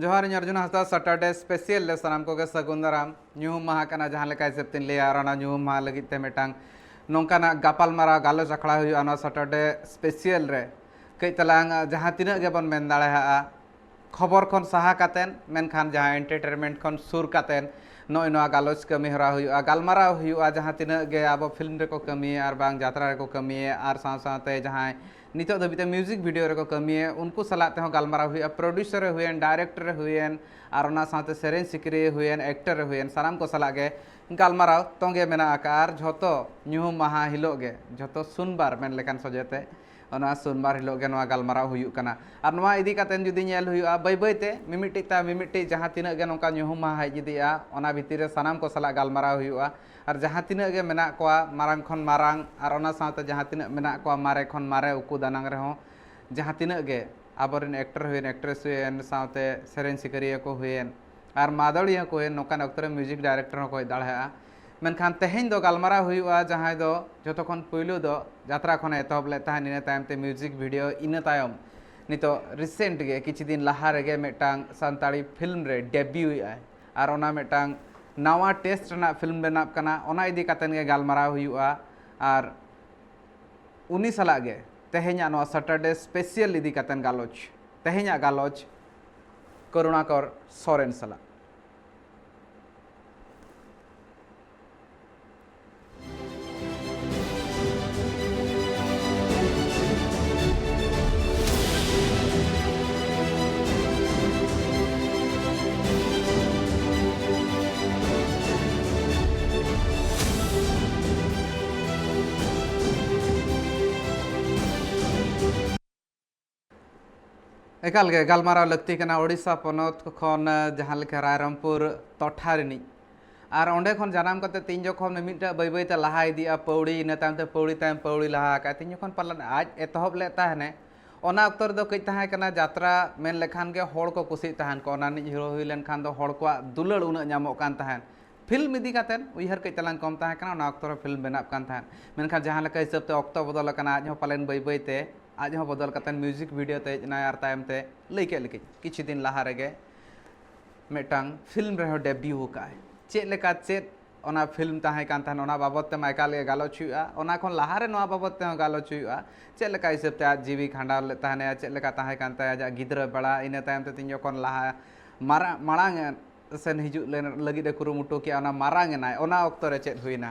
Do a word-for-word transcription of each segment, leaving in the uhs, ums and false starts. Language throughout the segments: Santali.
ᱡᱚᱦᱟᱨ, ᱤᱧ ᱚᱨᱡᱩᱱ ᱦᱟᱸᱥᱫᱟ, ᱥᱟᱴᱟᱨᱰᱮ ᱥᱯᱮᱥᱤᱭᱟᱞ ᱨᱮ ᱥᱟᱱᱟᱢ ᱠᱚᱜᱮ ᱥᱟᱹᱜᱩᱱ ᱫᱟᱨᱟᱢ᱾ ᱧᱩᱦᱩᱢ ᱢᱟᱦᱟ ᱠᱟᱱᱟ, ᱡᱟᱦᱟᱸ ᱞᱮᱠᱟ ᱦᱤᱥᱟᱹᱵ ᱛᱤᱧ ᱞᱟᱹᱭᱟ, ᱟᱨ ᱚᱱᱟ ᱧᱩᱦᱩᱢ ᱢᱟᱦᱟ ᱞᱟᱹᱜᱤᱫ ᱛᱮ ᱢᱤᱫᱴᱟᱝ ᱱᱚᱝᱠᱟᱱᱟᱜ ᱜᱟᱯᱟᱞ ᱢᱟᱨᱟᱣ ᱜᱟᱞᱚᱪ ᱟᱠᱷᱲᱟ ᱦᱩᱭᱩᱜᱼᱟ ᱱᱚᱣᱟ ᱥᱟᱴᱟᱨᱰᱮ ᱥᱯᱮᱥᱤᱭᱟᱞ ᱨᱮ᱾ ᱠᱟᱹᱡ ᱛᱟᱞᱟᱝ ᱡᱟᱦᱟᱸ ᱛᱤᱱᱟᱹᱜ ᱜᱮᱵᱚᱱ ᱢᱮᱱ ᱫᱟᱲᱮᱭᱟᱜᱼᱟ, ᱠᱷᱚᱵᱚᱨ ᱠᱷᱚᱱ ᱥᱟᱦᱟ ᱠᱟᱛᱮᱱ, ᱢᱮᱱᱠᱷᱟᱱ ᱡᱟᱦᱟᱸ ᱮᱱᱴᱟᱨᱴᱮᱱᱢᱮᱱᱴ ᱠᱷᱚᱱ ᱥᱩᱨ ᱠᱟᱛᱮᱱ ᱱᱚᱜᱼᱚᱭ ᱱᱚᱣᱟ ᱜᱟᱞᱚᱪ ᱠᱟᱹᱢᱤ ᱦᱚᱨᱟ ᱦᱩᱭᱩᱜᱼᱟ, ᱜᱟᱞᱢᱟᱨᱟᱣ ᱦᱩᱭᱩᱜᱼᱟ᱾ ᱡᱟᱦᱟᱸ ᱛᱤᱱᱟᱹᱜ ᱜᱮ ᱟᱵᱚ ᱯᱷᱤᱞᱢ ᱨᱮᱠᱚ ᱠᱟᱹᱢᱤᱭᱮᱫ ᱟᱨ ᱵᱟᱝ ᱡᱟᱛᱨᱟ ᱨᱮᱠᱚ ᱠᱟᱹᱢᱤᱭᱮᱫ, ᱟᱨ ᱥᱟᱶ ᱥᱟᱶᱛᱮ ᱡᱟᱦᱟᱸᱭ ᱱᱤᱛᱚᱜ ᱫᱷᱟᱹᱵᱤᱡ ᱛᱮ ᱢᱤᱣᱡᱤᱠ ᱵᱷᱤᱰᱤᱭᱳ ᱨᱮᱠᱚ ᱠᱟᱹᱢᱤᱭᱮᱫ, ᱩᱱᱠᱩ ᱥᱟᱞᱟᱜ ᱛᱮᱦᱚᱸ ᱜᱟᱞᱢᱟᱨᱟᱣ ᱦᱩᱭᱩᱜᱼᱟ᱾ ᱯᱨᱚᱰᱭᱩᱥᱟᱨ ᱮ ᱦᱩᱭᱮᱱ, ᱰᱟᱭᱨᱮᱠᱴᱚᱨ ᱮ ᱦᱩᱭᱮᱱ, ᱟᱨ ᱚᱱᱟ ᱥᱟᱶᱛᱮ ᱥᱮᱨᱮᱧ ᱥᱤᱠᱟᱹᱨᱤᱭᱟᱹ ᱦᱩᱭᱮᱱ, ᱮᱠᱴᱚᱨ ᱮ ᱦᱩᱭᱮᱱ, ᱥᱟᱱᱟᱢ ᱠᱚ ᱥᱟᱞᱟᱜ ᱜᱮ ᱜᱟᱞᱢᱟᱨᱟᱣ ᱛᱚᱸᱜᱮ ᱢᱮᱱᱟᱜ ᱟᱠᱟᱫᱼᱟ᱾ ᱟᱨ ᱡᱷᱚᱛᱚ ᱧᱩᱦᱩᱢ ᱢᱟᱦᱟ ᱦᱤᱞᱳᱜ ᱜᱮ, ᱡᱷᱚᱛᱚ ᱥᱩᱱᱵᱟᱨ ᱢᱮᱱ ᱞᱮᱠᱟᱱ ᱥᱚᱡᱷᱮ ᱛᱮ, ᱚᱱᱟ ᱥᱩᱱᱵᱟᱨ ᱦᱤᱞᱳᱜ ᱜᱮ ᱱᱚᱣᱟ ᱜᱟᱞᱢᱟᱨᱟᱣ ᱦᱩᱭᱩᱜ ᱠᱟᱱᱟ᱾ ᱟᱨ ᱱᱚᱣᱟ ᱤᱫᱤ ᱠᱟᱛᱮ ᱡᱩᱫᱤ ᱧᱮᱞ ᱦᱩᱭᱩᱜᱼᱟ, ᱵᱟᱹᱭ ᱵᱟᱹᱭ ᱛᱮ ᱢᱤᱢᱤᱫᱴᱤᱡ ᱛᱟᱭᱚᱢ ᱢᱤᱢᱤᱫᱴᱤᱡ ᱡᱟᱦᱟᱸ ᱛᱤᱱᱟᱹᱜ ᱜᱮ ᱱᱚᱝᱠᱟ ᱧᱩᱦᱩᱢ ᱢᱟᱦᱟ ᱦᱮᱡ ᱤᱫᱤᱜᱼᱟ, ᱚᱱᱟ ᱵᱷᱤᱛᱤᱨ ᱨᱮ ᱥᱟᱱᱟᱢ ᱠᱚ ᱥᱟᱞᱟᱜ ᱜᱟᱞᱢᱟᱨᱟᱣ ᱦᱩᱭᱩᱜᱼᱟ᱾ ᱟᱨ ᱡᱟᱦᱟᱸ ᱛᱤᱱᱟᱹᱜ ᱜᱮ ᱢᱮᱱᱟᱜ ᱠᱚᱣᱟ ᱢᱟᱨᱟᱝ ᱠᱷᱚᱱ ᱢᱟᱨᱟᱝ, ᱟᱨ ᱚᱱᱟ ᱥᱟᱶᱛᱮ ᱡᱟᱦᱟᱸ ᱛᱤᱱᱟᱹᱜ ᱢᱮᱱᱟᱜ ᱠᱚᱣᱟ ᱢᱟᱨᱮ ᱠᱷᱚᱱ ᱢᱟᱨᱮ ᱩᱠᱩ ᱫᱟᱱᱟᱝ ᱨᱮᱦᱚᱸ, ᱡᱟᱦᱟᱸ ᱛᱤᱱᱟᱹᱜ ᱜᱮ ᱟᱵᱚᱨᱮᱱ ᱮᱠᱴᱚᱨ ᱦᱩᱭᱮᱱ, ᱮᱠᱴᱨᱮᱥ ᱦᱩᱭᱮᱱ, ᱥᱟᱶᱛᱮ ᱥᱮᱨᱮᱧ ᱥᱤᱠᱟᱹᱨᱤᱭᱟᱹ ᱠᱚ ᱦᱩᱭᱮᱱ, ᱟᱨ ᱢᱟᱫᱟᱲᱤᱭᱟᱹ ᱠᱚ ᱦᱩᱭᱮᱱ, ᱱᱚᱝᱠᱟᱱ ᱚᱠᱛᱚ ᱨᱮ ᱢᱤᱣᱡᱤᱠ ᱰᱟᱭᱨᱮᱠᱴᱚᱨ ᱦᱚᱸᱠᱚ ᱦᱮᱡ ᱫᱟᱲᱮᱭᱟᱜᱼᱟ᱾ ᱢᱮᱱᱠᱷᱟᱱ ᱛᱮᱦᱮᱧ ᱫᱚ ᱜᱟᱞᱢᱟᱨᱟᱣ ᱦᱩᱭᱩᱜᱼᱟ ᱡᱟᱦᱟᱸᱭ ᱫᱚ ᱡᱷᱚᱛᱚ ᱠᱷᱚᱱ ᱯᱩᱭᱞᱩ ᱫᱚ ᱡᱟᱛᱨᱟ ᱠᱷᱚᱱᱮ ᱮᱛᱚᱦᱚᱵ ᱞᱮᱫ ᱛᱟᱦᱮᱸᱫ, ᱤᱱᱟᱹ ᱛᱟᱭᱚᱢ ᱛᱮ ᱢᱤᱣᱡᱤᱠ ᱵᱷᱤᱰᱤᱭᱳ, ᱤᱱᱟᱹ ᱛᱟᱭᱚᱢ ᱱᱤᱛᱚᱜ ᱨᱤᱥᱮᱱᱴ ᱜᱮ ᱠᱤᱪᱷᱩ ᱫᱤᱱ ᱞᱟᱦᱟ ᱨᱮᱜᱮ ᱢᱤᱫᱴᱟᱝ ᱥᱟᱱᱛᱟᱲᱤ ᱯᱷᱤᱞᱢ ᱨᱮ ᱰᱮᱵᱤᱭᱩ ᱮᱫᱟᱭ, ᱟᱨ ᱚᱱᱟ ᱢᱤᱫᱴᱟᱝ ᱱᱟᱣᱟ ᱴᱮᱥᱴ ᱨᱮᱱᱟᱜ ᱯᱷᱤᱞᱢ ᱵᱮᱱᱟᱜ ᱠᱟᱱᱟ, ᱚᱱᱟ ᱤᱫᱤ ᱠᱟᱛᱮᱫ ᱜᱮ ᱜᱟᱞᱢᱟᱨᱟᱣ ᱦᱩᱭᱩᱜᱼᱟ᱾ ᱟᱨ ᱩᱱᱤ ᱥᱟᱞᱟᱜ ᱜᱮ ᱛᱮᱦᱮᱧᱟᱜ ᱱᱚᱣᱟ ᱥᱟᱴᱟᱨᱰᱮ ᱥᱯᱮᱥᱤᱭᱟᱞ ᱤᱫᱤ ᱠᱟᱛᱮᱫ ᱜᱟᱞᱚᱪ, ᱛᱮᱦᱮᱧᱟᱜ ᱜᱟᱞᱚᱪ ᱠᱚᱨᱩᱬᱟᱠᱚᱨ ᱥᱚᱨᱮᱱ ᱥᱟᱞᱟᱜ᱾ ᱮᱠᱟᱞ ᱜᱮ ᱜᱟᱞᱢᱟᱨᱟᱣ ᱞᱟᱹᱠᱛᱤ ᱠᱟᱱᱟ᱾ ᱳᱰᱤᱥᱟ ᱯᱚᱱᱚᱛ ᱠᱷᱚᱱ, ᱡᱟᱦᱟᱸ ᱞᱮᱠᱟ ᱨᱟᱭᱨᱚᱝᱯᱩᱨ ᱴᱚᱴᱷᱟ ᱨᱤᱱᱤᱡ, ᱟᱨ ᱚᱸᱰᱮ ᱠᱷᱚᱱ ᱡᱟᱱᱟᱢ ᱠᱟᱛᱮ ᱛᱤᱱ ᱡᱚᱠᱷᱚᱱ ᱢᱤᱢᱤᱫᱴᱟᱜ ᱵᱟᱹᱭ ᱵᱟᱹᱭ ᱛᱮ ᱞᱟᱦᱟ ᱤᱫᱤᱜᱼᱟ, ᱯᱟᱹᱣᱲᱤ, ᱤᱱᱟᱹ ᱛᱟᱭᱚᱢ ᱛᱮ ᱯᱟᱹᱣᱲᱤ ᱛᱟᱭᱚᱢ ᱯᱟᱹᱣᱲᱤ ᱞᱟᱦᱟ ᱟᱠᱟᱫᱼᱟ, ᱛᱤᱱ ᱡᱚᱠᱷᱚᱱ ᱯᱟᱞᱮᱱ ᱟᱡ ᱮᱛᱚᱦᱚᱵ ᱞᱮᱫ ᱛᱟᱦᱮᱱᱮ, ᱚᱱᱟ ᱚᱠᱛᱚ ᱨᱮᱫᱚ ᱠᱟᱹᱡ ᱛᱟᱦᱮᱸ ᱠᱟᱱᱟ ᱡᱟᱛᱨᱟ ᱢᱮᱱ ᱞᱮᱠᱷᱟᱱ ᱜᱮ ᱦᱚᱲ ᱠᱚ ᱠᱩᱥᱤᱜ ᱛᱟᱦᱮᱱ ᱠᱚ, ᱚᱱᱟ ᱨᱤᱱᱤᱡ ᱦᱤᱨᱳ ᱦᱩᱭ ᱞᱮᱱᱠᱷᱟᱱ ᱫᱚ ᱦᱚᱲ ᱠᱚᱣᱟᱜ ᱫᱩᱞᱟᱹᱲ ᱩᱱᱟᱹᱜ ᱧᱟᱢᱚᱜ ᱠᱟᱱ ᱛᱟᱦᱮᱸᱫ᱾ ᱯᱷᱤᱞᱢ ᱤᱫᱤ ᱠᱟᱛᱮᱫ ᱩᱭᱦᱟᱹᱨ ᱠᱟᱹᱡ ᱛᱟᱞᱟᱝ ᱠᱚᱢ ᱛᱟᱦᱮᱸ ᱠᱟᱱᱟ, ᱚᱱᱟ ᱚᱠᱛᱚ ᱨᱮ ᱯᱷᱤᱞᱢ ᱵᱮᱱᱟᱜ ᱠᱟᱱ ᱛᱟᱦᱮᱸᱫ᱾ ᱢᱮᱱᱠᱷᱟᱱ ᱡᱟᱦᱟᱸ ᱞᱮᱠᱟ ᱦᱤᱥᱟᱹᱵ ᱛᱮ ᱚᱠᱛᱚ ᱵᱚᱫᱚᱞ ᱟᱠᱟᱱᱟ, ᱟᱡ ᱦᱚᱸ ᱯᱟᱞᱮᱱ ᱵᱟᱹᱭ ᱵᱟᱹᱭ ᱛᱮ ᱟᱡ ᱦᱚᱸ ᱵᱚᱫᱚᱞ ᱠᱟᱛᱮᱫ ᱢᱤᱣᱡᱤᱠ ᱵᱷᱤᱰᱤᱭᱳ ᱛᱮ ᱦᱮᱡ ᱮᱱᱟᱭ, ᱟᱨ ᱛᱟᱭᱚᱢ ᱛᱮ ᱞᱟᱹᱭ ᱠᱮᱫ ᱞᱮᱠᱟᱧ ᱠᱤᱪᱷᱩ ᱫᱤᱱ ᱞᱟᱦᱟ ᱨᱮᱜᱮ ᱢᱤᱫᱴᱟᱝ ᱯᱷᱤᱞᱢ ᱨᱮᱦᱚᱸ ᱰᱮᱵᱤᱭᱩ ᱟᱠᱟᱫᱼᱟᱭ᱾ ᱪᱮᱫ ᱞᱮᱠᱟ, ᱪᱮᱫ ᱚᱱᱟ ᱯᱷᱤᱞᱢ ᱛᱟᱦᱮᱸ ᱠᱟᱱ ᱛᱟᱦᱮᱱ, ᱚᱱᱟ ᱵᱟᱵᱚᱫ ᱛᱮᱢᱟ ᱮᱠᱟᱞ ᱜᱮ ᱜᱟᱞᱚᱪ ᱦᱩᱭᱩᱜᱼᱟ᱾ ᱚᱱᱟ ᱠᱷᱚᱱ ᱞᱟᱦᱟᱨᱮ ᱱᱚᱣᱟ ᱵᱟᱵᱚᱫ ᱛᱮᱦᱚᱸ ᱜᱟᱞᱚᱪ ᱦᱩᱭᱩᱜᱼᱟ, ᱪᱮᱫ ᱞᱮᱠᱟ ᱦᱤᱥᱟᱹᱵ ᱛᱮ ᱟᱡ ᱡᱤᱣᱤ ᱠᱷᱟᱸᱰᱟᱣ ᱞᱮᱫ ᱛᱟᱦᱮᱱᱟᱭ, ᱪᱮᱫ ᱞᱮᱠᱟ ᱛᱟᱦᱮᱸ ᱠᱟᱱ ᱛᱟᱭᱟ ᱟᱡᱟᱜ ᱜᱤᱫᱽᱨᱟᱹ ᱵᱮᱲᱟ, ᱤᱱᱟᱹ ᱛᱟᱭᱚᱢ ᱛᱮ ᱛᱤᱧ ᱡᱚᱠᱷᱚᱱ ᱞᱟᱦᱟ ᱢᱟᱨᱟᱝ, ᱢᱟᱲᱟᱝ ᱥᱮᱱ ᱦᱤᱡᱩᱜ ᱞᱮᱱ ᱞᱟᱹᱜᱤᱫ ᱮ ᱠᱩᱨᱩᱢᱩᱴᱩ ᱠᱮᱜᱼᱟ, ᱚᱱᱟ ᱢᱟᱨᱟᱝ ᱮᱱᱟᱭ, ᱚᱱᱟ ᱚᱠᱛᱚ ᱨᱮ ᱪᱮᱫ ᱦᱩᱭᱱᱟ?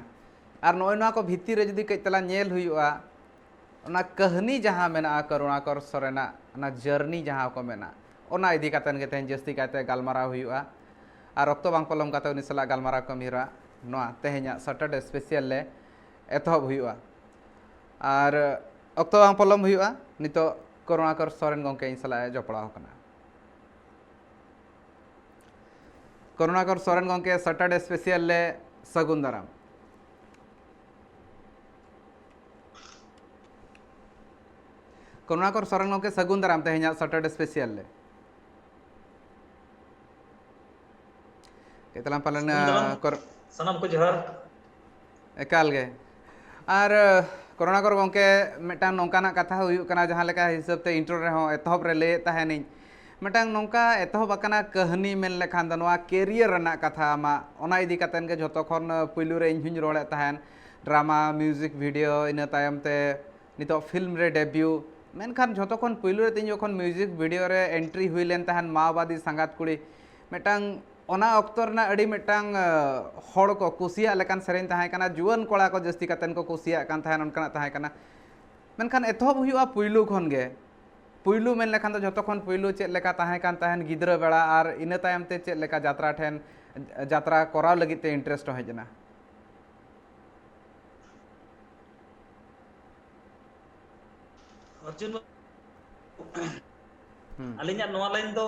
ᱟᱨ ᱱᱚᱜᱼᱚᱭ ᱱᱚᱣᱟ ᱠᱚ ᱵᱷᱤᱛᱤᱨ ᱨᱮ ᱡᱩᱫᱤ ᱠᱟᱹᱡ ᱛᱟᱞᱟᱝ ᱧᱮᱞ ᱦᱩᱭᱩᱜᱼᱟ, ᱚᱱᱟ ᱠᱟᱹᱦᱱᱤ ᱡᱟᱦᱟᱸ ᱢᱮᱱᱟᱜᱼᱟ ᱠᱚᱨᱩᱬᱟᱠᱚᱨ ᱥᱚᱨᱮᱱᱟᱜ, ᱚᱱᱟ ᱡᱟᱨᱱᱤ ᱡᱟᱦᱟᱸ ᱠᱚ ᱢᱮᱱᱟ, ᱚᱱᱟ ᱤᱫᱤ ᱠᱟᱛᱮᱱ ᱜᱮ ᱛᱮᱦᱮᱧ ᱡᱟᱹᱥᱛᱤ ᱠᱟᱭᱛᱮ ᱜᱟᱞᱢᱟᱨᱟᱣ ᱦᱩᱭᱩᱜᱼᱟ᱾ ᱟᱨ ᱚᱠᱛᱚ ᱵᱟᱝ ᱯᱚᱞᱚᱢ ᱠᱟᱛᱮ ᱩᱱᱤ ᱥᱟᱞᱟᱜ ᱜᱟᱞᱢᱟᱨᱟᱣ ᱠᱟᱹᱢᱤᱦᱚᱨᱟ ᱱᱚᱣᱟ ᱛᱮᱦᱮᱧᱟᱜ ᱥᱟᱴᱟᱨᱰᱮ ᱥᱯᱮᱥᱤᱭᱟᱞ ᱞᱮ ᱮᱛᱚᱦᱚᱵ ᱦᱩᱭᱩᱜᱼᱟ᱾ ᱟᱨ ᱚᱠᱛᱚ ᱵᱟᱝ ᱯᱚᱞᱚᱢ ᱦᱩᱭᱩᱜᱼᱟ, ᱱᱤᱛᱚᱜ ᱠᱚᱨᱩᱬᱟᱠᱚᱨ ᱥᱚᱨᱮᱱ ᱜᱚᱢᱠᱮ ᱤᱧ ᱥᱟᱞᱟᱜ ᱮ ᱡᱚᱯᱲᱟᱣ ᱟᱠᱟᱱᱟ᱾ ᱠᱚᱨᱩᱬᱟᱠᱚᱨ ᱥᱚᱨᱮᱱ ᱜᱚᱢᱠᱮ ᱥᱟᱴᱟᱨᱰᱮ ᱥᱯᱮᱥᱤᱭᱟᱞ ᱞᱮ ᱥᱟᱹᱜᱩᱱ ᱫᱟᱨᱟᱢ᱾ ᱠᱚᱨᱩᱬᱟᱠᱚᱨ ᱥᱚᱨᱮᱱ ᱜᱚᱢᱠᱮ ᱥᱟᱹᱜᱩᱱ ᱫᱟᱨᱟᱢ ᱛᱮᱦᱮᱧᱟᱜ ᱥᱟᱴᱟᱨᱰᱮ ᱥᱯᱮᱥᱤᱭᱟᱞ ᱞᱮ᱾ ᱠᱟᱹᱡ ᱛᱟᱞᱟᱝ ᱯᱟᱞᱮᱱ, ᱥᱟᱹᱜᱩᱱ ᱫᱟᱨᱟᱢ᱾ ᱠᱚᱨ- ᱥᱟᱱᱟᱢ ᱠᱚ ᱡᱚᱦᱟᱨ᱾ ᱮᱠᱟᱞ ᱜᱮ᱾ ᱟᱨ, ᱟᱹ, ᱠᱚᱨᱩᱬᱟᱠᱚᱨ ᱜᱚᱢᱠᱮ, ᱢᱤᱫᱴᱟᱝ ᱱᱚᱝᱠᱟᱱᱟᱜ ᱠᱟᱛᱷᱟ ᱦᱩᱭᱩᱜ ᱠᱟᱱᱟ, ᱡᱟᱦᱟᱸ ᱞᱮᱠᱟ ᱦᱤᱥᱟᱹᱵ ᱛᱮ ᱤᱱᱴᱨᱳ ᱨᱮᱦᱚᱸ ᱮᱛᱚᱦᱚᱵ ᱨᱮ ᱞᱟᱹᱭᱮᱫ ᱛᱟᱦᱮᱱᱤᱧ, ᱢᱤᱫᱴᱟᱝ ᱱᱚᱝᱠᱟ ᱮᱛᱚᱦᱚᱵ ᱟᱠᱟᱱᱟ ᱠᱟᱹᱦᱱᱤ ᱢᱮᱱ ᱞᱮᱠᱷᱟᱱ ᱫᱚ ᱱᱚᱣᱟ ᱠᱮᱨᱤᱭᱟᱨ ᱨᱮᱱᱟᱜ ᱠᱟᱛᱷᱟ ᱟᱢᱟᱜ, ᱚᱱᱟ ᱤᱫᱤ ᱠᱟᱛᱮᱱ ᱜᱮ ᱡᱷᱚᱛᱚ ᱠᱷᱚᱱ, ᱟᱹ, ᱯᱩᱭᱞᱩ ᱨᱮ ᱤᱧ ᱦᱚᱧ ᱨᱚᱲᱮᱫ ᱛᱟᱦᱮᱱ᱾ ᱰᱨᱟᱢᱟ, ᱢᱤᱣᱡᱤᱠ ᱵᱷᱤᱰᱤᱭᱳ, ᱤᱱᱟᱹ ᱛᱟᱭᱚᱢ ᱛᱮ ᱱᱤᱛᱚᱜ ᱯᱷᱤᱞᱢ ᱨᱮ ᱰᱮᱵᱤᱭᱩ᱾ ᱢᱮᱱᱠᱷᱟᱱ ᱡᱷᱚᱛᱚ ᱠᱷᱚᱱ ᱯᱩᱭᱞᱩ ᱨᱮ ᱛᱤᱧ ᱡᱚᱠᱷᱚᱱ ᱢᱤᱣᱡᱤᱠ ᱵᱷᱤᱰᱤᱭᱳ ᱨᱮ ᱮᱱᱴᱨᱤ ᱦᱩᱭ ᱞᱮᱱ ᱛᱟᱦᱮᱱ, ᱢᱟᱣᱵᱟᱫᱤ ᱥᱟᱸᱜᱟᱛ ᱠᱩᱲᱤ, ᱢᱤᱫᱴᱟᱝ ᱚᱱᱟ ᱚᱠᱛᱚ ᱨᱮᱱᱟᱜ ᱟᱹᱰᱤ ᱢᱤᱫᱴᱟᱝ, ᱟᱹ, ᱦᱚᱲ ᱠᱚ ᱠᱩᱥᱤᱭᱟᱜ ᱞᱮᱠᱟᱱ ᱥᱮᱨᱮᱧ ᱛᱟᱦᱮᱸ ᱠᱟᱱᱟ, ᱡᱩᱣᱟᱹᱱ ᱠᱚᱲᱟ ᱠᱚ ᱡᱟᱹᱥᱛᱤ ᱠᱟᱛᱮᱱ ᱠᱚ ᱠᱩᱥᱤᱭᱟᱜ ᱠᱟᱱ ᱛᱟᱦᱮᱸᱱ, ᱚᱱᱠᱟᱱᱟᱜ ᱛᱟᱦᱮᱸ ᱠᱟᱱᱟ᱾ ᱢᱮᱱᱠᱷᱟᱱ ᱮᱛᱚᱦᱚᱵ ᱦᱩᱭᱩᱜᱼᱟ ᱯᱩᱭᱞᱩ ᱠᱷᱚᱱ ᱜᱮ᱾ ᱯᱩᱭᱞᱩ ᱢᱮᱱ ᱞᱮᱠᱷᱟᱱ ᱫᱚ ᱡᱷᱚᱛᱚ ᱠᱷᱚᱱ ᱯᱩᱭᱞᱩ ᱪᱮᱫ ᱞᱮᱠᱟ ᱛᱟᱦᱮᱸ ᱠᱟᱱ ᱛᱟᱦᱮᱸᱱ ᱜᱤᱫᱽᱨᱟᱹ ᱵᱮᱲᱟ, ᱟᱨ ᱤᱱᱟᱹ ᱛᱟᱭᱚᱢ ᱛᱮ ᱪᱮᱫ ᱞᱮᱠᱟ ᱡᱟᱛᱨᱟ ᱴᱷᱮᱱ, ᱡᱟᱛᱨᱟ ᱠᱚᱨᱟᱣ ᱞᱟᱹᱜᱤᱫ ᱛᱮ ᱤᱱᱴᱟᱨᱮᱥᱴ ᱦᱚᱸ ᱦᱮᱡ ᱮᱱᱟ? ᱚᱨᱡᱩᱱ ᱵᱟᱹᱵᱩ, ᱦᱩᱸ᱾ ᱟᱹᱞᱤᱧᱟᱜ ᱱᱚᱣᱟ ᱞᱟᱭᱤᱱ ᱫᱚ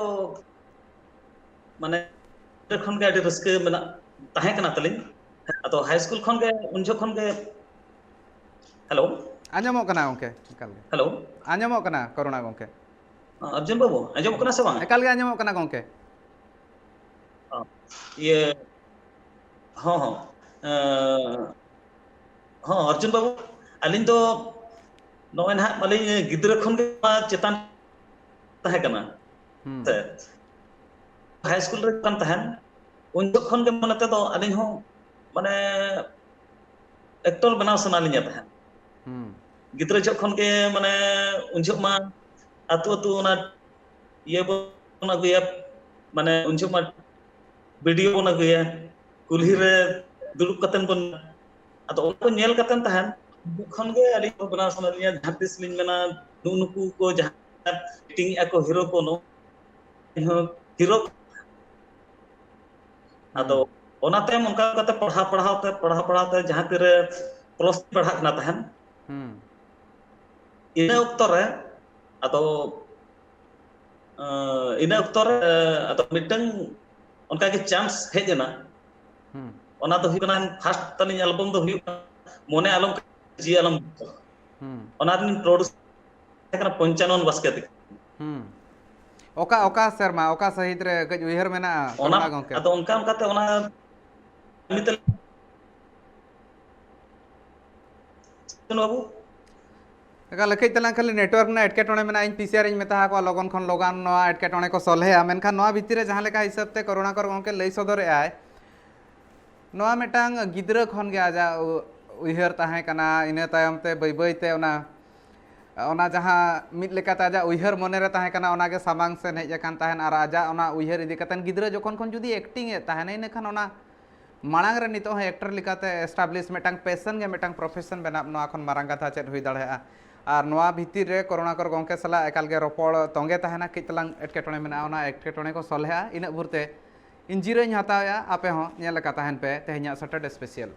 ᱢᱟᱱᱮ ᱜᱤᱫᱽᱨᱟᱹ ᱠᱷᱚᱱ ᱜᱮ ᱟᱹᱰᱤ ᱨᱟᱹᱥᱠᱟᱹ ᱢᱮᱱᱟᱜ, ᱛᱟᱦᱮᱸ ᱠᱟᱱᱟ ᱛᱟᱹᱞᱤᱧ᱾ ᱟᱫᱚ ᱦᱟᱭ ᱥᱠᱩᱞ ᱠᱷᱚᱱ ᱜᱮ, ᱩᱱ ᱡᱚᱠᱷᱚᱱ ᱜᱮ, ᱦᱮᱞᱳ? ᱟᱸᱡᱚᱢᱚᱜ ᱠᱟᱱᱟ ᱜᱚᱝᱠᱮ, ᱮᱠᱟᱞ ᱜᱮ᱾ ᱦᱮᱞᱳ? ᱟᱸᱡᱚᱢᱚᱜ ᱠᱟᱱᱟ ᱠᱚᱨᱩᱬᱟ ᱜᱚᱝᱠᱮ᱾ ᱚᱨᱡᱩᱱ ᱵᱟᱹᱵᱩ, ᱟᱸᱡᱚᱢᱚᱜ ᱠᱟᱱᱟ ᱥᱮ ᱵᱟᱝ? ᱮᱠᱟᱞ ᱜᱮ ᱟᱸᱡᱚᱢᱚᱜ ᱠᱟᱱᱟ ᱜᱚᱝᱠᱮ᱾ ᱚ, ᱤᱭᱟᱹ, ᱦᱚᱸ, ᱦᱚᱸ᱾ ᱮᱸ, ᱦᱚᱸ, ᱚᱨᱡᱩᱱ ᱵᱟᱹᱵᱩ, ᱟᱹᱞᱤᱧ ᱫᱚ ᱱᱚᱜᱼᱚᱭ ᱱᱟᱦᱟᱜ ᱟᱹᱞᱤᱧ ᱜᱤᱫᱽᱨᱟᱹ ᱠᱷᱚᱱ ᱜᱮ ᱱᱚᱣᱟ ᱪᱮᱛᱟᱱ ᱛᱟᱦᱮᱸ ᱠᱟᱱᱟ᱾ ᱦᱩᱸ᱾ ᱥᱮ? ᱦᱟᱭ ᱥᱠᱩᱞ ᱨᱮ ᱠᱟᱱ ᱛᱟᱦᱮᱸᱱ, ᱩᱱ ᱡᱚᱠᱷᱚᱱ ᱜᱮ ᱢᱚᱱᱮ ᱛᱮᱫᱚ ᱟᱹᱞᱤᱧ ᱦᱚᱸ ᱢᱟᱱᱮ ᱮᱠᱴᱚᱨ ᱵᱮᱱᱟᱣ ᱥᱟᱱᱟ ᱞᱤᱧᱟ ᱛᱟᱦᱮᱸᱱ᱾ ᱦᱩᱸ᱾ ᱜᱤᱫᱽᱨᱟᱹ ᱡᱚᱠᱷᱚᱱ ᱜᱮ ᱢᱟᱱᱮ ᱩᱱ ᱡᱚᱦᱚᱜ ᱢᱟ ᱟᱹᱛᱩ ᱟᱹᱛᱩ ᱚᱱᱟ ᱤᱭᱟᱹ ᱵᱚᱱ ᱟᱹᱜᱩᱭᱟ, ᱢᱟᱱᱮ ᱩᱱ ᱡᱚᱦᱚᱜ ᱢᱟ ᱵᱤᱰᱤᱭᱳ ᱵᱚᱱ ᱟᱹᱜᱩᱭᱟ, ᱠᱩᱞᱦᱤ ᱦᱩᱸ᱾ ᱨᱮ ᱫᱩᱲᱩᱵ ᱠᱟᱛᱮᱱ ᱵᱚᱱ, ᱟᱫᱚ ᱚᱱᱟ ᱠᱚ ᱧᱮᱞ ᱠᱟᱛᱮᱱ ᱛᱟᱦᱮᱸᱱ, ᱩᱱ ᱠᱷᱚᱱ ᱜᱮ ᱟᱹᱞᱤᱧ ᱦᱚᱸ ᱵᱮᱱᱟᱣ ᱥᱟᱱᱟ ᱞᱤᱧᱟ᱾ ᱡᱟᱦᱟᱸ ᱛᱤᱥ ᱞᱤᱧ ᱢᱮᱱᱟ, ᱱᱩᱜᱼᱩ ᱱᱩᱠᱩ ᱠᱚ ᱡᱟᱦᱟᱸ ᱮᱠᱴᱤᱝ ᱮᱫᱼᱟ ᱠᱚ ᱦᱤᱨᱳ ᱠᱚ, ᱱᱩᱜᱼᱩ ᱤᱧ ᱦᱚᱸ ᱦᱤᱨᱳ᱾ ᱟᱫᱚ ᱦᱩᱸ᱾ ᱚᱱᱟ ᱛᱟᱭᱚᱢ ᱚᱱᱠᱟ ᱠᱟᱛᱮ ᱯᱟᱲᱦᱟᱣ ᱯᱟᱲᱦᱟᱣ ᱛᱮ, ᱯᱟᱲᱦᱟᱣ ᱯᱟᱲᱦᱟᱣ ᱛᱮ ᱡᱟᱦᱟᱸ ᱛᱤᱨᱮ ᱯᱞᱟᱥ ᱯᱟᱲᱦᱟᱜ ᱠᱟᱱᱟ ᱛᱟᱦᱮᱸᱱ, ᱦᱩᱸ᱾ ᱤᱱᱟᱹ ᱚᱠᱛᱚ ᱨᱮ ᱟᱫᱚ, ᱟᱸ, ᱤᱱᱟᱹ ᱚᱠᱛᱚ ᱨᱮ, ᱟᱫᱚ ᱢᱤᱫᱴᱟᱝ ᱚᱱᱠᱟ ᱜᱮ ᱪᱟᱱᱥ ᱦᱮᱡ ᱮᱱᱟ᱾ ᱦᱩᱸ᱾ ᱚᱱᱟ ᱫᱚ ᱦᱩᱭᱩᱜ ᱠᱟᱱᱟ ᱯᱷᱟᱥᱴ ᱛᱟᱹᱞᱤᱧ ᱮᱞᱵᱟᱢ ᱫᱚ ᱦᱩᱭᱩᱜ ᱠᱟᱱᱟ ᱢᱚᱱᱮ ᱟᱞᱚᱢ ᱡᱤᱣᱤ ᱟᱞᱚᱢ᱾ ᱦᱩᱸ᱾ ᱚᱱᱟ ᱨᱤᱱ ᱯᱨᱚᱰᱩᱥᱟᱨ ᱛᱟᱦᱮᱸ ᱠᱟᱱᱟ ᱯᱚᱧᱪᱟᱱᱚᱱ ᱵᱟᱥᱠᱮ ᱛᱟᱹᱠᱤᱱ᱾ ᱦᱩᱸ᱾ ᱚᱠᱟ, ᱚᱠᱟ ᱥᱮᱨᱢᱟ, ᱚᱠᱟ ᱥᱟᱹᱦᱤᱛ ᱨᱮ ᱠᱟᱹᱡ ᱩᱭᱦᱟᱹᱨ ᱢᱮᱱᱟᱜᱼᱟ, ᱚᱱᱟ, ᱠᱚᱨᱩᱬᱟ ᱜᱚᱝᱠᱮ? ᱟᱫᱚ ᱚᱱᱠᱟ ᱚᱱᱠᱟᱛᱮ ᱚᱱᱟ ᱠᱟᱹᱢᱤ ᱛᱟᱞᱮ ᱵᱟᱹᱵᱩ᱾ ᱮᱠᱟᱞ, ᱠᱟᱹᱡ ᱛᱟᱞᱟᱝ ᱠᱷᱟᱹᱞᱤ network ᱨᱮᱱᱟᱜ ᱮᱴᱠᱮᱴᱚᱬᱮ ᱢᱮᱱᱟᱜᱼᱟ᱾ ᱤᱧ ᱯᱤ ᱥᱤ ᱟᱨ ᱤᱧ ᱢᱮᱛᱟ ᱦᱟᱠᱚᱣᱟ ᱞᱚᱜᱚᱱ ᱠᱷᱚᱱ ᱞᱚᱜᱚᱱ ᱱᱚᱣᱟ ᱮᱴᱠᱮᱴᱚᱬᱮ ᱠᱚ ᱥᱚᱞᱦᱮᱭᱟ᱾ ᱢᱮᱱᱠᱷᱟᱱ ᱱᱚᱣᱟ ᱵᱷᱤᱛᱤᱨ ᱨᱮ ᱡᱟᱦᱟᱸ ᱞᱮᱠᱟ ᱦᱤᱥᱟᱹᱵ ᱛᱮ ᱠᱚᱨᱩᱬᱟᱠᱚᱨ ᱜᱚᱝᱠᱮ ᱞᱟᱹᱭ ᱥᱚᱫᱚᱨᱮᱫᱼᱟᱭ, ᱱᱚᱣᱟ ᱢᱤᱫᱴᱟᱝ ᱜᱤᱫᱽᱨᱟᱹ ᱠᱷᱚᱱ ᱜᱮ ᱟᱡᱟᱜ ᱩ-, ᱩᱭᱦᱟᱹᱨ ᱛᱟᱦᱮᱸ ᱠᱟᱱᱟ᱾ ᱤᱱᱟᱹ ᱛᱟᱭᱚᱢ ᱛᱮ ᱵᱟᱹᱭ ᱵᱟᱹᱭ ᱛᱮ ᱚᱱᱟ, ᱚᱱᱟ ᱡᱟᱦᱟᱸ ᱢᱤᱫ ᱞᱮᱠᱟᱛᱮ ᱟᱡᱟᱜ ᱩᱭᱦᱟᱹᱨ ᱢᱚᱱᱮ ᱨᱮ ᱛᱟᱦᱮᱸ ᱠᱟᱱᱟ, ᱚᱱᱟ ᱜᱮ ᱥᱟᱢᱟᱝ ᱥᱮᱱ ᱦᱮᱡ ᱟᱠᱟᱱ ᱛᱟᱦᱮᱸᱱ᱾ ᱟᱨ ᱟᱡᱟᱜ ᱚᱱᱟ ᱩᱭᱦᱟᱹᱨ ᱤᱫᱤ ᱠᱟᱛᱮ ᱜᱤᱫᱽᱨᱟᱹ ᱡᱚᱠᱷᱚᱱ ᱠᱷᱚᱱ ᱡᱩᱫᱤ ᱮᱠᱴᱤᱝ ᱮᱫ ᱛᱟᱦᱮᱸᱱᱟ, ᱤᱱᱟᱹ ᱠᱷᱟᱱ ᱚᱱᱟ ᱢᱟᱲᱟᱝ ᱨᱮ ᱱᱤᱛᱚᱜ ᱦᱚᱸ ᱮᱠᱴᱚᱨ ᱞᱮᱠᱟᱛᱮ ᱮᱥᱴᱟᱵᱞᱤᱥ ᱢᱤᱫᱴᱟᱝ ᱯᱮᱥᱚᱱ ᱜᱮ ᱢᱤᱫᱴᱟᱝ ᱯᱨᱚᱯᱷᱮᱥᱚᱱ ᱵᱮᱱᱟᱣ, ᱱᱚᱣᱟ ᱠᱷᱚᱱ ᱢᱟᱨᱟᱝ ᱠᱟᱛᱷᱟ ᱪᱮᱫ ᱦᱩᱭ ᱫᱟᱲᱮᱭᱟᱜᱼᱟ? ᱟᱨ ᱱᱚᱣᱟ ᱵᱷᱤᱛᱤᱨ ᱨᱮ ᱠᱚᱨᱩᱬᱟᱠᱚᱨ ᱜᱚᱝᱠᱮ ᱥᱟᱞᱟᱜ ᱮᱠᱟᱞ ᱜᱮ ᱨᱚᱯᱚᱲ ᱛᱚᱸᱜᱮ ᱛᱟᱦᱮᱸᱱᱟ᱾ ᱠᱟᱹᱡ ᱛᱟᱞᱟᱝ ᱮᱴᱠᱮᱴᱚᱬᱮ ᱢᱮᱱᱟᱜᱼᱟ, ᱚᱱᱟ ᱮᱴᱠᱮᱴᱚᱬᱮ ᱠᱚ ᱥᱚᱞᱦᱮᱜᱼᱟ᱾ ᱤᱱᱟᱹᱜ ᱵᱷᱳᱨ ᱛᱮ ᱤᱧ ᱡᱤᱨᱟᱹᱧ ᱦᱟᱛᱟᱣᱮᱜᱼᱟ᱾ ᱟᱯᱮ ᱦᱚᱸ ᱧᱮᱞ ᱟᱠᱟ ᱛᱟᱦᱮᱸᱱ ᱯᱮ ᱛᱮᱦᱮᱧᱟᱜ Saturday Special᱾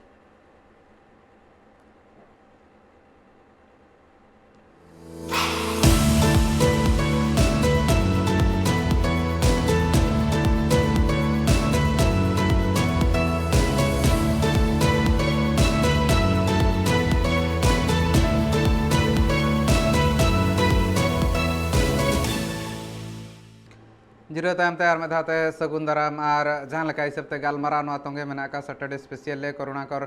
ᱡᱤᱨᱟᱹᱣ ᱛᱟᱭᱚᱢ ᱛᱮ ᱟᱨ ᱢᱤᱫ ᱫᱷᱟᱣ ᱛᱮ ᱥᱟᱹᱜᱩᱱ ᱫᱟᱨᱟᱢ᱾ ᱟᱨ ᱡᱟᱦᱟᱸ ᱞᱮᱠᱟ ᱦᱤᱥᱟᱹᱵ ᱛᱮ ᱜᱟᱞᱢᱟᱨᱟᱣ ᱱᱚᱣᱟ ᱛᱚᱸᱜᱮ ᱢᱮᱱᱟᱜ ᱟᱠᱟᱫ Saturday Special ᱨᱮ ᱠᱚᱨᱩᱬᱟᱠᱚᱨ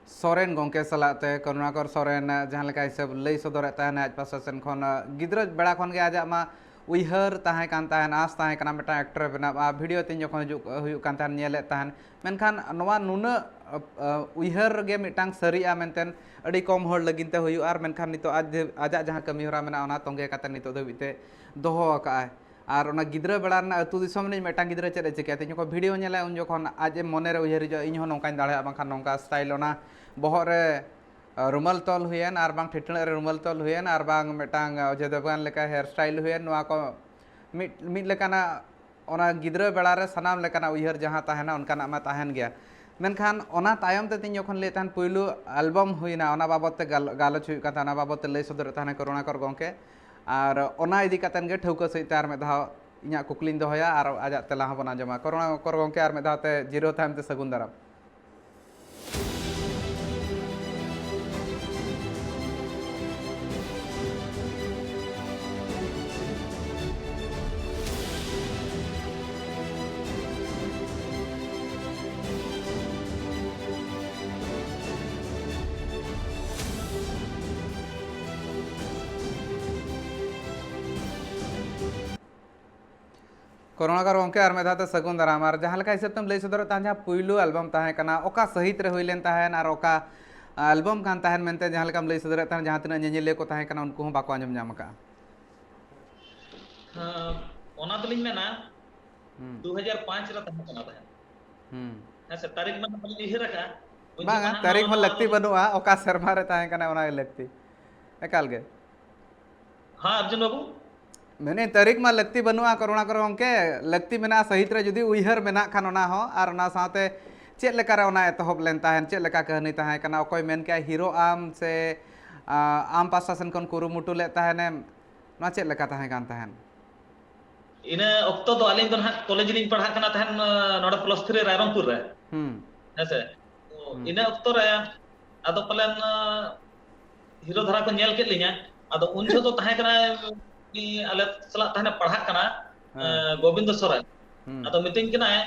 ᱥᱚᱨᱮᱱ ᱜᱚᱢᱠᱮ ᱥᱟᱞᱟᱜ ᱛᱮ᱾ ᱠᱚᱨᱩᱬᱟᱠᱚᱨ ᱥᱚᱨᱮᱱ ᱡᱟᱦᱟᱸ ᱞᱮᱠᱟ ᱦᱤᱥᱟᱹᱵ ᱞᱟᱹᱭ ᱥᱚᱫᱚᱨᱮᱫ ᱛᱟᱦᱮᱱᱟ, ᱟᱡ ᱯᱟᱥᱴᱟ ᱥᱮᱱ ᱠᱷᱚᱱ ᱜᱤᱫᱽᱨᱟᱹ ᱵᱮᱲᱟ ᱠᱷᱚᱱ ᱜᱮ ᱟᱡᱟᱜ ᱢᱟ ᱩᱭᱦᱟᱹᱨ ᱛᱟᱦᱮᱸ ᱠᱟᱱ ᱛᱟᱦᱮᱸᱱ, ᱟᱸᱥ ᱛᱟᱦᱮᱸ ᱠᱟᱱᱟ ᱢᱤᱫᱴᱟᱝ ᱮᱠᱴᱚᱨᱮ ᱵᱮᱱᱟᱜᱼᱟ, ᱵᱷᱤᱰᱤᱭᱳ ᱛᱤᱧ ᱡᱚᱠᱷᱚᱱ ᱦᱤᱡᱩᱜ, ᱦᱩᱭᱩᱜ ᱠᱟᱱ ᱛᱟᱦᱮᱸᱱ, ᱧᱮᱞᱮᱫ ᱛᱟᱦᱮᱸᱱ, ᱢᱮᱱᱠᱷᱟᱱ ᱱᱚᱣᱟ ᱱᱩᱱᱟᱹᱜ, ᱟ, ᱟ, ᱩᱭᱦᱟᱹᱨ ᱜᱮ ᱢᱤᱫᱴᱟᱝ ᱥᱟᱹᱨᱤᱜᱼᱟ ᱢᱮᱱᱛᱮ ᱟᱹᱰᱤ ᱠᱚᱢ ᱦᱚᱲ ᱞᱟᱹᱜᱤᱫ ᱛᱮ ᱦᱩᱭᱩᱜᱼᱟ, ᱟᱨ ᱢᱮᱱᱠᱷᱟᱱ ᱱᱤᱛᱚᱜ ᱟᱡ, ᱟᱡᱟᱜ ᱡᱟᱦᱟᱸ ᱠᱟᱹᱢᱤ ᱦᱚᱨᱟ ᱢᱮᱱᱟᱜᱼᱟ, ᱚᱱᱟ ᱛᱚᱸᱜᱮ ᱠᱟᱛᱮ ᱱᱤᱛᱚᱜ ᱫᱷᱟᱹᱵᱤᱡ ᱛᱮ ᱫᱚᱦᱚ ᱟᱠᱟᱫᱼᱟᱭ᱾ ᱟᱨ ᱚᱱᱟ ᱜᱤᱫᱽᱨᱟᱹ ᱵᱮᱲᱟ ᱨᱮᱱᱟᱜ ᱟᱹᱛᱩ ᱫᱤᱥᱚᱢ ᱨᱤᱱᱤᱡ ᱢᱤᱫᱴᱟᱝ ᱜᱤᱫᱽᱨᱟᱹ ᱪᱮᱫ ᱮ ᱪᱤᱠᱟᱹᱭᱟ? ᱛᱮᱦᱮᱧ ᱡᱚᱠᱷᱚᱱ ᱵᱷᱤᱰᱤᱭᱳ ᱧᱮᱞᱟᱭ, ᱩᱱ ᱡᱚᱠᱷᱚᱱ ᱟᱡ ᱮ ᱢᱚᱱᱮ ᱨᱮ ᱩᱭᱦᱟᱹᱨ ᱦᱤᱡᱩᱜᱼᱟ, "ᱤᱧ ᱦᱚᱸ ᱱᱚᱝᱠᱟᱧ ᱫᱟᱲᱮᱭᱟᱜᱼᱟ", ᱵᱟᱝᱠᱷᱟᱱ ᱱᱚᱝᱠᱟ ᱥᱴᱟᱭᱤᱞ, ᱚᱱᱟ ᱵᱚᱦᱚᱜ ᱨᱮ ᱨᱩᱢᱟᱹᱞ ᱛᱚᱞ ᱦᱩᱭᱮᱱ, ᱟᱨ ᱵᱟᱝ ᱴᱷᱤᱴᱲᱟᱹᱜ ᱨᱮ ᱨᱩᱢᱟᱹᱞ ᱛᱚᱞ ᱦᱩᱭᱮᱱ, ᱟᱨ ᱵᱟᱝ ᱢᱤᱫᱴᱟᱝ ᱚᱡᱚᱭ ᱫᱮᱵᱜᱟᱱ ᱞᱮᱠᱟ ᱦᱮᱭᱟᱨ ᱥᱴᱟᱭᱤᱞ ᱦᱩᱭᱮᱱ, ᱱᱚᱣᱟ ᱠᱚ ᱢᱤᱫ, ᱢᱤᱫ ᱞᱮᱠᱟᱱᱟᱜ, ᱚᱱᱟ ᱜᱤᱫᱽᱨᱟᱹ ᱵᱮᱲᱟ ᱨᱮ ᱥᱟᱱᱟᱢ ᱞᱮᱠᱟᱱᱟᱜ ᱩᱭᱦᱟᱹᱨ ᱡᱟᱦᱟᱸ ᱛᱟᱦᱮᱱᱟ, ᱚᱱᱠᱟᱱᱟᱜ ᱢᱟ ᱛᱟᱦᱮᱱ ᱜᱮᱭᱟ᱾ ᱢᱮᱱᱠᱷᱟᱱ ᱚᱱᱟ ᱛᱟᱭᱚᱢ ᱛᱮ ᱛᱤᱧ ᱡᱚᱠᱷᱚᱱ ᱞᱟᱹᱭᱮᱫ ᱛᱟᱦᱮᱱ, ᱯᱩᱭᱞᱩ ᱟᱞᱵᱚᱢ ᱦᱩᱭᱱᱟ, ᱚᱱᱟ ᱵᱟᱵᱚᱛ ᱛᱮ ᱜᱟᱞ-, ᱜᱟᱞᱚᱪ ᱦᱩᱭᱩᱜ ᱠᱟᱱ ᱛᱟᱦᱮᱱᱟ, ᱚᱱᱟ ᱵᱟᱵᱚᱛ ᱛᱮ ᱞᱟᱹᱭ ᱥᱚᱫᱚᱨᱮᱫ ᱛᱟᱦᱮᱱᱟ ᱠᱚᱨᱩᱬᱟᱠᱚᱨ ᱜᱚᱢᱠᱮ᱾ ᱟᱨ ᱚᱱᱟ ᱤᱫᱤ ᱠᱟᱛᱮᱱ ᱜᱮ ᱴᱷᱟᱹᱣᱠᱟᱹ ᱥᱟᱺᱦᱤᱡ ᱛᱮ ᱟᱨ ᱢᱤᱫ ᱫᱷᱟᱣ ᱤᱧᱟᱹᱜ ᱠᱩᱠᱞᱤᱧ ᱫᱚᱦᱚᱭᱟ ᱟᱨ ᱟᱡᱟᱜ ᱛᱮᱞᱟ ᱦᱚᱸᱵᱚᱱ ᱟᱸᱡᱚᱢᱟ᱾ ᱠᱚᱨᱩᱬᱟᱠᱚᱨ ᱜᱚᱢᱠᱮ, ᱟᱨ ᱢᱤᱫ ᱫᱷᱟᱣ ᱛᱮ ᱡᱤᱨᱟᱹᱣ ᱛᱟᱭᱚᱢ ᱛᱮ ᱥᱟᱹᱜᱩᱱ ᱫᱟᱨᱟᱢ᱾ ᱠᱚᱨᱩᱬᱟᱠᱚᱨ ᱜᱚᱢᱠᱮ, ᱟᱨ ᱢᱤᱫ ᱫᱷᱟᱣ ᱛᱮ ᱥᱟᱹᱜᱩᱱ ᱫᱟᱨᱟᱢ᱾ ᱟᱨ ᱡᱟᱦᱟᱸ ᱞᱮᱠᱟ ᱦᱤᱥᱟᱹᱵ ᱛᱮᱢ ᱞᱟᱹᱭ ᱥᱚᱫᱚᱨᱮᱫ ᱛᱟᱦᱮᱸᱫ, ᱡᱟᱦᱟᱸ ᱯᱩᱭᱞᱩ ᱟᱞᱵᱚᱢ ᱛᱟᱦᱮᱸ ᱠᱟᱱᱟ, ᱚᱠᱟ ᱥᱟᱹᱦᱤᱛ ᱨᱮ ᱦᱩᱭ ᱞᱮᱱ ᱛᱟᱦᱮᱸᱫ ᱟᱨ ᱚᱠᱟ ᱟᱞᱵᱚᱢ ᱠᱟᱱ ᱛᱟᱦᱮᱸᱫ ᱢᱮᱱᱛᱮ ᱡᱟᱦᱟᱸ ᱞᱮᱠᱟᱢ ᱞᱟᱹᱭ ᱥᱚᱫᱚᱨᱮᱫ ᱛᱟᱦᱮᱸᱫ, ᱡᱟᱦᱟᱸ ᱛᱤᱱᱟᱹᱜ ᱧᱮᱧᱮᱞᱤᱭᱟᱹ ᱠᱚ ᱛᱟᱦᱮᱸ ᱠᱟᱱᱟ, ᱩᱱᱠᱩ ᱦᱚᱸ ᱵᱟᱠᱚ ᱟᱸᱡᱚᱢ ᱧᱟᱢ ᱟᱠᱟᱫᱼᱟ᱾ ᱦᱮᱸ, ᱚᱱᱟ ᱫᱚᱞᱤᱧ ᱢᱮᱱᱟ, ᱦᱩᱸ᱾ ᱫᱩ ᱦᱟᱡᱟᱨ ᱯᱟᱸᱪ ᱨᱮ ᱛᱟᱦᱮᱸ ᱠᱟᱱᱟ ᱛᱟᱦᱮᱸᱫ᱾ ᱦᱩᱸ᱾ ᱦᱮᱸ ᱥᱮ, ᱛᱟᱹᱨᱤᱠᱷ ᱢᱟ ᱵᱟᱹᱞᱤᱧ ᱩᱭᱦᱟᱹᱨ ᱟᱠᱟᱫᱼᱟ᱾ ᱩᱱ ᱵᱟᱝᱟ, ᱡᱚᱠᱷᱚᱱ ᱦᱟᱸᱜ ᱛᱟᱹᱨᱤᱠᱷ ᱱᱟᱣᱟ ᱦᱚᱸ ᱱᱟᱣᱟ ᱞᱟᱹᱠᱛᱤ ᱵᱚᱱ ᱵᱟᱹᱱᱩᱜᱼᱟ, ᱚᱠᱟ ᱥᱮᱨᱢᱟ ᱨᱮ ᱛᱟᱦᱮᱸ ᱠᱟᱱᱟ, ᱚᱱᱟ ᱜᱮ ᱞᱟᱹᱠᱛᱤ᱾ ᱮᱠᱟᱞ ᱜᱮ᱾ ᱦᱮᱸ, ᱚᱨᱡᱩᱱ ᱵᱟᱹᱵᱩ? ᱢᱮᱱᱮᱫ, ᱛᱟᱹᱨᱤᱠᱷ ᱢᱟ ᱞᱟᱹᱠᱛᱤ ᱵᱟᱹᱱᱩᱜᱼᱟ, ᱠᱚᱨᱩᱬᱟᱠᱚᱨ ᱜᱚᱢᱠᱮ᱾ ᱞᱟᱹᱠᱛᱤ ᱢᱮᱱᱟᱜᱼᱟ ᱥᱟᱹᱦᱤᱛ ᱨᱮ ᱡᱩᱫᱤ ᱩᱭᱦᱟᱹᱨ ᱢᱮᱱᱟᱜ ᱠᱷᱟᱱ ᱚᱱᱟ ᱦᱚᱸ, ᱟᱨ ᱚᱱᱟ ᱥᱟᱶᱛᱮ ᱪᱮᱫ ᱞᱮᱠᱟᱨᱮ ᱚᱱᱟ ᱮᱛᱚᱦᱚᱵ ᱞᱮᱱ ᱛᱟᱦᱮᱸᱱ, ᱪᱮᱫ ᱞᱮᱠᱟ ᱠᱟᱹᱦᱱᱤ ᱛᱟᱦᱮᱸ ᱠᱟᱱᱟ, ᱚᱠᱚᱭ ᱢᱮᱱ ᱠᱮᱜᱼᱟ ᱦᱤᱨᱳ ᱟᱢ ᱥᱮ, ᱟ, ᱟᱢ ᱯᱟᱥᱴᱟ ᱥᱮᱱ ᱠᱷᱚᱱ ᱠᱩᱨᱩᱢᱩᱴᱩ ᱞᱮᱫ ᱛᱟᱦᱮᱱᱮᱢ, ᱱᱚᱣᱟ ᱪᱮᱫ ᱞᱮᱠᱟ ᱛᱟᱦᱮᱸ ᱠᱟᱱ ᱛᱟᱦᱮᱸᱱ? ᱤᱱᱟᱹ ᱚᱠᱛᱚ ᱫᱚ ᱟᱹᱞᱤᱧ ᱫᱚ ᱱᱟᱦᱟᱜ ᱠᱚᱞᱮᱡᱽ ᱞᱤᱧ ᱯᱟᱲᱦᱟᱜ ᱠᱟᱱᱟ ᱛᱟᱦᱮᱸᱱ, ᱱᱚᱰᱮ ᱯᱞᱟᱥ ᱛᱷᱨᱤ ᱨᱟᱭᱨᱚᱝᱯᱩᱨ ᱨᱮ᱾ ᱦᱩᱸ᱾ ᱦᱮᱸ ᱥᱮ? ᱦᱩᱸ᱾ ᱤᱱᱟᱹ ᱚᱠᱛᱚ ᱨᱮ ᱟᱫᱚ ᱯᱟᱞᱮᱱ, ᱦᱤᱨᱳ ᱫᱷᱟᱨᱟ ᱠᱚ ᱧᱮᱞ ᱠᱮᱫ ᱞᱤᱧᱟ᱾ ᱟᱫᱚ ᱩᱱ ᱡᱚᱦᱚᱜ ᱫᱚ ᱛᱟᱦᱮᱸ ᱠᱟᱱᱟᱭ, ᱩᱱᱤ ᱟᱞᱮ ᱥᱟᱞᱟᱜ ᱛᱟᱦᱮᱱᱮ ᱯᱟᱲᱦᱟᱜ ᱠᱟᱱᱟ, ᱦᱮᱸ᱾ ᱮᱸ, ᱜᱳᱵᱤᱱᱫᱚ ᱥᱚᱨᱮᱱ᱾ ᱦᱩᱸ᱾ ᱟᱫᱚ ᱢᱤᱛᱟᱹᱧ ᱠᱟᱱᱟᱭ,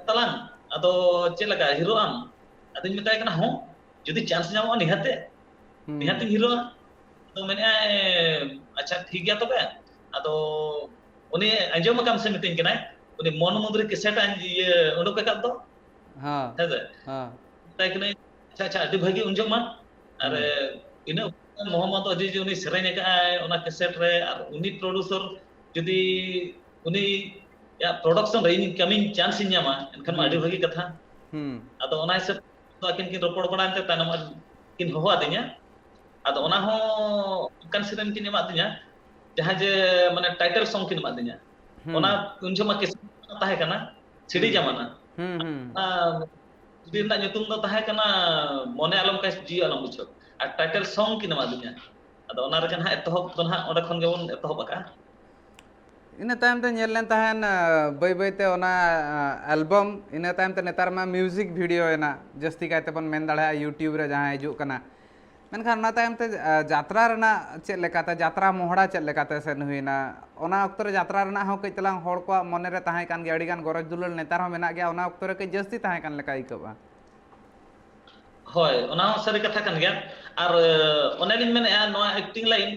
"ᱛᱟᱞᱟᱝ, ᱟᱫᱚ ᱪᱮᱫ ᱞᱮᱠᱟ, ᱦᱤᱨᱳᱜ ᱟᱢ?" ᱟᱫᱚᱧ ᱢᱮᱛᱟᱭ ᱠᱟᱱᱟ, "ᱦᱚᱸ, ᱡᱩᱫᱤ ᱪᱟᱱᱥ ᱧᱟᱢᱚᱜᱼᱟ, ᱱᱤᱦᱟᱹᱛ ᱛᱮ, ᱦᱩᱸ᱾ ᱱᱤᱦᱟᱹᱛ ᱤᱧ ᱦᱤᱨᱳᱜᱼᱟ᱾" ᱟᱫᱚ ᱢᱮᱱᱮᱫᱼᱟᱭ, "ᱟᱪᱪᱷᱟ, ᱴᱷᱤᱠ ᱜᱮᱭᱟ ᱛᱚᱵᱮ, ᱟᱫᱚ ᱩᱱᱤ ᱟᱸᱡᱚᱢ ᱟᱠᱟᱢ ᱥᱮ ᱢᱤᱛᱟᱹᱧ ᱠᱟᱱᱟᱭ, ᱩᱱᱤ ᱢᱚᱱ ᱢᱩᱫᱽᱨᱤ ᱠᱮᱥᱮᱴ ᱤᱭᱟᱹ ᱩᱰᱩᱠ ᱟᱠᱟᱫ ᱫᱚ᱾ ᱦᱮᱸ ᱦᱮᱸ ᱥᱮ? ᱦᱮᱸ ᱢᱮᱛᱟᱭ ᱠᱟᱹᱱᱟᱹᱧ, "ᱟᱪᱪᱷᱟ ᱟᱪᱪᱷᱟ, ᱟᱹᱰᱤ ᱵᱷᱟᱹᱜᱤ ᱩᱱ ᱡᱚᱦᱚᱜ ᱢᱟ᱾ ᱟᱨ ᱤᱱᱟᱹᱜ ᱢᱚᱦᱚᱢᱢᱚᱫ ᱟᱡᱤᱡ ᱩᱱᱤ ᱥᱮᱨᱮᱧ ᱟᱠᱟᱫ ᱟᱭ ᱚᱱᱟ ᱠᱮᱥᱮᱴ ᱨᱮ, ᱟᱨ ᱩᱱᱤ ᱯᱨᱚᱰᱩᱥᱚᱨ ᱡᱩᱫᱤ ᱩᱱᱤᱭᱟᱜ ᱯᱨᱚᱰᱟᱠᱥᱚᱱ ᱨᱮ ᱤᱧ ᱠᱟᱹᱢᱤᱧ ᱪᱟᱱᱥ ᱤᱧ ᱧᱟᱢᱟ, ᱮᱱᱠᱷᱟᱱ ᱢᱟ ᱟᱹᱰᱤ ᱵᱷᱟᱹᱜᱤ ᱠᱟᱛᱷᱟ᱾" ᱦᱩᱸ ᱟᱫᱚ ᱚᱱᱟ ᱦᱤᱥᱟᱹᱵ ᱫᱚ ᱟᱹᱠᱤᱱ ᱠᱤᱱ ᱨᱚᱯᱚᱲ ᱵᱟᱲᱟᱭᱮᱱ ᱛᱮ ᱛᱟᱭᱱᱚᱢ ᱠᱤᱱ ᱦᱚᱦᱚ ᱟᱹᱫᱤᱧᱟ᱾ ᱟᱫᱚ ᱚᱱᱟ ᱦᱚᱸ ᱚᱱᱠᱟᱱ ᱥᱮᱨᱮᱧ ᱠᱤᱱ ᱮᱢᱟᱫ ᱫᱤᱧᱟ, ᱡᱟᱦᱟᱸ ᱡᱮ ᱢᱟᱱᱮ ᱴᱟᱭᱴᱮᱞ ᱥᱚᱝ ᱠᱤᱱ ᱮᱢᱟᱫ ᱫᱤᱧᱟ᱾ ᱦᱩᱸ ᱚᱱᱟ ᱩᱱ ᱡᱚᱦᱚᱜ ᱢᱟ ᱠᱮᱥᱮᱴ ᱛᱟᱦᱮᱸ ᱠᱟᱱᱟ, ᱥᱤᱰᱤ ᱦᱩᱸ ᱡᱟᱢᱟᱱᱟ᱾ ᱦᱩᱸ ᱦᱩᱸ ᱚᱱᱟ ᱥᱤᱰᱤ ᱨᱮᱱᱟᱜ ᱧᱩᱛᱩᱢ ᱫᱚ ᱛᱟᱦᱮᱸ ᱠᱟᱱᱟ ᱢᱚᱱᱮ ᱟᱞᱚᱢ ᱠᱟᱥ ᱡᱤᱣᱤ ᱟᱞᱚᱢ ᱵᱩᱡᱷᱟᱹᱣ᱾ ᱟᱨ ᱴᱟᱭᱴᱮᱞ ᱥᱚᱝ ᱠᱤᱱ ᱮᱢᱟᱫ ᱫᱤᱧᱟ᱾ ᱟᱫᱚ ᱚᱱᱟ ᱨᱮᱜᱮ ᱱᱟᱦᱟᱜ ᱮᱛᱚᱦᱚᱵ ᱫᱚ ᱱᱟᱦᱟᱜ ᱚᱸᱰᱮ ᱠᱷᱚᱱ ᱜᱮᱵᱚᱱ ᱮᱛᱚᱦᱚᱵ ᱟᱠᱟᱫᱼᱟ᱾ ᱤᱱᱟᱹ ᱛᱟᱭᱚᱢ ᱛᱮ ᱧᱮᱞ ᱞᱮᱱ ᱛᱟᱦᱮᱸᱱ ᱟᱸ, ᱵᱟᱹᱭ ᱵᱟᱹᱭ ᱛᱮ ᱚᱱᱟ ᱟᱸ, ᱮᱞᱵᱚᱢ, ᱤᱱᱟᱹ ᱛᱟᱭᱚᱢ ᱛᱮ ᱱᱮᱛᱟᱨ ᱢᱟ ᱢᱤᱣᱡᱤᱠ ᱵᱷᱤᱰᱤᱭᱳ ᱮᱱᱟ, ᱡᱟᱹᱥᱛᱤ ᱠᱟᱭ ᱛᱮᱵᱚᱱ ᱢᱮᱱ ᱫᱟᱲᱮᱭᱟᱜᱼᱟ ᱭᱩᱴᱤᱭᱩᱵᱽ ᱨᱮ ᱡᱟᱦᱟᱸ ᱦᱤᱡᱩᱜ ᱠᱟᱱᱟ᱾ ᱢᱮᱱᱠᱷᱟᱱ ᱚᱱᱟ ᱛᱟᱭᱚᱢ ᱛᱮ ᱟᱸ, ᱡᱟᱛᱨᱟ ᱨᱮᱱᱟᱜ ᱪᱮᱫ ᱞᱮᱠᱟᱛᱮ, ᱡᱟᱛᱨᱟ ᱢᱚᱦᱲᱟ ᱪᱮᱫ ᱞᱮᱠᱟᱛᱮ ᱥᱮᱱ ᱦᱩᱭᱱᱟ? ᱚᱱᱟ ᱚᱠᱛᱚ ᱨᱮ ᱡᱟᱛᱨᱟ ᱨᱮᱱᱟᱜ ᱦᱚᱸ ᱠᱟᱹᱡ ᱛᱟᱞᱟᱝ ᱦᱚᱲ ᱠᱚᱣᱟᱜ ᱢᱚᱱᱮ ᱨᱮ ᱛᱟᱦᱮᱸ ᱠᱟᱱ ᱜᱮᱭᱟ, ᱟᱹᱰᱤ ᱜᱟᱱ ᱜᱚᱨᱚᱡᱽ ᱫᱩᱞᱟᱹᱲ ᱱᱮᱛᱟᱨ ᱦᱚᱸ ᱢᱮᱱᱟᱜ ᱜᱮᱭᱟ, ᱚᱱᱟ ᱚᱠᱛᱚ ᱨᱮ ᱠᱟᱹᱡ ᱡᱟᱹᱥᱛᱤ ᱛᱟᱦᱮᱸ ᱠᱟᱱ ᱞᱮᱠᱟ ᱟᱹᱭᱠᱟᱹᱜᱼᱟ᱾ ᱦᱳᱭ, ᱚᱱᱟ ᱦᱚᱸ ᱥᱟᱹᱨᱤ ᱠᱟᱛᱷᱟ ᱠᱟᱱ ᱜᱮᱭᱟ᱾ ᱟᱨ ᱚᱱᱮᱞᱤᱧ ᱢᱮᱱᱮᱫᱼᱟ, ᱱᱚᱣᱟ ᱮᱠᱴᱤᱝ ᱞᱟᱭᱤᱱ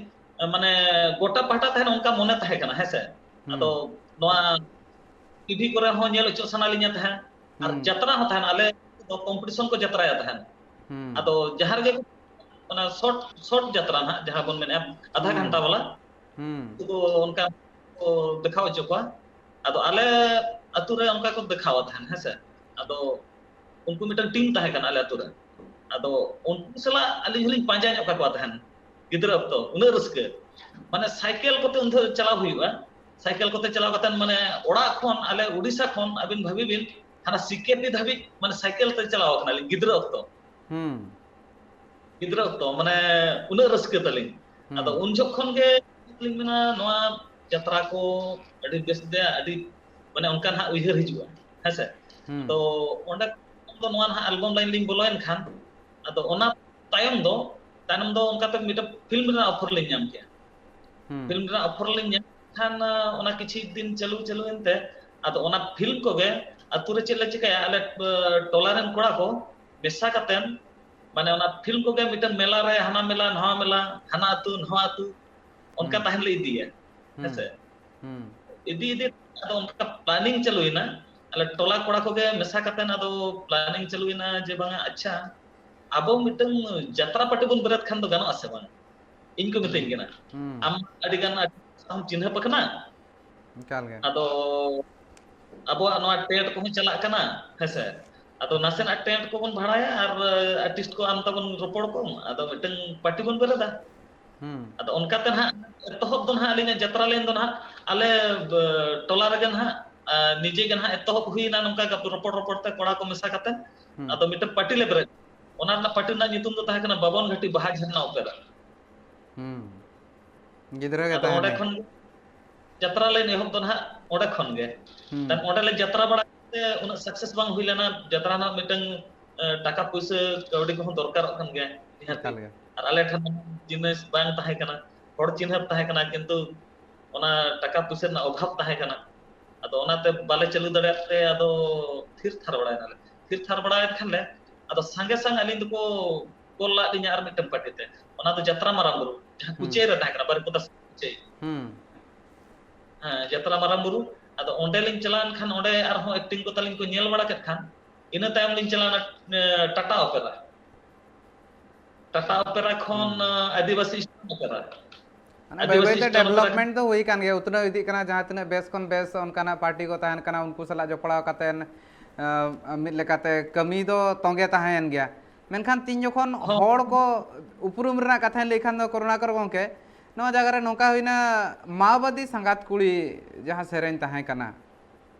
ᱢᱟᱱᱮ ᱜᱚᱴᱟ ᱯᱟᱦᱴᱟ ᱛᱟᱦᱮᱱ ᱚᱱᱠᱟ ᱢᱚᱱᱮ ᱛᱟᱦᱮᱸ ᱠᱟᱱᱟ, ᱦᱮᱸ ᱥᱮ? ᱦᱩᱸ ᱟᱫᱚ ᱱᱚᱣᱟ ᱴᱤᱵᱷᱤ ᱠᱚᱨᱮ ᱦᱚᱸ ᱧᱮᱞ ᱦᱚᱪᱚ ᱥᱟᱱᱟ ᱞᱤᱧᱟ ᱛᱟᱦᱮᱸᱫ, ᱟᱨ ᱦᱩᱸ ᱡᱟᱛᱨᱟ ᱦᱚᱸ ᱛᱟᱦᱮᱸᱱ, ᱟᱞᱮ ᱫᱚ ᱠᱚᱢᱯᱤᱴᱤᱥᱚᱱ ᱠᱚ ᱡᱟᱛᱨᱟᱭᱟ ᱛᱟᱦᱮᱸᱱ᱾ ᱦᱩᱸ ᱟᱫᱚ ᱡᱟᱦᱟᱸ ᱨᱮᱜᱮ ᱚᱱᱟ ᱥᱚᱨᱴ ᱥᱚᱨᱴ ᱡᱟᱛᱨᱟ ᱱᱟᱦᱟᱜ ᱡᱟᱦᱟᱸ ᱵᱚᱱ ᱢᱮᱱᱮᱫᱼᱟ, ᱟᱫᱷᱟ ᱦᱩᱸ ᱜᱷᱟᱱᱴᱟ ᱵᱟᱞᱟ, ᱦᱩᱸ ᱩᱱᱠᱩ ᱫᱚ ᱚᱱᱠᱟ ᱠᱚ ᱫᱮᱠᱷᱟᱣ ᱦᱚᱪᱚ ᱠᱚᱣᱟ᱾ ᱟᱫᱚ ᱟᱞᱮ ᱟᱛᱩ ᱨᱮ ᱚᱱᱠᱟ ᱠᱚ ᱫᱮᱠᱷᱟᱣᱟ ᱛᱟᱦᱮᱸᱱ, ᱦᱮᱸ ᱥᱮ? ᱟᱫᱚ ᱩᱱᱠᱩ ᱢᱤᱫᱴᱟᱝ ᱴᱤᱢ ᱛᱟᱦᱮᱸ ᱠᱟᱱᱟ ᱟᱞᱮ ᱟᱛᱩ ᱨᱮ᱾ ᱟᱫᱚ ᱩᱱᱠᱩ ᱥᱟᱞᱟᱜ ᱟᱹᱞᱤᱧ ᱦᱚᱸᱞᱤᱧ ᱯᱟᱸᱡᱟ ᱧᱚᱜ ᱠᱟᱠᱚᱣᱟ ᱛᱟᱦᱮᱸᱱ ᱜᱤᱫᱽᱨᱟᱹ ᱚᱠᱛᱚ, ᱩᱱᱟᱹᱜ ᱨᱟᱹᱥᱠᱟᱹ᱾ ᱢᱟᱱᱮ ᱥᱟᱭᱠᱮᱞ ᱠᱚᱛᱮ ᱩᱱ ᱡᱚᱦᱚᱜ ᱪᱟᱞᱟᱣ ᱦᱩᱭᱩᱜᱼᱟ, ᱥᱟᱭᱠᱮᱞ ᱠᱚᱛᱮ ᱪᱟᱞᱟᱣ ᱠᱟᱛᱮ ᱢᱟᱱᱮ ᱚᱲᱟᱜ ᱠᱷᱚᱱ ᱟᱞᱮ ᱩᱰᱤᱥᱟ ᱠᱷᱚᱱ ᱟᱹᱵᱤᱱ ᱵᱷᱟᱹᱵᱤ ᱵᱤᱱ ᱦᱟᱱᱟ ᱥᱤᱠᱮᱯᱤ ᱫᱷᱟᱹᱵᱤᱡ ᱢᱟᱱᱮ ᱥᱟᱭᱠᱮᱞ ᱛᱮ ᱪᱟᱞᱟᱣ ᱠᱟᱱᱟᱞᱤᱧ ᱜᱤᱫᱽᱨᱟᱹ ᱚᱠᱛᱚ᱾ ᱦᱩᱸ ᱜᱤᱫᱽᱨᱟᱹ ᱚᱠᱛᱚ ᱢᱟᱱᱮ ᱩᱱᱟᱹᱜ ᱨᱟᱹᱥᱠᱟᱹ ᱛᱟᱹᱞᱤᱧ᱾ ᱦᱩᱸ ᱟᱫᱚ ᱩᱱ ᱡᱚᱠᱷᱚᱱ ᱜᱮ ᱞᱤᱧ ᱢᱮᱱᱟ ᱱᱚᱣᱟ ᱡᱟᱛᱨᱟ ᱠᱚ ᱟᱹᱰᱤ ᱵᱮᱥ ᱜᱮ, ᱟᱹᱰᱤ ᱢᱟᱱᱮ ᱚᱱᱠᱟ ᱱᱟᱦᱟᱜ ᱩᱭᱦᱟᱹᱨ ᱦᱤᱡᱩᱜᱼᱟ, ᱦᱮᱸ ᱥᱮ? ᱦᱩᱸ ᱛᱚ ᱚᱸᱰᱮ ᱠᱷᱚᱱ ᱫᱚ ᱱᱚᱣᱟ ᱱᱟᱦᱟᱜ ᱮᱞᱵᱚᱢ ᱞᱟᱭᱤᱱ ᱞᱤᱧ ᱵᱚᱞᱚᱭᱮᱱ ᱠᱷᱟᱱ, ᱟᱫᱚ ᱚᱱᱟ ᱛᱟᱭᱚᱢ ᱫᱚ, ᱛᱟᱭᱱᱚᱢ ᱫᱚ ᱚᱱᱠᱟᱛᱮ ᱢᱤᱫᱴᱮᱱ ᱯᱷᱤᱞᱢ ᱨᱮᱱᱟᱜ ᱚᱯᱷᱟᱨ ᱞᱤᱧ ᱧᱟᱢ ᱠᱮᱜᱼᱟ᱾ ᱦᱩᱸ ᱯᱷᱤᱞᱢ ᱨᱮᱱᱟᱜ ᱚᱯᱷᱟᱨ ᱞᱤᱧ ᱧᱟᱢ ᱠᱷᱟᱱ, ᱚᱱᱟ ᱠᱤᱪᱷᱩ ᱫᱤᱱ ᱪᱟᱹᱞᱩ ᱪᱟᱹᱞᱩᱭᱮᱱ ᱛᱮ, ᱟᱫᱚ ᱚᱱᱟ ᱯᱷᱤᱞᱢ ᱠᱚᱜᱮ ᱟᱛᱩ ᱨᱮ ᱪᱮᱫ ᱞᱮ ᱪᱤᱠᱟᱹᱭᱟ, ᱟᱞᱮ ᱴᱚᱞᱟ ᱨᱮᱱ ᱠᱚᱲᱟ ᱠᱚ ᱢᱮᱥᱟ ᱠᱟᱛᱮᱱ, ᱢᱟᱱᱮ ᱚᱱᱟ ᱯᱷᱤᱞᱢ ᱠᱚᱜᱮ ᱢᱤᱫᱴᱮᱱ ᱢᱮᱞᱟ ᱨᱮ, ᱦᱟᱱᱟ ᱢᱮᱞᱟ, ᱱᱟᱣᱟ ᱢᱮᱞᱟ, ᱦᱟᱱᱟ ᱟᱹᱛᱩ, ᱱᱚᱣᱟ ᱟᱹᱛᱩ, ᱚᱱᱠᱟ ᱦᱩᱸ ᱛᱟᱦᱮᱱ ᱞᱮ ᱤᱫᱤᱭᱟ᱾ ᱦᱮᱸᱥᱮ? ᱤᱫᱤ ᱤᱫᱤ ᱟᱫᱚ ᱚᱱᱠᱟ ᱯᱞᱟᱱᱤᱝ ᱪᱟᱹᱞᱩᱭᱮᱱᱟ᱾ ᱟᱞᱮ ᱴᱚᱞᱟ ᱠᱚᱲᱟ ᱠᱚᱜᱮ ᱢᱮᱥᱟ ᱠᱟᱛᱮ ᱟᱫᱚ ᱯᱞᱟᱱᱤᱝ ᱪᱟᱹᱞᱩᱭᱮᱱᱟ ᱡᱮ, ᱵᱟᱝᱟ, ᱟᱪᱪᱷᱟ, ᱟᱵᱚ ᱢᱤᱫᱴᱟᱝ ᱡᱟᱛᱨᱟ ᱯᱟᱨᱴᱤ ᱵᱚᱱ ᱵᱮᱨᱮᱫ ᱠᱷᱟᱱ ᱫᱚ ᱜᱟᱱᱚᱜ ᱟᱥᱮ ᱵᱟᱝ? ᱤᱧ ᱠᱚ ᱢᱤᱛᱟᱹᱧ ᱠᱟᱱᱟ, ᱟᱢ ᱟᱹᱰᱤ ᱜᱟᱱ ᱟᱨᱴᱤᱥᱴ ᱥᱟᱶ ᱪᱤᱱᱦᱟᱹᱯ ᱟᱠᱟᱱᱟ, ᱮᱠᱟᱞ ᱜᱮ᱾ ᱟᱫᱚ ᱟᱵᱚᱣᱟᱜ ᱱᱚᱣᱟ ᱴᱮᱴ ᱠᱚᱦᱚᱸ ᱪᱟᱞᱟᱜ ᱠᱟᱱᱟ, ᱦᱮᱸᱥᱮ? ᱟᱫᱚ ᱱᱟᱥᱮᱱᱟᱜ ᱴᱮᱱᱴ ᱠᱚᱵᱚᱱ ᱵᱷᱟᱲᱟᱭᱟ ᱟᱨ ᱟᱨᱴᱤᱥᱴ ᱠᱚ ᱟᱢ ᱛᱟᱵᱚᱱ ᱨᱚᱯᱚᱲ ᱠᱚᱢ, ᱟᱫᱚ ᱢᱤᱫᱴᱟᱝ ᱯᱟᱨᱴᱤ ᱵᱚᱱ ᱵᱮᱨᱮᱫᱟ᱾ ᱦᱩᱸ᱾ ᱟᱫᱚ ᱚᱱᱠᱟᱛᱮ ᱱᱟᱦᱟᱜ ᱮᱛᱚᱦᱚᱵ ᱫᱚ ᱱᱟᱦᱟᱜ ᱟᱹᱞᱤᱧᱟᱜ ᱡᱟᱛᱨᱟ ᱞᱟᱭᱤᱱ ᱫᱚ ᱱᱟᱦᱟᱜ ᱟᱞᱮ, ᱵ-, ᱴᱚᱞᱟ ᱨᱮᱜᱮ ᱱᱟᱦᱟᱜ, ᱟ, ᱱᱤᱡᱮ ᱜᱮ ᱱᱟᱦᱟᱜ ᱮᱛᱚᱦᱚᱵ ᱦᱩᱭᱱᱟ ᱱᱚᱝᱠᱟ ᱜᱟᱯ-, ᱨᱚᱯᱚᱲ ᱨᱚᱯᱚᱲ ᱛᱮ ᱠᱚᱲᱟ ᱠᱚ ᱢᱮᱥᱟ ᱠᱟᱛᱮ᱾ ᱦᱩᱸ᱾ ᱟᱫᱚ ᱢᱤᱫᱴᱟᱝ ᱯᱟᱨᱴᱤ ᱞᱮ ᱵᱮᱨᱮᱫ᱾ ᱚᱱᱟ ᱨᱮᱱᱟᱜ ᱯᱟᱨᱴᱤ ᱨᱮᱱᱟᱜ ᱧᱩᱛᱩᱢ ᱫᱚ ᱛᱟᱦᱮᱸ ᱠᱟᱱᱟ ᱵᱟᱵᱚᱱ ᱜᱷᱟᱴᱤ ᱵᱟᱦᱟ ᱡᱷᱟᱨᱱᱟ ᱚᱯᱮᱨᱟ᱾ ᱦᱩᱸ᱾ ᱜᱤᱫᱽᱨᱟᱹ ᱜᱮ ᱟᱫᱚ ᱛᱟᱦᱮᱸ ᱚᱸᱰᱮ ᱞᱮᱱ᱾ ᱠᱷᱚᱱ ᱜᱮ ᱡᱟᱛᱨᱟ ᱞᱟᱭᱤᱱ ᱮᱦᱚᱵ ᱫᱚ ᱱᱟᱦᱟᱜ ᱚᱸᱰᱮ ᱠᱷᱚᱱ ᱜᱮ᱾ ᱦᱩᱸ᱾ ᱛᱟᱨ ᱚᱸᱰᱮ ᱞᱮ ᱡᱟᱛᱨᱟ ᱵᱟᱲᱟ ᱠᱟᱛᱮ ᱩᱱᱟᱹᱜ ᱥᱟᱠᱥᱮᱥ ᱵᱟᱝ ᱦᱩᱭ ᱞᱮᱱᱟ᱾ ᱡᱟᱛᱨᱟ ᱨᱮᱱᱟᱜ ᱢᱤᱫᱴᱟᱝ, ᱮ, ᱴᱟᱠᱟ ᱯᱩᱭᱥᱟᱹ ᱠᱟᱹᱣᱰᱤ ᱠᱚᱦᱚᱸ ᱫᱚᱨᱠᱟᱨᱚᱜ ᱠᱟᱱ ᱜᱮᱭᱟ ᱱᱤᱦᱟᱹᱛᱤ᱾ ᱮᱠᱟᱞ ᱜᱮ᱾ ᱟᱨ ᱟᱞᱮ ᱴᱷᱮᱱ ᱡᱤᱱᱤᱥ ᱵᱟᱝ ᱛᱟᱦᱮᱸ ᱠᱟᱱᱟ, ᱦᱚᱲ ᱪᱤᱱᱦᱟᱹᱯ ᱛᱟᱦᱮᱸ ᱠᱟᱱᱟ, ᱠᱤᱱᱛᱩ ᱚᱱᱟ ᱴᱟᱠᱟ ᱯᱩᱭᱥᱟᱹ ᱨᱮᱱᱟᱜ ᱚᱵᱷᱟᱵᱽ ᱛᱟᱦᱮᱸ ᱠᱟᱱᱟ᱾ ᱟᱫᱚ ᱚᱱᱟᱛᱮ ᱵᱟᱞᱮ ᱪᱟᱹᱞᱩ ᱫᱟᱲᱮᱭᱟᱜ ᱛᱮ ᱟᱫᱚ ᱛᱷᱤᱨ ᱛᱷᱟᱨ ᱵᱟᱲᱟᱭᱱᱟᱞᱮ᱾ ᱛᱷᱤᱨ ᱛᱷᱟᱨ ᱵᱟᱲᱟᱭᱮᱱ ᱠᱷᱟᱱ ᱞᱮ, ᱟᱫᱚ ᱥᱟᱸᱜᱮ ᱥᱟᱝ ᱟᱹᱞᱤᱧ ᱫᱚᱠᱚ ᱠᱚᱞ ᱞᱟᱫ ᱞᱤᱧᱟ ᱟᱨ ᱢᱤᱫᱴᱮᱱ ᱯᱟᱨᱴᱤ ᱛᱮ᱾ ᱚᱱᱟ ᱫᱚ ᱡᱟᱛᱨᱟ ᱢᱟᱨᱟᱝ ᱵᱩᱨᱩ, ᱡᱟᱦᱟᱸ ᱦᱩᱸ᱾ ᱠᱩᱪᱟᱹᱭ ᱨᱮ ᱛᱟᱦᱮᱸ ᱠᱟᱱᱟ, ᱵᱟᱨᱤᱯᱚᱫᱟ ᱠᱩᱪᱟᱹᱭ᱾ ᱦᱩᱸ᱾ ᱦᱮᱸ, ᱡᱟᱛᱨᱟ ᱢᱟᱨᱟᱝ ᱵᱩᱨᱩ᱾ ᱟᱫᱚ ᱚᱸᱰᱮ ᱞᱤᱧ ᱪᱟᱞᱟᱣᱮᱱ ᱠᱷᱟᱱ ᱚᱸᱰᱮ ᱟᱨᱦᱚᱸ ᱮᱠᱴᱤᱝ ᱠᱚ ᱛᱟᱹᱞᱤᱧ ᱠᱚ ᱧᱮᱞ ᱵᱟᱲᱟ ᱠᱮᱫ ᱠᱷᱟᱱ, ᱤᱱᱟᱹ ᱛᱟᱭᱚᱢ ᱞᱤᱧ ᱪᱟᱞᱟᱣᱱᱟ, ᱮ, ᱴᱟᱴᱟ ᱚᱯᱮᱨᱟ᱾ ᱴᱟᱴᱟ ᱚᱯᱮᱨᱟ ᱠᱷᱚᱱ, ᱦᱩᱸ᱾ ᱮ, ᱟᱹᱫᱤᱵᱟᱹᱥᱤ ᱥᱴᱮᱱ ᱚᱯᱮᱨᱟ᱾ ᱢᱟᱱᱮ ᱵᱟᱹᱭ ᱟᱹᱫᱤᱵᱟᱹᱥᱤ ᱵᱟᱹᱭᱛᱮ ᱥᱴᱮᱱ ᱚᱯᱮᱨᱟ ᱰᱮᱵᱷᱞᱚᱯᱢᱮᱱᱴ ᱫᱚ ᱦᱩᱭ ᱠᱟᱱ ᱜᱮᱭᱟ, ᱩᱛᱱᱟᱹᱣ ᱤᱫᱤᱜ ᱠᱟᱱᱟ, ᱡᱟᱦᱟᱸ ᱛᱤᱱᱟᱹᱜ ᱵᱮᱥ ᱠᱷᱚᱱ ᱵᱮᱥ ᱚᱱᱠᱟᱱᱟᱜ ᱯᱟᱨᱴᱤ ᱠᱚ ᱛᱟᱦᱮᱱ ᱠᱟᱱᱟ, ᱩᱱᱠᱩ ᱥᱟᱞᱟᱜ ᱡᱚᱯᱲᱟᱣ ᱠᱟᱛᱮᱱ, ᱮ, ᱢᱤᱫ ᱞᱮᱠᱟᱛᱮ ᱠᱟᱹᱢᱤ ᱫᱚ ᱛᱚᱸᱜᱮ ᱛᱟᱦᱮᱸᱭᱮᱱ ᱜᱮᱭᱟ᱾ ᱢᱮᱱᱠᱷᱟᱱ ᱛᱤᱧ ᱡᱚᱠᱷᱚᱱ ᱦᱚᱸ᱾ ᱦᱚᱲ ᱠᱚ ᱩᱯᱨᱩᱢ ᱨᱮᱱᱟᱜ ᱠᱟᱛᱷᱟᱧ ᱞᱟᱹᱭ ᱠᱷᱟᱱ ᱫᱚ, ᱠᱚᱨᱩᱬᱟᱠᱚᱨ ᱜᱚᱢᱠᱮ, ᱱᱚᱣᱟ ᱡᱟᱭᱜᱟ ᱨᱮ ᱱᱚᱝᱠᱟ ᱦᱩᱭᱱᱟ, ᱢᱟᱣᱵᱟᱫᱤ ᱥᱟᱸᱜᱟᱛ ᱠᱩᱲᱤ ᱡᱟᱦᱟᱸ ᱥᱮᱨᱮᱧ ᱛᱟᱦᱮᱸ ᱠᱟᱱᱟ,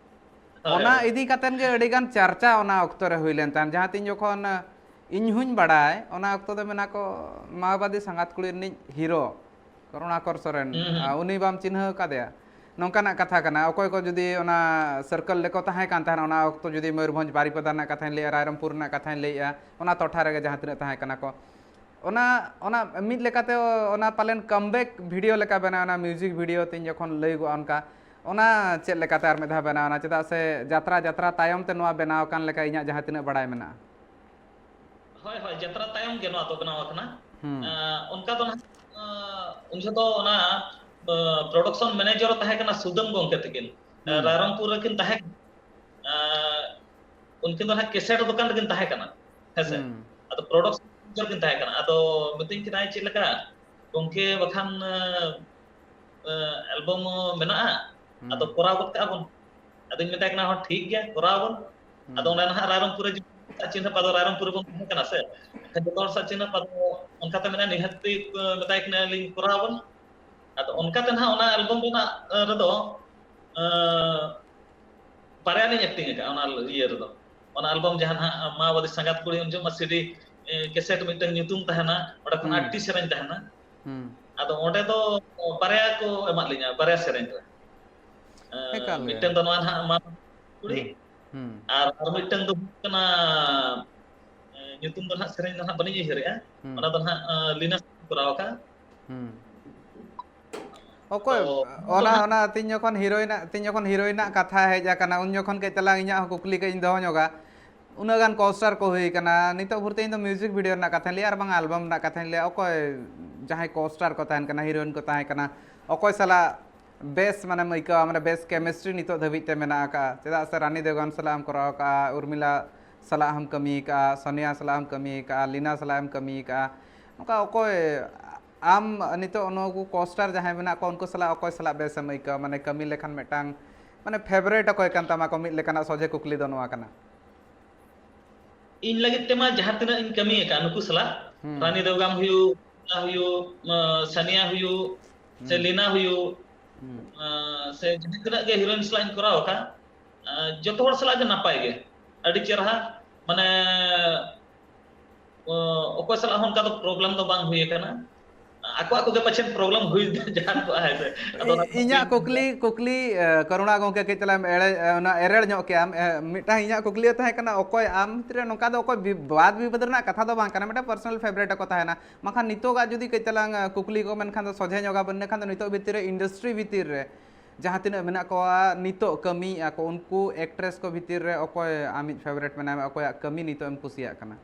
ᱦᱳᱭ, ᱚᱱᱟ ᱦᱳᱭ᱾ ᱤᱫᱤ ᱠᱟᱛᱮᱱ ᱜᱮ ᱟᱹᱰᱤ ᱜᱟᱱ ᱪᱟᱨᱪᱟ ᱚᱱᱟ ᱚᱠᱛᱚ ᱨᱮ ᱦᱩᱭ ᱞᱮᱱ ᱛᱟᱦᱮᱸᱫ᱾ ᱡᱟᱦᱟᱸ ᱛᱤᱧ ᱡᱚᱠᱷᱚᱱ ᱤᱧ ᱦᱚᱸᱧ ᱵᱟᱲᱟᱭ, ᱚᱱᱟ ᱚᱠᱛᱚ ᱫᱚ ᱢᱮᱱᱟ ᱠᱚ ᱢᱟᱣᱵᱟᱫᱤ ᱥᱟᱸᱜᱟᱛ ᱠᱩᱲᱤ ᱨᱤᱱᱤᱡ ᱦᱤᱨᱳ ᱠᱚᱨᱩᱬᱟᱠᱚᱨ ᱥᱚᱨᱮᱱ, ᱦᱩᱸ, ᱦᱩᱸ᱾ ᱟᱨ ᱩᱱᱤ ᱵᱟᱢ ᱪᱤᱱᱦᱟᱹᱣ ᱠᱟᱫᱮᱭᱟ, ᱱᱚᱝᱠᱟᱱᱟᱜ ᱠᱟᱛᱷᱟ ᱠᱟᱱᱟ᱾ ᱚᱠᱚᱭ ᱠᱚ ᱡᱩᱫᱤ ᱚᱱᱟ circle ᱨᱮᱠᱚ ᱛᱟᱦᱮᱸ ᱠᱟᱱ ᱛᱟᱦᱮᱱᱟ, ᱚᱱᱟ ᱚᱠᱛᱚ ᱡᱩᱫᱤ ᱢᱚᱭᱩᱨᱵᱷᱚᱸᱡᱽ ᱵᱟᱨᱤᱯᱟᱫᱟ ᱨᱮᱱᱟᱜ ᱠᱟᱛᱷᱟᱧ ᱞᱟᱹᱭᱟ, ᱨᱟᱭᱨᱚᱝᱯᱩᱨ ᱨᱮᱱᱟᱜ ᱠᱟᱛᱷᱟᱧ ᱞᱟᱹᱭᱮᱜᱼᱟ, ᱚᱱᱟ ᱴᱚᱴᱷᱟ ᱨᱮᱜᱮ ᱡᱟᱦᱟᱸ ᱛᱤᱱᱟᱹᱜ ᱛᱟᱦᱮᱸ ᱠᱟᱱᱟ ᱠᱚ, ᱚᱱᱟ, ᱚᱱᱟ ᱢᱤᱫ ᱞᱮᱠᱟᱛᱮ ᱚᱱᱟ ᱯᱟᱞᱮᱱ comeback video ᱞᱮᱠᱟ ᱵᱮᱱᱟᱣ ᱮᱱᱟ, music video ᱛᱤᱧ ᱡᱚᱠᱷᱚᱱ ᱞᱟᱹᱭᱚᱜᱼᱟ ᱚᱱᱠᱟ, ᱚᱱᱟ ᱪᱮᱫ ᱞᱮᱠᱟᱛᱮ ᱟᱨ ᱢᱤᱫ ᱫᱷᱟᱣ ᱵᱮᱱᱟᱣ ᱮᱱᱟ? ᱪᱮᱫᱟᱜ ᱥᱮ ᱡᱟᱛᱨᱟ, ᱡᱟᱛᱨᱟ ᱛᱟᱭᱚᱢ ᱛᱮ ᱱᱚᱣᱟ ᱵᱮᱱᱟᱣ ᱟᱠᱟᱱ ᱞᱮᱠᱟ ᱤᱧᱟᱹᱜ ᱡᱟᱦᱟᱸ ᱛᱤᱱᱟᱹᱜ ᱵᱟᱲᱟᱭ ᱢᱮᱱᱟᱜᱼᱟ᱾ ᱦᱳᱭ, ᱦᱳᱭ, ᱡᱟᱛᱨᱟ ᱛᱟᱭᱚᱢ ᱜᱮ ᱱᱚᱣᱟ ᱫᱚ ᱵᱮᱱᱟᱣ ᱟᱠᱟᱱᱟ᱾ ᱦᱩᱸ᱾ ᱟᱸ, ᱚᱱᱠᱟ ᱫᱚ ᱱᱟᱦᱟᱜ, ᱟᱸ, ᱩᱱ ᱡᱚᱦᱚᱜ ᱫᱚ ᱚᱱᱟ ᱯᱨᱚᱰᱟᱠᱥᱚᱱ ᱢᱮᱱᱮᱡᱟᱨ ᱛᱟᱦᱮᱸ ᱠᱟᱱᱟ ᱥᱩᱫᱟᱹᱢ ᱜᱚᱢᱠᱮ ᱛᱟᱹᱠᱤᱱ᱾ ᱦᱩᱸ᱾ ᱨᱟᱭᱨᱚᱝᱯᱩᱨ ᱨᱮᱠᱤᱱ ᱛᱟᱦᱮᱸ ᱠᱟᱱᱟ᱾ ᱟᱨ ᱩᱱᱠᱤᱱ ᱫᱚ ᱱᱟᱦᱟᱜ ᱠᱮᱥᱮᱴ ᱫᱚᱠᱟᱱ ᱨᱮᱠᱤᱱ ᱛᱟᱦᱮᱸ ᱠᱟᱱᱟ, ᱦᱮᱸᱥᱮ? ᱦᱩᱸ᱾ ᱟᱫᱚ ᱯᱨᱚᱰᱟᱠᱥᱚᱱ ᱢᱮᱱᱮᱡᱟᱨ ᱠᱤᱱ ᱛᱟᱦᱮᱸ ᱠᱟᱱᱟ᱾ ᱟᱫᱚ ᱢᱤᱛᱟᱹᱧ ᱠᱟᱱᱟᱭ, "ᱪᱮᱫ ᱞᱮᱠᱟ ᱜᱚᱢᱠᱮ, ᱵᱟᱠᱷᱟᱱ ᱮᱞᱵᱟᱢ ᱢᱮᱱᱟᱜᱼᱟ, ᱦᱩᱸ᱾ ᱟᱫᱚ ᱠᱚᱨᱟᱣ ᱜᱚᱫ ᱠᱟᱜᱼᱟ ᱵᱚᱱ?" ᱟᱫᱚᱧ ᱢᱮᱛᱟᱭ ᱠᱟᱱᱟ, "ᱦᱚᱸ, ᱴᱷᱤᱠ ᱜᱮᱭᱟ, ᱠᱚᱨᱟᱣ ᱵᱚᱱ᱾" ᱦᱩᱸ᱾ ᱟᱫᱚ ᱚᱸᱰᱮ ᱱᱟᱦᱟᱜ ᱨᱟᱭᱨᱚᱝᱯᱩᱨ ᱨᱮ ᱡᱩᱫᱤ ᱪᱤᱱᱦᱟᱹᱯ, ᱟᱫᱚ ᱨᱟᱭᱨᱚᱝᱯᱩᱨ ᱨᱮᱵᱚᱱ ᱛᱟᱦᱮᱸ ᱠᱟᱱᱟ ᱥᱮ, ᱮᱱᱠᱷᱟᱱ ᱡᱚᱛᱚ ᱦᱚᱲ ᱥᱟᱶ ᱪᱤᱱᱦᱟᱹᱯ, ᱟᱫᱚ ᱚᱱᱠᱟᱛᱮ ᱢᱮᱱᱟ, ᱱᱤᱦᱟᱹᱛ ᱜᱮ ᱢᱮᱛᱟᱭ ᱠᱟᱱᱟᱞᱤᱧ, "ᱠᱚᱨᱟᱣ ᱵᱚᱱ᱾" ᱟᱫᱚ ᱚᱱᱠᱟᱛᱮ ᱱᱟᱦᱟᱜ ᱚᱱᱟ ᱮᱞᱵᱟᱢ ᱨᱮᱱᱟᱜ, ᱮ, ᱨᱮᱫᱚ, ᱮ, ᱵᱟᱨᱭᱟ ᱞᱤᱧ ᱮᱠᱴᱤᱝ ᱟᱠᱟᱫᱼᱟ ᱚᱱᱟ ᱤᱭᱟᱹ ᱨᱮᱫᱚ᱾ ᱚᱱᱟ ᱮᱞᱵᱟᱢ ᱡᱟᱦᱟᱸ ᱱᱟᱦᱟᱜ ᱢᱟ ᱵᱟᱹᱫᱤ ᱥᱟᱸᱜᱟᱛ ᱠᱩᱲᱤ, ᱩᱱ ᱡᱚᱦᱚᱜ ᱢᱟ ᱥᱤᱰᱤ, ᱮ, ᱠᱮᱥᱮᱴ ᱢᱤᱫᱴᱟᱝ ᱧᱩᱛᱩᱢ ᱛᱟᱦᱮᱱᱟ, ᱚᱸᱰᱮ ᱠᱷᱚᱱ ᱦᱩᱸ᱾ ᱟᱴᱴᱤ ᱥᱮᱨᱮᱧ ᱛᱟᱦᱮᱱᱟ᱾ ᱦᱩᱸ᱾ ᱟᱫᱚ ᱚᱸᱰᱮ ᱫᱚ ᱵᱟᱨᱭᱟ ᱠᱚ ᱮᱢᱟᱫ ᱞᱤᱧᱟ, ᱵᱟᱨᱭᱟ ᱥᱮᱨᱮᱧ ᱨᱮ᱾ ᱮ, ᱮᱠᱟᱞ ᱜᱮ᱾ ᱢᱤᱫᱴᱟᱝ ᱫᱚ ᱱᱚᱣᱟ ᱱᱟᱦᱟᱜ ᱢᱟ ᱠᱩᱲᱤ, ᱦᱩᱸ᱾ ᱦᱩᱸ᱾ ᱟᱨ, ᱟᱨ ᱢᱤᱫᱴᱟᱝ ᱫᱚ ᱦᱩᱭᱩᱜ ᱠᱟᱱᱟ, ᱮ, ᱧᱩᱛᱩᱢ ᱫᱚ ᱱᱟᱦᱟᱜ ᱥᱮᱨᱮᱧ ᱫᱚ ᱱᱟᱦᱟᱜ ᱵᱟᱹᱞᱤᱧ ᱩᱭᱦᱟᱹᱨᱮᱜᱼᱟ᱾ ᱦᱩᱸ᱾ ᱚᱱᱟ ᱫᱚ ᱱᱟᱦᱟᱜ, ᱮ, ᱞᱤᱱᱟ ᱥᱟᱶ ᱠᱚᱨᱟᱣ ᱟᱠᱟᱫᱼᱟ᱾ ᱦᱩᱸ᱾ ᱚᱠᱚᱭ, ᱛᱚ, ᱚᱱᱟ, ᱚᱱᱟ ᱛᱤᱧ ᱡᱚᱠᱷᱚᱱ ᱦᱤᱨᱳᱭᱤᱱᱟᱜ, ᱛᱤᱧ ᱡᱚᱠᱷᱚᱱ ᱦᱤᱨᱳᱭᱤᱱᱟᱜ ᱠᱟᱛᱷᱟ ᱦᱮᱡ ᱟᱠᱟᱱᱟ, ᱩᱱ ᱡᱚᱠᱷᱚᱱ ᱠᱟᱹᱡ ᱛᱟᱞᱟᱝ ᱤᱧᱟᱹᱜ ᱦᱚᱸ ᱠᱩᱠᱞᱤ ᱠᱟᱹᱡ ᱤᱧ ᱫᱚᱦᱚ ᱧᱚᱜᱟ᱾ ᱩᱱᱟᱹᱜ ᱜᱟᱱ ᱠᱚ ᱥᱴᱟᱨ ᱠᱚ ᱦᱩᱭ ᱟᱠᱟᱱᱟ, ᱱᱤᱛᱚᱜ ᱵᱷᱳᱨ ᱛᱮ ᱤᱧ ᱫᱚ ᱢᱤᱣᱡᱤᱠ ᱵᱷᱤᱰᱤᱭᱳ ᱨᱮᱱᱟᱜ ᱠᱟᱛᱷᱟᱧ ᱞᱟᱹᱭᱟ ᱟᱨ ᱵᱟᱝ ᱮᱞᱵᱟᱢ ᱨᱮᱱᱟᱜ ᱠᱟᱛᱷᱟᱧ ᱞᱟᱹᱭᱟ, ᱚᱠᱚᱭ ᱡᱟᱦᱟᱸᱭ ᱠᱚ ᱥᱴᱟᱨ ᱠᱚ ᱛᱟᱦᱮᱱ ᱠᱟᱱᱟ, ᱦᱤᱨᱳᱭᱤᱱ ᱠᱚ ᱛᱟᱦᱮᱸ ᱠᱟᱱᱟ, ᱚᱠᱚᱭ ᱥᱟᱞᱟᱜ ᱵᱮᱥ, ᱢᱟᱱᱮᱢ ᱟᱹᱭᱠᱟᱹᱣᱟ, ᱢᱟᱱᱮ ᱵᱮᱥ ᱠᱮᱢᱤᱥᱴᱨᱤ ᱱᱤᱛᱚᱜ ᱫᱷᱟᱹᱵᱤᱡ ᱛᱮ ᱢᱮᱱᱟᱜ ᱟᱠᱟᱫᱼᱟ? ᱪᱮᱫᱟᱜ ᱥᱮ ᱨᱟᱱᱤ ᱫᱮᱣᱜᱟᱱ ᱥᱟᱞᱟᱜ ᱮᱢ ᱠᱚᱨᱟᱣ ᱟᱠᱟᱫᱼᱟ, ᱩᱨᱢᱤᱞᱟ ᱥᱟᱞᱟᱜ ᱦᱚᱸᱢ ᱠᱟᱹᱢᱤ ᱟᱠᱟᱫᱼᱟ, ᱥᱟᱱᱤᱭᱟ ᱥᱟᱞᱟᱜ ᱦᱚᱸᱢ ᱠᱟᱹᱢᱤ ᱟᱠᱟᱫᱼᱟ, ᱞᱤᱱᱟ ᱥᱟᱞᱟᱜ ᱮᱢ ᱠᱟᱹᱢᱤ ᱟᱠᱟᱫᱼᱟ, ᱱᱚᱝᱠᱟ ᱚᱠᱚᱭ ᱟᱢ ᱱᱤᱛᱚᱜ ᱱᱩᱠᱩ ᱠᱚ ᱥᱴᱟᱨ ᱡᱟᱦᱟᱸᱭ ᱢᱮᱱᱟᱜ ᱠᱚᱣᱟ, ᱩᱱᱠᱩ ᱥᱟᱞᱟᱜ ᱚᱠᱚᱭ ᱥᱟᱞᱟᱜ ᱵᱮᱥᱮᱢ ᱟᱹᱭᱠᱟᱹᱣᱟ? ᱢᱟᱱᱮ ᱠᱟᱹᱢᱤ ᱞᱮᱠᱷᱟᱱ ᱢᱤᱫᱴᱟᱝ, ᱢᱟᱱᱮ ᱯᱷᱮᱵᱟᱨᱮᱴ ᱚᱠᱚᱭ ᱠᱟᱱ ᱛᱟᱢᱟ ᱠᱚ? ᱢᱤᱫ ᱞᱮᱠᱟᱱᱟᱜ ᱥᱚᱡᱷᱮ ᱠᱩᱠᱞᱤ ᱫᱚ ᱱᱚᱣᱟ ᱠᱟᱱᱟ᱾ ᱤᱧ ᱞᱟᱹᱜᱤᱫ ᱛᱮᱢᱟ ᱡᱟᱦᱟᱸ ᱛᱤᱱᱟᱹᱜ ᱤᱧ ᱠᱟᱹᱢᱤ ᱟᱠᱟᱫ ᱱᱩᱠᱩ ᱥᱟᱞᱟᱜ, ᱦᱩᱸ᱾ ᱨᱟᱱᱤ ᱫᱮᱣᱜᱟᱢ ᱦᱩᱭᱩᱜ, ᱦᱩᱭᱩᱜ, ᱟᱸ, ᱥᱟᱱᱤᱭᱟ ᱦᱩᱭᱩᱜ, ᱥᱮ ᱦᱩᱸ᱾ ᱞᱤᱱᱟ ᱦᱩᱭᱩᱜ, ᱦᱩᱸ᱾ ᱟᱸ, ᱥᱮ ᱡᱟᱦᱟᱸ ᱛᱤᱱᱟᱹᱜ ᱜᱮ ᱦᱤᱨᱳᱭᱤᱱ ᱥᱟᱞᱟᱜ ᱤᱧ ᱠᱚᱨᱟᱣ ᱟᱠᱟᱫ, ᱟᱸ, ᱡᱚᱛᱚ ᱦᱚᱲ ᱥᱟᱞᱟᱜ ᱜᱮ ᱱᱟᱯᱟᱭ ᱜᱮ, ᱟᱹᱰᱤ ᱪᱮᱨᱦᱟ, ᱢᱟᱱᱮ, ᱚ-, ᱚᱠᱚᱭ ᱥᱟᱞᱟᱜ ᱦᱚᱸ ᱚᱱᱠᱟ ᱫᱚ ᱯᱨᱚᱵᱞᱮᱢ ᱫᱚ ᱵᱟᱝ ᱦᱩᱭ ᱟᱠᱟᱱᱟ᱾ ᱟᱠᱚ ᱟᱠᱚ ᱜᱮ ᱯᱟᱪᱷᱮᱫ ᱯᱨᱚᱵᱞᱮᱢ ᱦᱩᱭ ᱡᱟᱦᱟᱱ ᱠᱚᱜᱼᱟ, ᱦᱮᱸ ᱥᱮ᱾ ᱟᱫᱚ ᱚᱱᱟ ᱤ-, ᱤᱧᱟᱹᱜ ᱠᱩᱠᱞᱤ, ᱠᱩᱠᱞᱤ, ᱮ, ᱠᱟᱨᱩᱬᱟ ᱜᱚᱢᱠᱮ, ᱠᱟᱹᱡ ᱪᱟᱞᱟᱜ ᱮᱢ ᱮᱲᱮ, ᱮ, ᱚᱱᱟ ᱮᱨᱮᱲ ᱧᱚᱜ ᱠᱮᱜᱼᱟᱢ᱾ ᱮ, ᱢᱤᱫᱴᱟᱝ ᱤᱧᱟᱹᱜ ᱠᱩᱠᱞᱤ ᱫᱚ ᱛᱟᱦᱮᱸ ᱠᱟᱱᱟ, ᱚᱠᱚᱭ ᱟᱢ ᱵᱷᱤᱛᱨᱤ ᱨᱮ ᱱᱚᱝᱠᱟ ᱫᱚ ᱚᱠᱚᱭ ᱵᱤ-, ᱵᱟᱫ ᱵᱤᱵᱟᱹᱫ ᱨᱮᱱᱟᱜ ᱠᱟᱛᱷᱟ ᱫᱚ ᱵᱟᱝ ᱠᱟᱱᱟ, ᱢᱤᱫᱴᱟᱝ ᱯᱟᱨᱥᱚᱱᱟᱞ ᱯᱷᱮᱵᱟᱨᱮᱴ ᱟᱠᱚ ᱛᱟᱦᱮᱱᱟ᱾ ᱵᱟᱝᱠᱷᱟᱱ ᱱᱤᱛᱚᱜᱟᱜ ᱡᱩᱫᱤ ᱠᱟᱹᱡ ᱪᱟᱞᱟᱝ, ᱮ, ᱠᱩᱠᱞᱤ ᱠᱚ ᱢᱮᱱᱠᱷᱟᱱ ᱫᱚ ᱥᱚᱡᱷᱮ ᱧᱚᱜ ᱟᱵᱚᱱ, ᱤᱱᱟᱹᱠᱷᱟᱱ ᱫᱚ ᱱᱤᱛᱚᱜ ᱵᱷᱤᱛᱤᱨ ᱨᱮ ᱤᱱᱰᱟᱥᱴᱨᱤ ᱵᱷᱤᱛᱤᱨ ᱨᱮ ᱡᱟᱦᱟᱸ ᱛᱤᱱᱟᱹᱜ ᱢᱮᱱᱟᱜ ᱠᱚᱣᱟ, ᱱᱤᱛᱚᱜ ᱠᱟᱹᱢᱤᱭᱮᱫᱼᱟ ᱠᱚ, ᱩᱱᱠᱩ ᱮᱠᱴᱨᱮᱥ ᱠᱚ ᱵᱷᱤᱛᱤᱨ ᱨᱮ ᱚᱠᱚᱭ ᱟᱢᱤᱡ ᱯᱷᱮᱵᱟᱨᱮᱴ ᱢᱮᱱᱟᱭᱟ, ᱚᱠᱚᱭᱟᱜ ᱠᱟᱹᱢᱤ ᱱᱤᱛᱚᱜ ᱮᱢ ᱠᱩᱥᱤᱭᱟᱜ ᱠᱟᱱᱟ?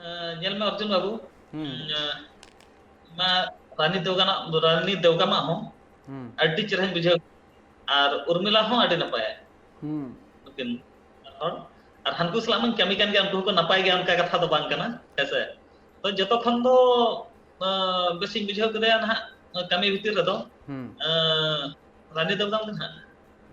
ᱮᱸ, ᱧᱮᱞ ᱢᱮ ᱚᱨᱡᱩᱱ ᱵᱟᱹᱵᱩ, ᱦᱩᱸ᱾ ᱩᱸ, ᱮᱸ, ᱢᱟ ᱨᱟᱱᱤ ᱫᱮᱣᱜᱟᱱᱟᱜ, ᱨᱟᱱᱤ ᱫᱮᱣᱜᱟᱱᱟᱜ ᱦᱚᱸ ᱦᱩᱸ ᱟᱹᱰᱤ ᱪᱮᱦᱨᱟᱧ ᱵᱩᱡᱷᱟᱹᱣ, ᱟᱨ ᱩᱨᱢᱤᱞᱟ ᱦᱚᱸ ᱟᱹᱰᱤ ᱱᱟᱯᱟᱭᱟ᱾ ᱦᱩᱸ ᱱᱩᱠᱤᱱ ᱦᱚᱲ, ᱟᱨ ᱦᱟᱱᱠᱩ ᱥᱟᱞᱟᱜ ᱢᱟᱧ ᱠᱟᱹᱢᱤ ᱠᱟᱱ ᱜᱮᱭᱟ, ᱩᱱᱠᱩ ᱦᱚᱸᱠᱚ ᱱᱟᱯᱟᱭ ᱜᱮᱭᱟ, ᱚᱱᱠᱟ ᱠᱟᱛᱷᱟ ᱫᱚ ᱵᱟᱝ ᱠᱟᱱᱟ, ᱦᱮᱸᱥᱮ᱾ ᱛᱚ ᱡᱚᱛᱚ ᱠᱷᱚᱱ ᱫᱚ ᱟᱸ, ᱵᱮᱥᱤᱧ ᱵᱩᱡᱷᱟᱹᱣ ᱠᱮᱫᱮᱭᱟ ᱱᱟᱦᱟᱜ ᱠᱟᱹᱢᱤ ᱵᱷᱤᱛᱤᱨ ᱨᱮᱫᱚ ᱦᱩᱸ ᱟᱸ, ᱨᱟᱱᱤ ᱫᱮᱣᱜᱟᱱ ᱜᱮ ᱱᱟᱦᱟᱜ᱾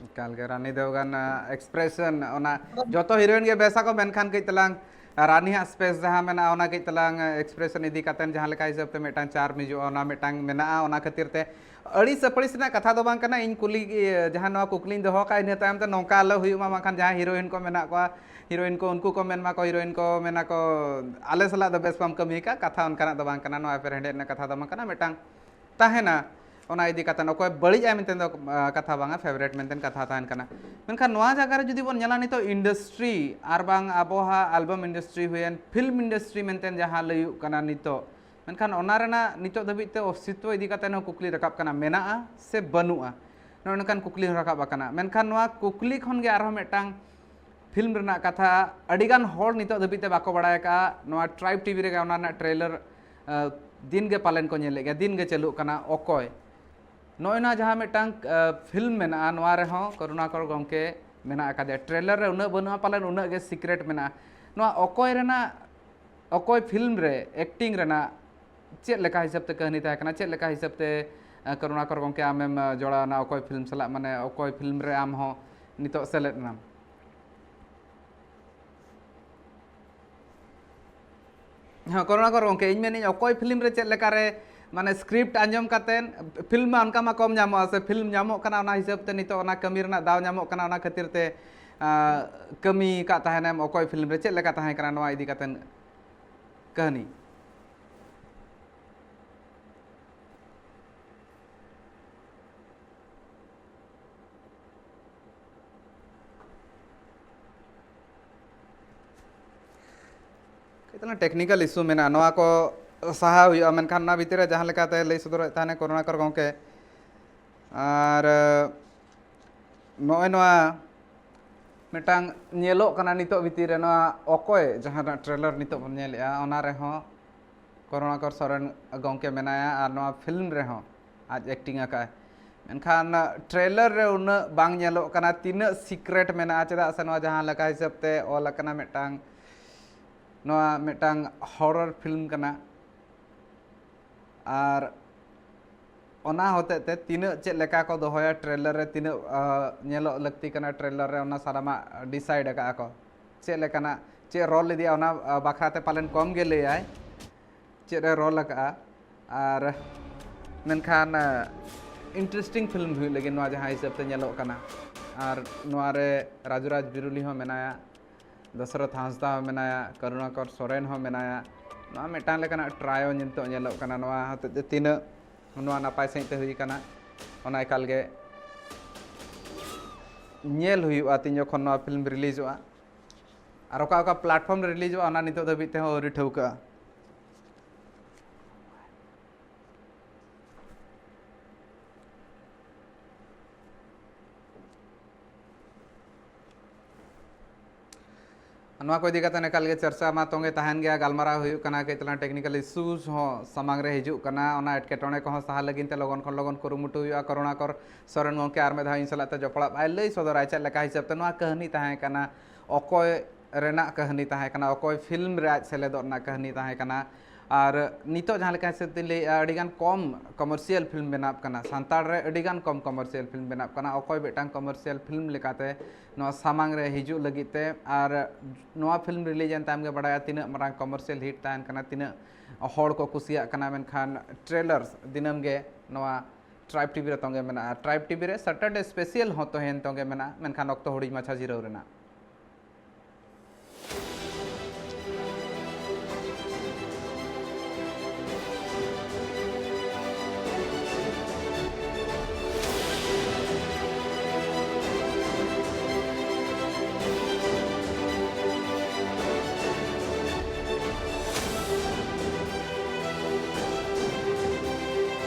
ᱮᱠᱟᱞ ᱜᱮ ᱨᱟᱱᱤ ᱫᱮᱣᱜᱟᱱ ᱮᱠᱥᱯᱨᱮᱥᱚᱱ ᱚᱱᱟ ᱡᱚᱛᱚ ᱦᱤᱨᱳᱭᱤᱱ ᱜᱮ ᱵᱮᱥ ᱟᱠᱚ, ᱢᱮᱱᱠᱷᱟᱱ ᱠᱟᱹᱡ ᱛᱟᱞᱟᱝ ᱨᱟᱱᱤᱭᱟᱜ ᱥᱯᱮᱥ ᱡᱟᱦᱟᱸ ᱢᱮᱱᱟᱜᱼᱟ, ᱚᱱᱟ ᱠᱟᱹᱡ ᱛᱟᱞᱟᱝ ᱮᱠᱥᱯᱨᱮᱥᱚᱱ ᱤᱫᱤ ᱠᱟᱛᱮ ᱡᱟᱦᱟᱸ ᱞᱮᱠᱟ ᱦᱤᱥᱟᱹᱵ ᱛᱮ ᱢᱤᱫᱴᱟᱝ ᱪᱟᱨᱢ ᱦᱤᱡᱩᱜᱼᱟ, ᱚᱱᱟ ᱢᱤᱫᱴᱟᱝ ᱢᱮᱱᱟᱜᱼᱟ᱾ ᱚᱱᱟ ᱠᱷᱟᱹᱛᱤᱨ ᱛᱮ ᱟᱹᱲᱤᱥ ᱟᱹᱯᱟᱹᱲᱤᱥ ᱨᱮᱱᱟᱜ ᱠᱟᱛᱷᱟ ᱫᱚ ᱵᱟᱝ ᱠᱟᱱᱟ, ᱤᱧ ᱠᱩᱞᱤ ᱡᱟᱦᱟᱸ ᱱᱚᱣᱟ ᱠᱩᱠᱞᱤᱧ ᱫᱚᱦᱚ ᱠᱟᱜᱼᱟ, ᱤᱱᱟᱹ ᱛᱟᱭᱚᱢ ᱛᱮ ᱱᱚᱝᱠᱟ ᱟᱞᱚ ᱦᱩᱭᱩᱜ ᱢᱟ, ᱵᱟᱝᱠᱷᱟᱱ ᱡᱟᱦᱟᱸᱭ ᱦᱤᱨᱳᱭᱤᱱ ᱠᱚ ᱢᱮᱱᱟᱜ ᱠᱚᱣᱟ, ᱦᱤᱨᱳᱭᱤᱱ ᱠᱚ ᱩᱱᱠᱩ ᱠᱚ ᱢᱮᱱ ᱢᱟᱠᱚ, ᱦᱤᱨᱳᱭᱤᱱ ᱠᱚ ᱢᱮᱱᱟ ᱠᱚ, "ᱟᱞᱮ ᱥᱟᱞᱟᱜ ᱫᱚ ᱵᱮᱥ ᱵᱟᱢ ᱠᱟᱹᱢᱤ ᱟᱠᱟᱫ", ᱠᱟᱛᱷᱟ ᱚᱱᱠᱟᱱᱟᱜ ᱫᱚ ᱵᱟᱝ ᱠᱟᱱᱟ, ᱱᱚᱣᱟ ᱮᱯᱮᱨᱦᱮᱸᱰᱮᱡ ᱨᱮᱱᱟᱜ ᱠᱟᱛᱷᱟ ᱫᱚ ᱵᱟᱝ ᱠᱟᱱᱟ, ᱢᱤᱫᱴᱟᱝ ᱛᱟᱦᱮᱱᱟ᱾ ᱚᱱᱟ ᱤᱫᱤ ᱠᱟᱛᱮ ᱚᱠᱚᱭ ᱵᱟᱹᱲᱤᱡ ᱟᱭ ᱢᱮᱱᱛᱮ ᱫᱚ ᱟᱸ, ᱠᱟᱛᱷᱟ ᱵᱟᱝᱟ, ᱯᱷᱮᱵᱟᱨᱮᱴ ᱢᱮᱱᱛᱮ ᱠᱟᱛᱷᱟ ᱛᱟᱦᱮᱱ ᱠᱟᱱᱟ᱾ ᱢᱮᱱᱠᱷᱟᱱ ᱱᱚᱣᱟ ᱡᱟᱭᱜᱟ ᱨᱮ ᱡᱩᱫᱤ ᱵᱚᱱ ᱧᱮᱞᱟ, ᱱᱤᱛᱚᱜ ᱤᱱᱰᱟᱥᱴᱨᱤ ᱟᱨ ᱵᱟᱝ ᱟᱵᱚᱣᱟᱜ ᱟᱞᱵᱟᱢ ᱤᱱᱰᱟᱥᱴᱨᱤ ᱦᱩᱭᱮᱱ, ᱯᱷᱤᱞᱢ ᱤᱱᱰᱟᱥᱴᱨᱤ ᱢᱮᱱᱛᱮ ᱡᱟᱦᱟᱸ ᱞᱟᱹᱭᱩᱜ ᱠᱟᱱᱟ ᱱᱤᱛᱚᱜ, ᱢᱮᱱᱠᱷᱟᱱ ᱚᱱᱟ ᱨᱮᱱᱟᱜ ᱱᱤᱛᱚᱜ ᱫᱷᱟᱹᱵᱤᱡ ᱛᱮ ᱚᱥᱛᱤᱛᱣᱚ ᱤᱫᱤ ᱠᱟᱛᱮ ᱦᱚᱸ ᱠᱩᱠᱞᱤ ᱨᱟᱠᱟᱵ ᱠᱟᱱᱟ, ᱢᱮᱱᱟᱜᱼᱟ ᱥᱮ ᱵᱟᱹᱱᱩᱜᱼᱟ, ᱱᱚᱜᱼᱚ ᱱᱚᱝᱠᱟᱱ ᱠᱩᱠᱞᱤ ᱦᱚᱸ ᱨᱟᱠᱟᱵ ᱟᱠᱟᱱᱟ᱾ ᱢᱮᱱᱠᱷᱟᱱ ᱱᱚᱣᱟ ᱠᱩᱠᱞᱤ ᱠᱷᱚᱱ ᱜᱮ ᱟᱨᱦᱚᱸ ᱢᱤᱫᱴᱟᱝ ᱯᱷᱤᱞᱢ ᱨᱮᱱᱟᱜ ᱠᱟᱛᱷᱟ, ᱟᱹᱰᱤᱜᱟᱱ ᱦᱚᱲ ᱱᱤᱛᱚᱜ ᱫᱷᱟᱹᱵᱤᱡ ᱛᱮ ᱵᱟᱠᱚ ᱵᱟᱲᱟᱭ ᱟᱠᱟᱫᱼᱟ, ᱱᱚᱣᱟ ᱴᱨᱟᱭᱤᱵᱽ ᱴᱤᱵᱷᱤ ᱨᱮᱜᱮ ᱚᱱᱟ ᱨᱮᱱᱟᱜ ᱴᱨᱮᱞᱟᱨ ᱫᱤᱱ ᱜᱮ ᱯᱟᱞᱮᱱ ᱠᱚ ᱧᱮᱞᱮᱫ ᱜᱮᱭᱟ, ᱫᱤᱱ ᱜᱮ ᱪᱟᱹᱞᱩᱜ ᱠᱟᱱᱟ ᱚᱠᱚᱭ᱾ ᱱᱚᱜᱼᱚᱭ ᱱᱚᱣᱟ ᱡᱟᱦᱟᱸ ᱢᱤᱫᱴᱟᱝ ᱯᱷᱤᱞᱢ ᱢᱮᱱᱟᱜᱼᱟ, ᱱᱚᱣᱟ ᱨᱮᱦᱚᱸ ᱠᱚᱨᱩণᱟᱠᱚᱨ ᱜᱚᱢᱠᱮ ᱢᱮᱱᱟᱜ ᱟᱠᱟᱫᱮᱭᱟ᱾ ᱴᱨᱮᱞᱟᱨ ᱨᱮ ᱩᱱᱟᱹᱜ ᱵᱟᱹᱱᱩᱜᱼᱟ, ᱯᱟᱞᱮᱱ ᱩᱱᱟᱹᱜ ᱜᱮ ᱥᱤᱠᱨᱮᱴ ᱢᱮᱱᱟᱜᱼᱟ᱾ ᱱᱚᱣᱟ ᱚᱠᱚᱭ ᱨᱮᱱᱟᱜ, ᱚᱠᱚᱭ ᱯᱷᱤᱞᱢ ᱨᱮ ᱮᱠᱴᱤᱝ ᱨᱮᱱᱟᱜ ᱪᱮᱫ ᱞᱮᱠᱟ ᱦᱤᱥᱟᱹᱵ ᱛᱮ ᱠᱟᱹᱦᱱᱤ ᱛᱟᱦᱮᱸ ᱠᱟᱱᱟ, ᱪᱮᱫ ᱞᱮᱠᱟ ᱦᱤᱥᱟᱹᱵ ᱛᱮ ᱟᱸ, ᱠᱚᱨᱩᱬᱟᱠᱚᱨ ᱜᱚᱢᱠᱮ ᱟᱢᱮᱢ ᱟᱸ, ᱡᱚᱲᱟᱣ ᱮᱱᱟ ᱚᱠᱚᱭ ᱯᱷᱤᱞᱢ ᱥᱟᱞᱟᱜ, ᱢᱟᱱᱮ ᱚᱠᱚᱭ ᱯᱷᱤᱞᱢ ᱨᱮ ᱟᱢ ᱦᱚᱸ ᱱᱤᱛᱚᱜ ᱥᱮᱞᱮᱫ ᱮᱱᱟᱢ? ᱦᱮᱸ, ᱠᱚᱨᱩᱬᱟᱠᱚᱨ ᱜᱚᱢᱠᱮ, ᱤᱧ ᱢᱮᱱᱮᱫ ᱚᱠᱚᱭ ᱯᱷᱤᱞᱢ ᱨᱮ ᱪᱮᱫ ᱞᱮᱠᱟᱨᱮ, ᱢᱟᱱᱮ ᱥᱠᱨᱤᱯᱴ ᱟᱸᱡᱚᱢ ᱠᱟᱛᱮᱫ, ᱯᱷᱤᱞᱢ ᱢᱟ ᱚᱱᱠᱟ ᱢᱟ ᱠᱚᱢ ᱧᱟᱢᱚᱜᱼᱟ, ᱥᱮ ᱯᱷᱤᱞᱢ ᱧᱟᱢᱚᱜ ᱠᱟᱱᱟ, ᱚᱱᱟ ᱦᱤᱥᱟᱹᱵ ᱛᱮ ᱱᱤᱛᱚᱜ ᱚᱱᱟ ᱠᱟᱹᱢᱤ ᱨᱮᱱᱟᱜ ᱫᱟᱣ ᱧᱟᱢᱚᱜ ᱠᱟᱱᱟ, ᱚᱱᱟ ᱠᱷᱟᱹᱛᱤᱨ ᱛᱮ ᱟᱸ, ᱠᱟᱹᱢᱤ ᱟᱠᱟᱫ ᱛᱟᱦᱮᱱᱮᱢ ᱚᱠᱚᱭ ᱯᱷᱤᱞᱢ ᱨᱮ, ᱪᱮᱫ ᱞᱮᱠᱟ ᱛᱟᱦᱮᱸ ᱠᱟᱱᱟ ᱱᱚᱣᱟ ᱤᱫᱤ ᱠᱟᱛᱮᱫ ᱠᱟᱹᱦᱱᱤ? ᱠᱟᱹᱡ ᱛᱟᱞᱟᱝ ᱴᱮᱠᱱᱤᱠᱮᱞ ᱤᱥᱩ ᱢᱮᱱᱟᱜᱼᱟ, ᱱᱚᱣᱟ ᱠᱚ ᱥᱟᱦᱟ ᱦᱩᱭᱩᱜᱼᱟ᱾ ᱢᱮᱱᱠᱷᱟᱱ ᱚᱱᱟ ᱵᱷᱤᱛᱤᱨ ᱨᱮ ᱡᱟᱦᱟᱸ ᱞᱮᱠᱟᱛᱮ ᱞᱟᱹᱭ ᱥᱚᱫᱚᱨᱮᱫ ᱛᱟᱦᱮᱱᱟ ᱠᱚᱨᱩᱬᱟᱠᱚᱨ ᱜᱚᱢᱠᱮ, ᱟᱨ ᱱᱚᱜᱼᱚᱭ ᱱᱚᱣᱟ ᱢᱤᱫᱴᱟᱝ ᱧᱮᱞᱚᱜ ᱠᱟᱱᱟ ᱱᱤᱛᱚᱜ ᱵᱷᱤᱛᱤᱨ ᱨᱮ, ᱱᱚᱣᱟ ᱚᱠᱚᱭ ᱡᱟᱦᱟᱸ ᱴᱨᱮᱞᱟᱨ ᱱᱤᱛᱚᱜ ᱵᱚᱱ ᱧᱮᱞᱮᱜᱼᱟ, ᱚᱱᱟ ᱨᱮᱦᱚᱸ ᱠᱚᱨᱩᱬᱟᱠᱚᱨ ᱥᱚᱨᱮᱱ ᱜᱚᱢᱠᱮ ᱢᱮᱱᱟᱭᱟ ᱟᱨ ᱱᱚᱣᱟ ᱯᱷᱤᱞᱢ ᱨᱮᱦᱚᱸ ᱟᱡ ᱮᱠᱴᱤᱝ ᱟᱠᱟᱫᱼᱟᱭ᱾ ᱢᱮᱱᱠᱷᱟᱱ ᱴᱨᱮᱞᱟᱨ ᱨᱮ ᱩᱱᱟᱹᱜ ᱵᱟᱝ ᱧᱮᱞᱚᱜ ᱠᱟᱱᱟ ᱛᱤᱱᱟᱹᱜ ᱥᱤᱠᱨᱮᱴ ᱢᱮᱱᱟᱜᱼᱟ, ᱪᱮᱫᱟᱜ ᱥᱮ ᱱᱚᱣᱟ ᱡᱟᱦᱟᱸ ᱞᱮᱠᱟ ᱦᱤᱥᱟᱹᱵ ᱛᱮ ᱚᱞ ᱟᱠᱟᱱᱟ ᱢᱤᱫᱴᱟᱝ, ᱱᱚᱣᱟ ᱢᱤᱫᱴᱟᱝ ᱦᱚᱨᱚᱨ ᱯᱷᱤᱞᱢ ᱠᱟᱱᱟ᱾ ᱟᱨ ᱚᱱᱟ ᱦᱚᱛᱮᱡ ᱛᱮ ᱛᱤᱱᱟᱹᱜ ᱪᱮᱫ ᱞᱮᱠᱟ ᱠᱚ ᱫᱚᱦᱚᱭᱟ ᱴᱨᱮᱞᱟᱨ ᱨᱮ, ᱛᱤᱱᱟᱹᱜ ᱧᱮᱞᱚᱜ ᱞᱟᱹᱠᱛᱤ ᱠᱟᱱᱟ ᱴᱨᱮᱞᱟᱨ ᱨᱮ, ᱚᱱᱟ ᱥᱟᱱᱟᱢᱟᱜ ᱰᱤᱥᱟᱭᱤᱰ ᱟᱠᱟᱫᱼᱟ ᱠᱚ᱾ ᱪᱮᱫ ᱞᱮᱠᱟᱱᱟᱜ ᱪᱮᱫ ᱨᱳᱞ ᱤᱫᱤᱭᱟ ᱚᱱᱟ ᱵᱟᱠᱷᱨᱟ ᱛᱮ ᱯᱟᱞᱮᱱ ᱠᱚᱢ ᱜᱮ ᱞᱟᱹᱭᱟᱭ, ᱪᱮᱫ ᱮ ᱨᱳᱞ ᱟᱠᱟᱫᱼᱟ᱾ ᱟᱨ ᱢᱮᱱᱠᱷᱟᱱ ᱤᱱᱴᱟᱨᱮᱥᱴᱤᱝ ᱯᱷᱤᱞᱢ ᱦᱩᱭᱩᱜ ᱞᱟᱹᱜᱤᱫ ᱱᱚᱣᱟ ᱡᱟᱦᱟᱸ ᱦᱤᱥᱟᱹᱵ ᱛᱮ ᱧᱮᱞᱚᱜ ᱠᱟᱱᱟ᱾ ᱟᱨ ᱱᱚᱣᱟ ᱨᱮ ᱨᱟᱡᱩ ᱨᱟᱡᱽ ᱵᱤᱨᱩᱞᱤ ᱦᱚᱸ ᱢᱮᱱᱟᱭᱟ, ᱫᱚᱥᱚᱨᱚᱛᱷ ᱦᱟᱸᱥᱫᱟ ᱦᱚᱸ ᱢᱮᱱᱟᱭᱟ, ᱠᱚᱨᱩᱬᱟᱠᱚᱨ ᱥᱚᱨᱮᱱ ᱦᱚᱸ ᱢᱮᱱᱟᱭᱟ᱾ ᱱᱚᱣᱟ ᱢᱤᱫᱴᱟᱝ ᱞᱮᱠᱟᱱᱟᱜ ᱴᱨᱟᱭᱳ ᱱᱤᱛᱚᱜ ᱧᱮᱞᱚᱜ ᱠᱟᱱᱟ᱾ ᱱᱚᱣᱟ ᱦᱚᱛᱮᱡ ᱛᱮ ᱛᱤᱱᱟᱹᱜ ᱱᱚᱣᱟ ᱱᱟᱯᱟᱭ ᱥᱟᱺᱦᱤᱡ ᱛᱮ ᱦᱩᱭ ᱠᱟᱱᱟ, ᱚᱱᱟ ᱮᱠᱟᱞ ᱜᱮ ᱧᱮᱞ ᱦᱩᱭᱩᱜᱼᱟ ᱛᱤᱱ ᱡᱚᱠᱷᱚᱱ ᱱᱚᱣᱟ ᱯᱷᱤᱞᱢ ᱨᱤᱞᱤᱡᱚᱜᱼᱟ ᱟᱨ ᱚᱠᱟ ᱚᱠᱟ ᱯᱞᱟᱴᱯᱷᱚᱨᱢ ᱨᱮ ᱨᱤᱞᱤᱡᱚᱜᱼᱟ, ᱚᱱᱟ ᱱᱤᱛᱚᱜ ᱫᱷᱟᱹᱵᱤᱡ ᱛᱮᱦᱚᱸ ᱟᱹᱣᱨᱤ ᱴᱷᱟᱹᱣᱠᱟᱹᱜᱼᱟ᱾ ᱱᱚᱣᱟ ᱠᱚ ᱤᱫᱤ ᱠᱟᱛᱮ ᱮᱠᱟᱞ ᱜᱮ ᱪᱟᱨᱪᱟ ᱢᱟ ᱛᱚᱸᱜᱮ ᱛᱟᱦᱮᱱ ᱜᱮᱭᱟ, ᱜᱟᱞᱢᱟᱨᱟᱣ ᱦᱩᱭᱩᱜ ᱠᱟᱱᱟ, ᱠᱟᱹᱡ ᱛᱟᱞᱟᱝ ᱴᱮᱠᱱᱤᱠᱟᱞ ᱤᱥᱩᱥ ᱦᱚᱸ ᱥᱟᱢᱟᱝ ᱨᱮ ᱦᱤᱡᱩᱜ ᱠᱟᱱᱟ᱾ ᱚᱱᱟ ᱮᱴᱠᱮᱴᱚᱬᱮ ᱠᱚᱦᱚᱸ ᱥᱟᱦᱟ ᱞᱟᱹᱜᱤᱫ ᱛᱮ ᱞᱚᱜᱚᱱ ᱠᱷᱚᱱ ᱞᱚᱜᱚᱱ ᱠᱩᱨᱩᱢᱩᱴᱩ ᱦᱩᱭᱩᱜᱼᱟ᱾ ᱠᱚᱨᱩᱬᱟᱠᱚᱨ ᱥᱚᱨᱮᱱ ᱜᱚᱢᱠᱮ ᱟᱨ ᱢᱤᱫ ᱫᱷᱟᱣ ᱤᱧ ᱥᱟᱞᱟᱜ ᱛᱮ ᱡᱚᱯᱲᱟᱜ ᱟᱭ, ᱞᱟᱹᱭ ᱥᱚᱫᱚᱨᱟᱭ ᱪᱮᱫ ᱞᱮᱠᱟ ᱦᱤᱥᱟᱹᱵ ᱛᱮ ᱱᱚᱣᱟ ᱠᱟᱹᱦᱱᱤ ᱛᱟᱦᱮᱸ ᱠᱟᱱᱟ, ᱚᱠᱚᱭ ᱨᱮᱱᱟᱜ ᱠᱟᱹᱦᱱᱤ ᱛᱟᱦᱮᱸ ᱠᱟᱱᱟ, ᱚᱠᱚᱭ ᱯᱷᱤᱞᱢ ᱨᱮ ᱟᱡ ᱥᱮᱞᱮᱫᱚᱜ ᱨᱮᱱᱟᱜ ᱠᱟᱹᱦᱱᱤ ᱛᱟᱦᱮᱸ ᱠᱟᱱᱟ᱾ ᱟᱨ ᱱᱤᱛᱚᱜ ᱡᱟᱦᱟᱸ ᱞᱮᱠᱟ ᱦᱤᱥᱟᱹᱵ ᱛᱤᱧ ᱞᱟᱹᱭᱮᱫᱼᱟ, ᱟᱹᱰᱤᱜᱟᱱ ᱠᱚᱢ ᱠᱚᱢᱟᱨᱥᱤᱭᱟᱞ ᱯᱷᱤᱞᱢ ᱵᱮᱱᱟᱜ ᱠᱟᱱᱟ, ᱥᱟᱱᱛᱟᱲ ᱨᱮ ᱟᱹᱰᱤᱜᱟᱱ ᱠᱚᱢ ᱠᱚᱢᱟᱨᱥᱤᱭᱟᱞ ᱯᱷᱤᱞᱢ ᱵᱮᱱᱟᱜ ᱠᱟᱱᱟ᱾ ᱚᱠᱚᱭ ᱢᱤᱫᱴᱟᱝ ᱠᱚᱢᱟᱨᱥᱤᱭᱟᱞ ᱯᱷᱤᱞᱢ ᱞᱮᱠᱟᱛᱮ ᱱᱚᱣᱟ ᱥᱟᱢᱟᱝ ᱨᱮ ᱦᱤᱡᱩᱜ ᱞᱟᱹᱜᱤᱫ ᱛᱮ, ᱟᱨ ᱱᱚᱣᱟ ᱯᱷᱤᱞᱢ ᱨᱤᱞᱤᱡᱽ ᱮᱱ ᱛᱟᱭᱚᱢ ᱜᱮ ᱵᱟᱲᱟᱭᱟ ᱛᱤᱱᱟᱹᱜ ᱢᱟᱨᱟᱝ ᱠᱚᱢᱟᱨᱥᱤᱭᱟᱞ ᱦᱤᱴ ᱛᱟᱦᱮᱱ ᱠᱟᱱᱟ, ᱛᱤᱱᱟᱹᱜ ᱦᱚᱲ ᱠᱚ ᱠᱩᱥᱤᱭᱟᱜ ᱠᱟᱱᱟ᱾ ᱢᱮᱱᱠᱷᱟᱱ ᱴᱨᱮᱞᱟᱨ ᱫᱤᱱᱟᱹᱢ ᱜᱮ ᱱᱚᱣᱟ ᱴᱨᱟᱭᱤᱵᱽ ᱴᱤᱵᱷᱤ ᱨᱮ ᱛᱚᱸᱜᱮ ᱢᱮᱱᱟᱜᱼᱟ᱾ ᱴᱨᱟᱭᱤᱵᱽ ᱴᱤᱵᱷᱤ ᱨᱮ ᱥᱟᱴᱟᱨᱰᱮ ᱥᱯᱮᱥᱤᱭᱟᱞ ᱦᱚᱸ ᱛᱟᱦᱮᱱ ᱛᱚᱸᱜᱮ ᱢᱮᱱᱟᱜᱼᱟ, ᱢᱮᱱᱠᱷᱟᱱ ᱚᱠᱛᱚ ᱦᱩᱰᱤᱧ ᱢᱟᱪᱷᱟ ᱡᱤᱨᱟᱹᱣ ᱨᱮᱱᱟᱜ᱾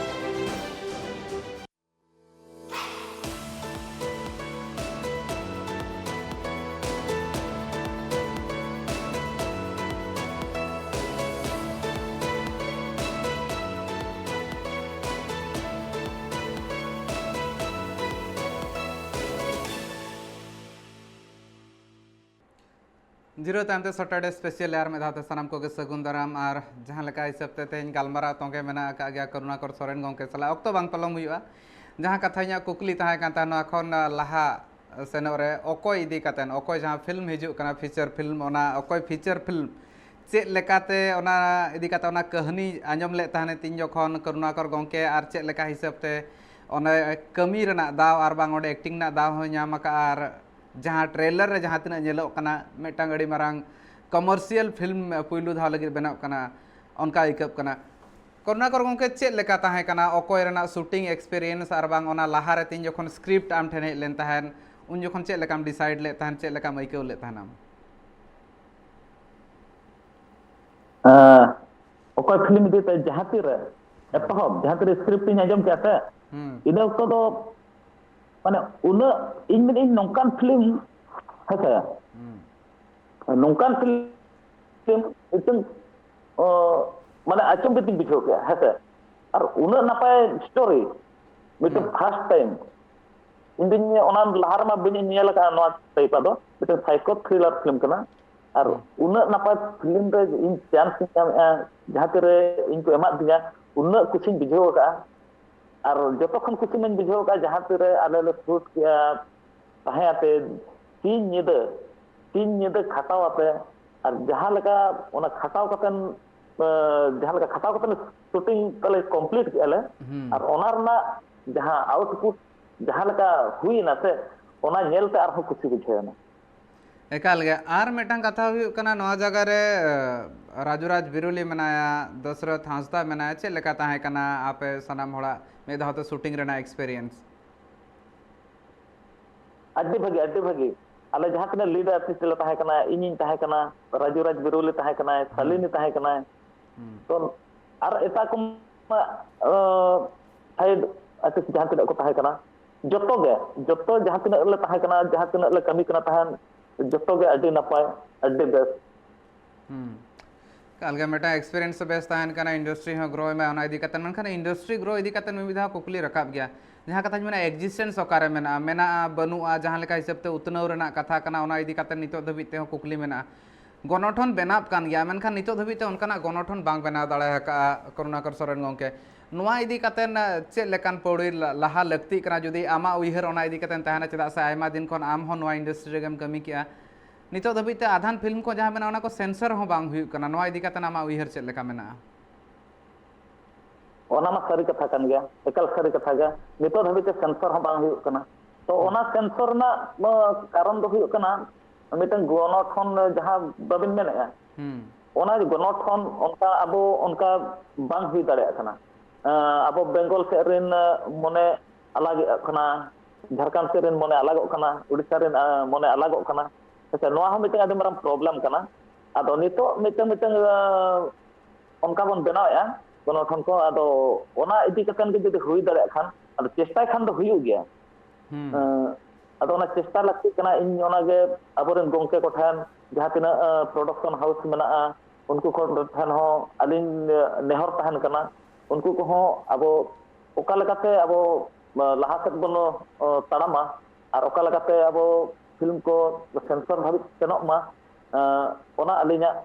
ᱡᱤᱨᱟᱹᱣ ᱛᱟᱭᱚᱢ ᱛᱮ Saturday Special ᱨᱮ ᱟᱨ ᱢᱤᱫ ᱫᱷᱟᱣ ᱛᱮ ᱥᱟᱱᱟᱢ ᱠᱚᱜᱮ ᱥᱟᱹᱜᱩᱱ ᱫᱟᱨᱟᱢ᱾ ᱟᱨ ᱡᱟᱦᱟᱸ ᱞᱮᱠᱟ ᱦᱤᱥᱟᱹᱵ ᱛᱮ ᱛᱮᱦᱮᱧ ᱜᱟᱞᱢᱟᱨᱟᱣ ᱛᱚᱸᱜᱮ ᱢᱮᱱᱟᱜ ᱟᱠᱟᱫ ᱜᱮᱭᱟ ᱠᱚᱨᱩᱬᱟᱠᱚᱨ ᱥᱚᱨᱮᱱ ᱜᱚᱢᱠᱮ ᱥᱟᱞᱟᱜ, ᱚᱠᱛᱚ ᱵᱟᱝ ᱯᱚᱞᱚᱢ ᱦᱩᱭᱩᱜᱼᱟ᱾ ᱡᱟᱦᱟᱸ ᱠᱟᱛᱷᱟ ᱤᱧᱟᱹᱜ ᱠᱩᱠᱞᱤ ᱛᱟᱦᱮᱸ ᱠᱟᱱ ᱛᱟᱦᱮᱸᱫ, ᱱᱚᱣᱟ ᱠᱷᱚᱱ ᱞᱟᱦᱟ ᱥᱮᱱᱚᱜ ᱨᱮ ᱚᱠᱚᱭ ᱤᱫᱤ ᱠᱟᱛᱮᱫ, ᱚᱠᱚᱭ ᱡᱟᱦᱟᱸ ᱯᱷᱤᱞᱢ ᱦᱤᱡᱩᱜ ᱠᱟᱱᱟ, ᱯᱷᱤᱪᱟᱨ ᱯᱷᱤᱞᱢ, ᱚᱱᱟ ᱚᱠᱚᱭ ᱯᱷᱤᱪᱟᱨ ᱯᱷᱤᱞᱢ ᱪᱮᱫ ᱞᱮᱠᱟᱛᱮ ᱚᱱᱟ ᱤᱫᱤ ᱠᱟᱛᱮ ᱚᱱᱟ ᱠᱟᱹᱦᱱᱤ ᱟᱸᱡᱚᱢ ᱞᱮᱫ ᱛᱟᱦᱮᱱ ᱛᱤᱧ ᱡᱚᱠᱷᱚᱱ ᱠᱚᱨᱩᱬᱟᱠᱚᱨ ᱜᱚᱢᱠᱮ, ᱟᱨ ᱪᱮᱫ ᱞᱮᱠᱟ ᱦᱤᱥᱟᱹᱵ ᱛᱮ ᱚᱱᱮ ᱠᱟᱹᱢᱤ ᱨᱮᱱᱟᱜ ᱫᱟᱣ ᱟᱨ ᱵᱟᱝ ᱚᱸᱰᱮ ᱮᱠᱴᱤᱝ ᱨᱮᱱᱟᱜ ᱫᱟᱣ ᱦᱚᱸᱭ ᱧᱟᱢ ᱟᱠᱟᱫᱼᱟ, ᱟᱨ ᱡᱟᱦᱟᱸ ᱴᱨᱮᱞᱟᱨ ᱨᱮ ᱡᱟᱦᱟᱸ ᱛᱤᱱᱟᱹᱜ ᱧᱮᱞᱚᱜ ᱠᱟᱱᱟ, ᱢᱤᱫᱴᱟᱝ ᱟᱹᱰᱤ ᱢᱟᱨᱟᱝ ᱠᱚᱢᱟᱨᱥᱤᱭᱟᱞ ᱯᱷᱤᱞᱢ ᱯᱩᱭᱞᱩ ᱫᱷᱟᱣ ᱞᱟᱹᱜᱤᱫ ᱵᱮᱱᱟᱜ ᱠᱟᱱᱟ, ᱚᱱᱠᱟ ᱟᱹᱭᱠᱟᱹᱜ ᱠᱟᱱᱟ᱾ ᱠᱚᱨᱩᱬᱟᱠᱚᱨ ᱜᱚᱢᱠᱮ, ᱪᱮᱫ ᱞᱮᱠᱟ ᱛᱟᱦᱮᱸ ᱠᱟᱱᱟ ᱚᱠᱚᱭ ᱨᱮᱱᱟᱜ ᱥᱩᱴᱤᱝ ᱮᱠᱥᱯᱮᱨᱤᱭᱮᱱᱥ, ᱟᱨ ᱵᱟᱝ ᱚᱱᱟ ᱞᱟᱦᱟ ᱨᱮ ᱛᱤᱧ ᱡᱚᱠᱷᱚᱱ ᱥᱠᱨᱤᱯᱴ ᱟᱢ ᱴᱷᱮᱱ ᱦᱮᱡ ᱞᱮᱱ ᱛᱟᱦᱮᱸᱫ, ᱩᱱ ᱡᱚᱠᱷᱚᱱ ᱪᱮᱫ ᱞᱮᱠᱟᱢ ᱰᱤᱥᱟᱭᱤᱰ ᱞᱮᱫ ᱛᱟᱦᱮᱸᱫ, ᱪᱮᱫ ᱞᱮᱠᱟᱢ ᱟᱹᱭᱠᱟᱹᱣ ᱞᱮᱫ ᱛᱟᱦᱮᱱᱟᱢ? ᱟᱸ, ᱚᱠᱚᱭ ᱯᱷᱤᱞᱢ ᱤᱫᱤ ᱛᱮ ᱡᱟᱦᱟᱸ ᱛᱤᱨᱮ ᱮᱛᱚᱦᱚᱵ, ᱡᱟᱦᱟᱸ ᱛᱤᱨᱮ ᱥᱠᱨᱤᱯᱴ ᱤᱧ ᱟᱸᱡᱚᱢ ᱠᱮᱫᱼᱟ ᱥᱮ, ᱦᱩᱸ ᱤᱱᱟᱹ ᱚᱠᱛᱚ ᱫᱚ ᱢᱟᱱᱮ ᱩᱱᱟᱹᱜ ᱤᱧ ᱢᱮᱱᱮᱫ ᱟᱹᱧ ᱱᱚᱝᱠᱟᱱ ᱯᱷᱤᱞᱢ, ᱦᱮᱸᱥᱮ, ᱦᱩᱸ ᱱᱚᱝᱠᱟᱱ ᱯᱷᱤᱞᱢ ᱢᱤᱫᱴᱟᱝ ᱚ, ᱢᱟᱱᱮ ᱟᱪᱚᱢᱵᱤᱛ ᱤᱧ ᱵᱩᱡᱷᱟᱹᱣ ᱠᱮᱫᱼᱟ, ᱦᱮᱸᱥᱮ᱾ ᱟᱨ ᱩᱱᱟᱹᱜ ᱱᱟᱯᱟᱭ ᱥᱴᱳᱨᱤ ᱢᱤᱫᱴᱟᱝ ᱦᱩᱸ ᱯᱷᱟᱨᱥᱴ ᱴᱟᱭᱤᱢ ᱤᱧ ᱫᱩᱧ, ᱚᱱᱟ ᱞᱟᱦᱟ ᱨᱮᱢᱟ ᱵᱟᱹᱧ ᱧᱮᱞ ᱟᱠᱟᱫᱼᱟ ᱱᱚᱣᱟ ᱴᱟᱭᱤᱯ, ᱟᱫᱚ ᱢᱤᱫᱴᱟᱝ ᱥᱟᱭᱠᱳ ᱛᱷᱨᱤᱞᱟᱨ ᱯᱷᱤᱞᱢ ᱠᱟᱱᱟ᱾ ᱟᱨ ᱦᱩᱸ ᱩᱱᱟᱹᱜ ᱱᱟᱯᱟᱭ ᱯᱷᱤᱞᱢ ᱨᱮ ᱤᱧ ᱪᱟᱱᱥ ᱤᱧ ᱧᱟᱢᱮᱫᱼᱟ, ᱡᱟᱦᱟᱸ ᱛᱤᱨᱮ ᱤᱧ ᱠᱚ ᱮᱢᱟᱫᱤᱧᱟ, ᱩᱱᱟᱹᱜ ᱠᱩᱥᱤᱧ ᱵᱩᱡᱷᱟᱹᱣ ᱟᱠᱟᱫᱼᱟ᱾ ᱟᱨ ᱡᱚᱛᱚ ᱠᱷᱚᱱ ᱠᱩᱥᱤ ᱢᱟᱧ ᱵᱩᱡᱷᱟᱹᱣ ᱟᱠᱟᱫᱼᱟ ᱡᱟᱦᱟᱸ ᱛᱤᱨᱮ ᱟᱞᱮ ᱞᱮ ᱥᱩᱴ ᱠᱮᱜᱼᱟ, ᱛᱟᱦᱮᱸ ᱟᱛᱮ ᱥᱤᱧ ᱧᱤᱫᱟᱹ, ᱥᱤᱧ ᱧᱤᱫᱟᱹ ᱠᱷᱟᱴᱟᱣ ᱟᱛᱮ, ᱟᱨ ᱡᱟᱦᱟᱸ ᱞᱮᱠᱟ ᱚᱱᱟ ᱠᱷᱟᱴᱟᱣ ᱠᱟᱛᱮᱱ, ᱮᱸ, ᱡᱟᱦᱟᱸ ᱞᱮᱠᱟ ᱠᱷᱟᱴᱟᱣ ᱠᱟᱛᱮ ᱞᱮ ᱥᱩᱴᱤᱝ ᱛᱟᱞᱮ ᱠᱚᱢᱯᱞᱤᱴ ᱠᱮᱜᱼᱟ ᱞᱮ, ᱦᱩᱸ ᱟᱨ ᱚᱱᱟ ᱨᱮᱱᱟᱜ ᱡᱟᱦᱟᱸ ᱟᱣᱩᱴᱯᱩᱴ ᱡᱟᱦᱟᱸ ᱞᱮᱠᱟ ᱦᱩᱭᱮᱱᱟ ᱥᱮ, ᱚᱱᱟ ᱧᱮᱞᱛᱮ ᱟᱨᱦᱚᱸ ᱠᱩᱥᱤ ᱵᱩᱡᱷᱟᱹᱣ ᱮᱱᱟ᱾ ᱮᱠᱟᱞ ᱜᱮ᱾ ᱟᱨ ᱢᱤᱫᱴᱟᱝ ᱠᱟᱛᱷᱟ ᱦᱩᱭᱩᱜ ᱠᱟᱱᱟ, ᱱᱚᱣᱟ ᱡᱟᱭᱜᱟ ᱨᱮ ᱨᱟᱡᱩ ᱨᱟᱡᱽ ᱵᱤᱨᱩᱞᱤ ᱢᱮᱱᱟᱭᱟ, ᱫᱚᱥᱨᱚᱛᱷ ᱦᱟᱸᱥᱫᱟ ᱢᱮᱱᱟᱭᱟ, ᱪᱮᱫ ᱞᱮᱠᱟ ᱛᱟᱦᱮᱸ ᱠᱟᱱᱟ ᱟᱯᱮ ᱥᱟᱱᱟᱢ ᱦᱚᱲᱟᱜ ᱢᱤᱫ ᱫᱷᱟᱣ ᱛᱮ ᱥᱩᱴᱤᱝ ᱨᱮᱱᱟᱜ ᱮᱠᱥᱯᱮᱨᱤᱭᱮᱱᱥ? ᱟᱹᱰᱤ ᱵᱷᱟᱹᱜᱤ, ᱟᱹᱰᱤ ᱵᱷᱟᱹᱜᱤ᱾ ᱟᱞᱮ ᱡᱟᱦᱟᱸ ᱛᱤᱱᱟᱹᱜ ᱞᱤᱰ ᱟᱨᱴᱤᱥᱴ ᱞᱮ ᱛᱟᱦᱮᱸ ᱠᱟᱱᱟ, ᱤᱧᱤᱧ ᱛᱟᱦᱮᱸ ᱠᱟᱱᱟ, ᱨᱟᱡᱩ ᱨᱟᱡᱽ ᱵᱤᱨᱩᱞᱤ ᱛᱟᱦᱮᱸ ᱠᱟᱱᱟᱭ, ᱥᱟᱞᱤᱱᱤ ᱛᱟᱦᱮᱸ ᱠᱟᱱᱟᱭ, ᱦᱩᱸ ᱛᱚ ᱟᱨ ᱮᱴᱟᱜ ᱠᱚ ᱥᱟᱭᱤᱰ ᱟᱨᱴᱤᱥᱴ ᱡᱟᱦᱟᱸ ᱛᱤᱱᱟᱹᱜ ᱠᱚ ᱛᱟᱦᱮᱸ ᱠᱟᱱᱟ, ᱡᱚᱛᱚ ᱜᱮ, ᱡᱚᱛᱚ ᱡᱟᱦᱟᱸ ᱛᱤᱱᱟᱹᱜ ᱞᱮ ᱛᱟᱦᱮᱸ ᱠᱟᱱᱟ, ᱡᱟᱦᱟᱸ ᱛᱤᱱᱟᱹᱜ ᱞᱮ ᱠᱟᱹᱢᱤ ᱠᱟᱱᱟ ᱛᱟᱦᱮᱸᱱ, ᱡᱚᱛᱚ ᱜᱮ ᱟᱹᱰᱤ ᱱᱟᱯᱟᱭ, ᱟᱹᱰᱤ ᱵᱮᱥ᱾ ᱦᱩᱸ ᱮᱠᱟᱞ ᱜᱮ, ᱢᱤᱫᱴᱟᱝ ᱮᱠᱥᱯᱮᱨᱤᱭᱮᱱᱥ ᱵᱮᱥ ᱛᱟᱦᱮᱱ ᱠᱟᱱᱟ, ᱤᱱᱰᱟᱥᱴᱨᱤ ᱦᱚᱸ ᱜᱨᱳᱭ ᱢᱟ, ᱚᱱᱟ ᱤᱫᱤ ᱠᱟᱛᱮ᱾ ᱢᱮᱱᱠᱷᱟᱱ ᱤᱱᱰᱟᱥᱴᱨᱤ ᱜᱨᱳ ᱤᱫᱤ ᱠᱟᱛᱮ ᱢᱤᱫ ᱫᱷᱟᱣ ᱠᱩᱠᱞᱤ ᱨᱟᱠᱟᱵ ᱜᱮᱭᱟ, ᱡᱟᱦᱟᱸ ᱠᱟᱛᱷᱟᱧ ᱢᱮᱱᱟ, existence ᱚᱠᱟᱨᱮ ᱢᱮᱱᱟᱜᱼᱟ, ᱢᱮᱱᱟᱜᱼᱟ ᱵᱟᱹᱱᱩᱜᱼᱟ, ᱡᱟᱦᱟᱸ ᱞᱮᱠᱟ ᱦᱤᱥᱟᱹᱵ ᱛᱮ ᱩᱛᱱᱟᱹᱣ ᱨᱮᱱᱟᱜ ᱠᱟᱛᱷᱟ ᱠᱟᱱᱟ, ᱚᱱᱟ ᱤᱫᱤ ᱠᱟᱛᱮ ᱱᱤᱛᱚᱜ ᱫᱷᱟᱹᱵᱤᱡ ᱛᱮᱦᱚᱸ ᱠᱩᱠᱞᱤ ᱢᱮᱱᱟᱜᱼᱟ᱾ ᱜᱚᱱᱚᱴᱷᱚᱱ ᱵᱮᱱᱟᱣ ᱠᱟᱱ ᱜᱮᱭᱟ, ᱢᱮᱱᱠᱷᱟᱱ ᱱᱤᱛᱚᱜ ᱫᱷᱟᱹᱵᱤᱡ ᱛᱮ ᱚᱱᱠᱟᱱᱟᱜ ᱜᱚᱱᱚᱴᱷᱚᱱ ᱵᱟᱝ ᱵᱮᱱᱟᱣ ᱫᱟᱲᱮ ᱟᱠᱟᱫᱼᱟ ᱠᱚᱨᱩᱱᱟᱠᱚᱨ ᱥᱚᱨᱮᱱ ᱜᱚᱢᱠᱮ᱾ ᱱᱚᱣᱟ ᱤᱫᱤ ᱠᱟᱛᱮ ᱪᱮᱫ ᱞᱮᱠᱟᱱ ᱯᱟᱹᱣᱲᱤ ᱞᱟ-, ᱞᱟᱦᱟ ᱞᱟᱹᱠᱛᱤᱜ ᱠᱟᱱᱟ, ᱡᱩᱫᱤ ᱟᱢᱟᱜ ᱩᱭᱦᱟᱹᱨ ᱚᱱᱟ ᱤᱫᱤ ᱠᱟᱛᱮ ᱛᱟᱦᱮᱱᱟ, ᱪᱮᱫᱟᱜ ᱥᱮ ᱟᱭᱢᱟ ᱫᱤᱱ ᱠᱷᱚᱱ ᱟᱢ ᱦᱚᱸ ᱱᱚᱣᱟ industry ᱨᱮᱜᱮᱢ ᱠᱟᱹᱢᱤ ᱠᱮᱜᱼᱟ? ᱱᱤᱛᱚᱜ ᱫᱷᱟᱹᱵᱤᱡ ᱛᱮ ᱟᱫᱷᱟᱱ ᱯᱷᱤᱞᱢ ᱠᱚ ᱡᱟᱦᱟᱸ ᱢᱮᱱᱟᱜᱼᱟ, ᱚᱱᱟ ᱠᱚ ᱥᱮᱱᱥᱚᱨ ᱦᱚᱸ ᱵᱟᱝ ᱦᱩᱭᱩᱜ ᱠᱟᱱᱟ᱾ ᱱᱚᱣᱟ ᱤᱫᱤ ᱠᱟᱛᱮ ᱟᱢᱟᱜ ᱩᱭᱦᱟᱹᱨ ᱪᱮᱫ ᱞᱮᱠᱟ ᱢᱮᱱᱟᱜᱼᱟ? ᱚᱱᱟ ᱢᱟ ᱥᱟᱹᱨᱤ ᱠᱟᱛᱷᱟ ᱠᱟᱱ ᱜᱮᱭᱟ, ᱮᱠᱟᱞ ᱥᱟᱹᱨᱤ ᱠᱟᱛᱷᱟ ᱜᱮ᱾ ᱱᱤᱛᱚᱜ ᱫᱷᱟᱹᱵᱤᱡ ᱛᱮ ᱥᱮᱱᱥᱚᱨ ᱦᱚᱸ ᱵᱟᱝ ᱦᱩᱭᱩᱜ ᱠᱟᱱᱟ᱾ ᱛᱚ ᱚᱱᱟ ᱥᱮᱱᱥᱚᱨ ᱨᱮᱱᱟᱜ ᱠᱟᱨᱚᱱ ᱫᱚ ᱦᱩᱭᱩᱜ ᱠᱟᱱᱟ, ᱢᱤᱫᱴᱟᱝ ᱜᱚᱱᱚᱴᱷᱚᱱ ᱡᱟᱦᱟᱸ ᱵᱟᱵᱤᱱ ᱢᱮᱱᱮᱫᱼᱟ, ᱚᱱᱟ ᱜᱚᱱᱚᱴᱷᱚᱱ ᱚᱱᱠᱟ ᱟᱵᱚ ᱚᱱᱠᱟ ᱵᱟᱝ ᱦᱩᱭ ᱫᱟᱲᱮᱭᱟᱜ ᱠᱟᱱᱟ᱾ ᱟᱵᱚ ᱵᱮᱝᱜᱚᱞ ᱥᱮᱫ ᱨᱮᱱ ᱢᱚᱱᱮ ᱟᱞᱟᱜᱚᱜ ᱠᱟᱱᱟ, ᱡᱷᱟᱲᱠᱷᱚᱸᱰ ᱥᱮᱫ ᱨᱮᱱ ᱢᱚᱱᱮ ᱟᱞᱟᱜᱚᱜ ᱠᱟᱱᱟ, ᱩᱲᱤᱥᱥᱟ ᱨᱮᱱ ᱢᱚᱱᱮ ᱟᱞᱟᱜᱚᱜ ᱠᱟᱱᱟ᱾ ᱦᱮᱸᱥᱮ, ᱱᱚᱣᱟ ᱦᱚᱸ ᱢᱤᱫᱴᱟᱝ ᱟᱹᱰᱤ ᱢᱟᱨᱟᱝ ᱯᱨᱚᱵᱞᱮᱢ ᱠᱟᱱᱟ᱾ ᱟᱫᱚ ᱱᱤᱛᱚᱜ ᱢᱤᱫᱴᱟᱝ ᱢᱤᱫᱴᱟᱝ ᱚᱱᱠᱟ ᱵᱚᱱ ᱵᱮᱱᱟᱣᱮᱫᱼᱟ ᱜᱚᱱᱚᱴᱷᱚᱱ ᱠᱚ᱾ ᱟᱫᱚ ᱚᱱᱟ ᱤᱫᱤ ᱠᱟᱛᱮ ᱜᱮ ᱡᱩᱫᱤ ᱦᱩᱭ ᱫᱟᱲᱮᱭᱟᱜ ᱠᱷᱟᱱ, ᱟᱫᱚ ᱪᱮᱥᱴᱟᱭ ᱠᱷᱟᱱ ᱫᱚ ᱦᱩᱭᱩᱜ ᱜᱮᱭᱟ᱾ ᱟᱫᱚ ᱚᱱᱟ ᱪᱮᱥᱴᱟ ᱞᱟᱹᱠᱛᱤᱜ ᱠᱟᱱᱟ᱾ ᱤᱧ ᱚᱱᱟᱜᱮ ᱟᱵᱚᱨᱮᱱ ᱜᱚᱢᱠᱮ ᱠᱚᱴᱷᱮᱱ, ᱡᱟᱦᱟᱸ ᱛᱤᱱᱟᱹᱜ ᱯᱨᱚᱰᱟᱠᱥᱚᱱ ᱦᱟᱣᱩᱥ ᱢᱮᱱᱟᱜᱼᱟ, ᱩᱱᱠᱩ ᱠᱚ ᱴᱷᱮᱱ ᱦᱚᱸ ᱟᱹᱞᱤᱧ ᱱᱮᱦᱚᱨ ᱛᱟᱦᱮᱱ ᱠᱟᱱᱟ, ᱩᱱᱠᱩ ᱠᱚᱦᱚᱸ ᱟᱵᱚ ᱚᱠᱟ ᱞᱮᱠᱟᱛᱮ ᱟᱵᱚ ᱞᱟᱦᱟ ᱥᱮᱫ ᱵᱚᱱ ᱛᱟᱲᱟᱢᱟ ᱟᱨ ᱚᱠᱟ ᱞᱮᱠᱟᱛᱮ ᱟᱵᱚ ᱯᱷᱤᱞᱢ ᱠᱚ ᱥᱮᱱᱥᱚᱨ ᱫᱷᱟᱹᱵᱤᱡ ᱥᱮᱱᱚᱜ ᱢᱟ, ᱚᱱᱟ ᱟᱹᱞᱤᱧᱟᱜ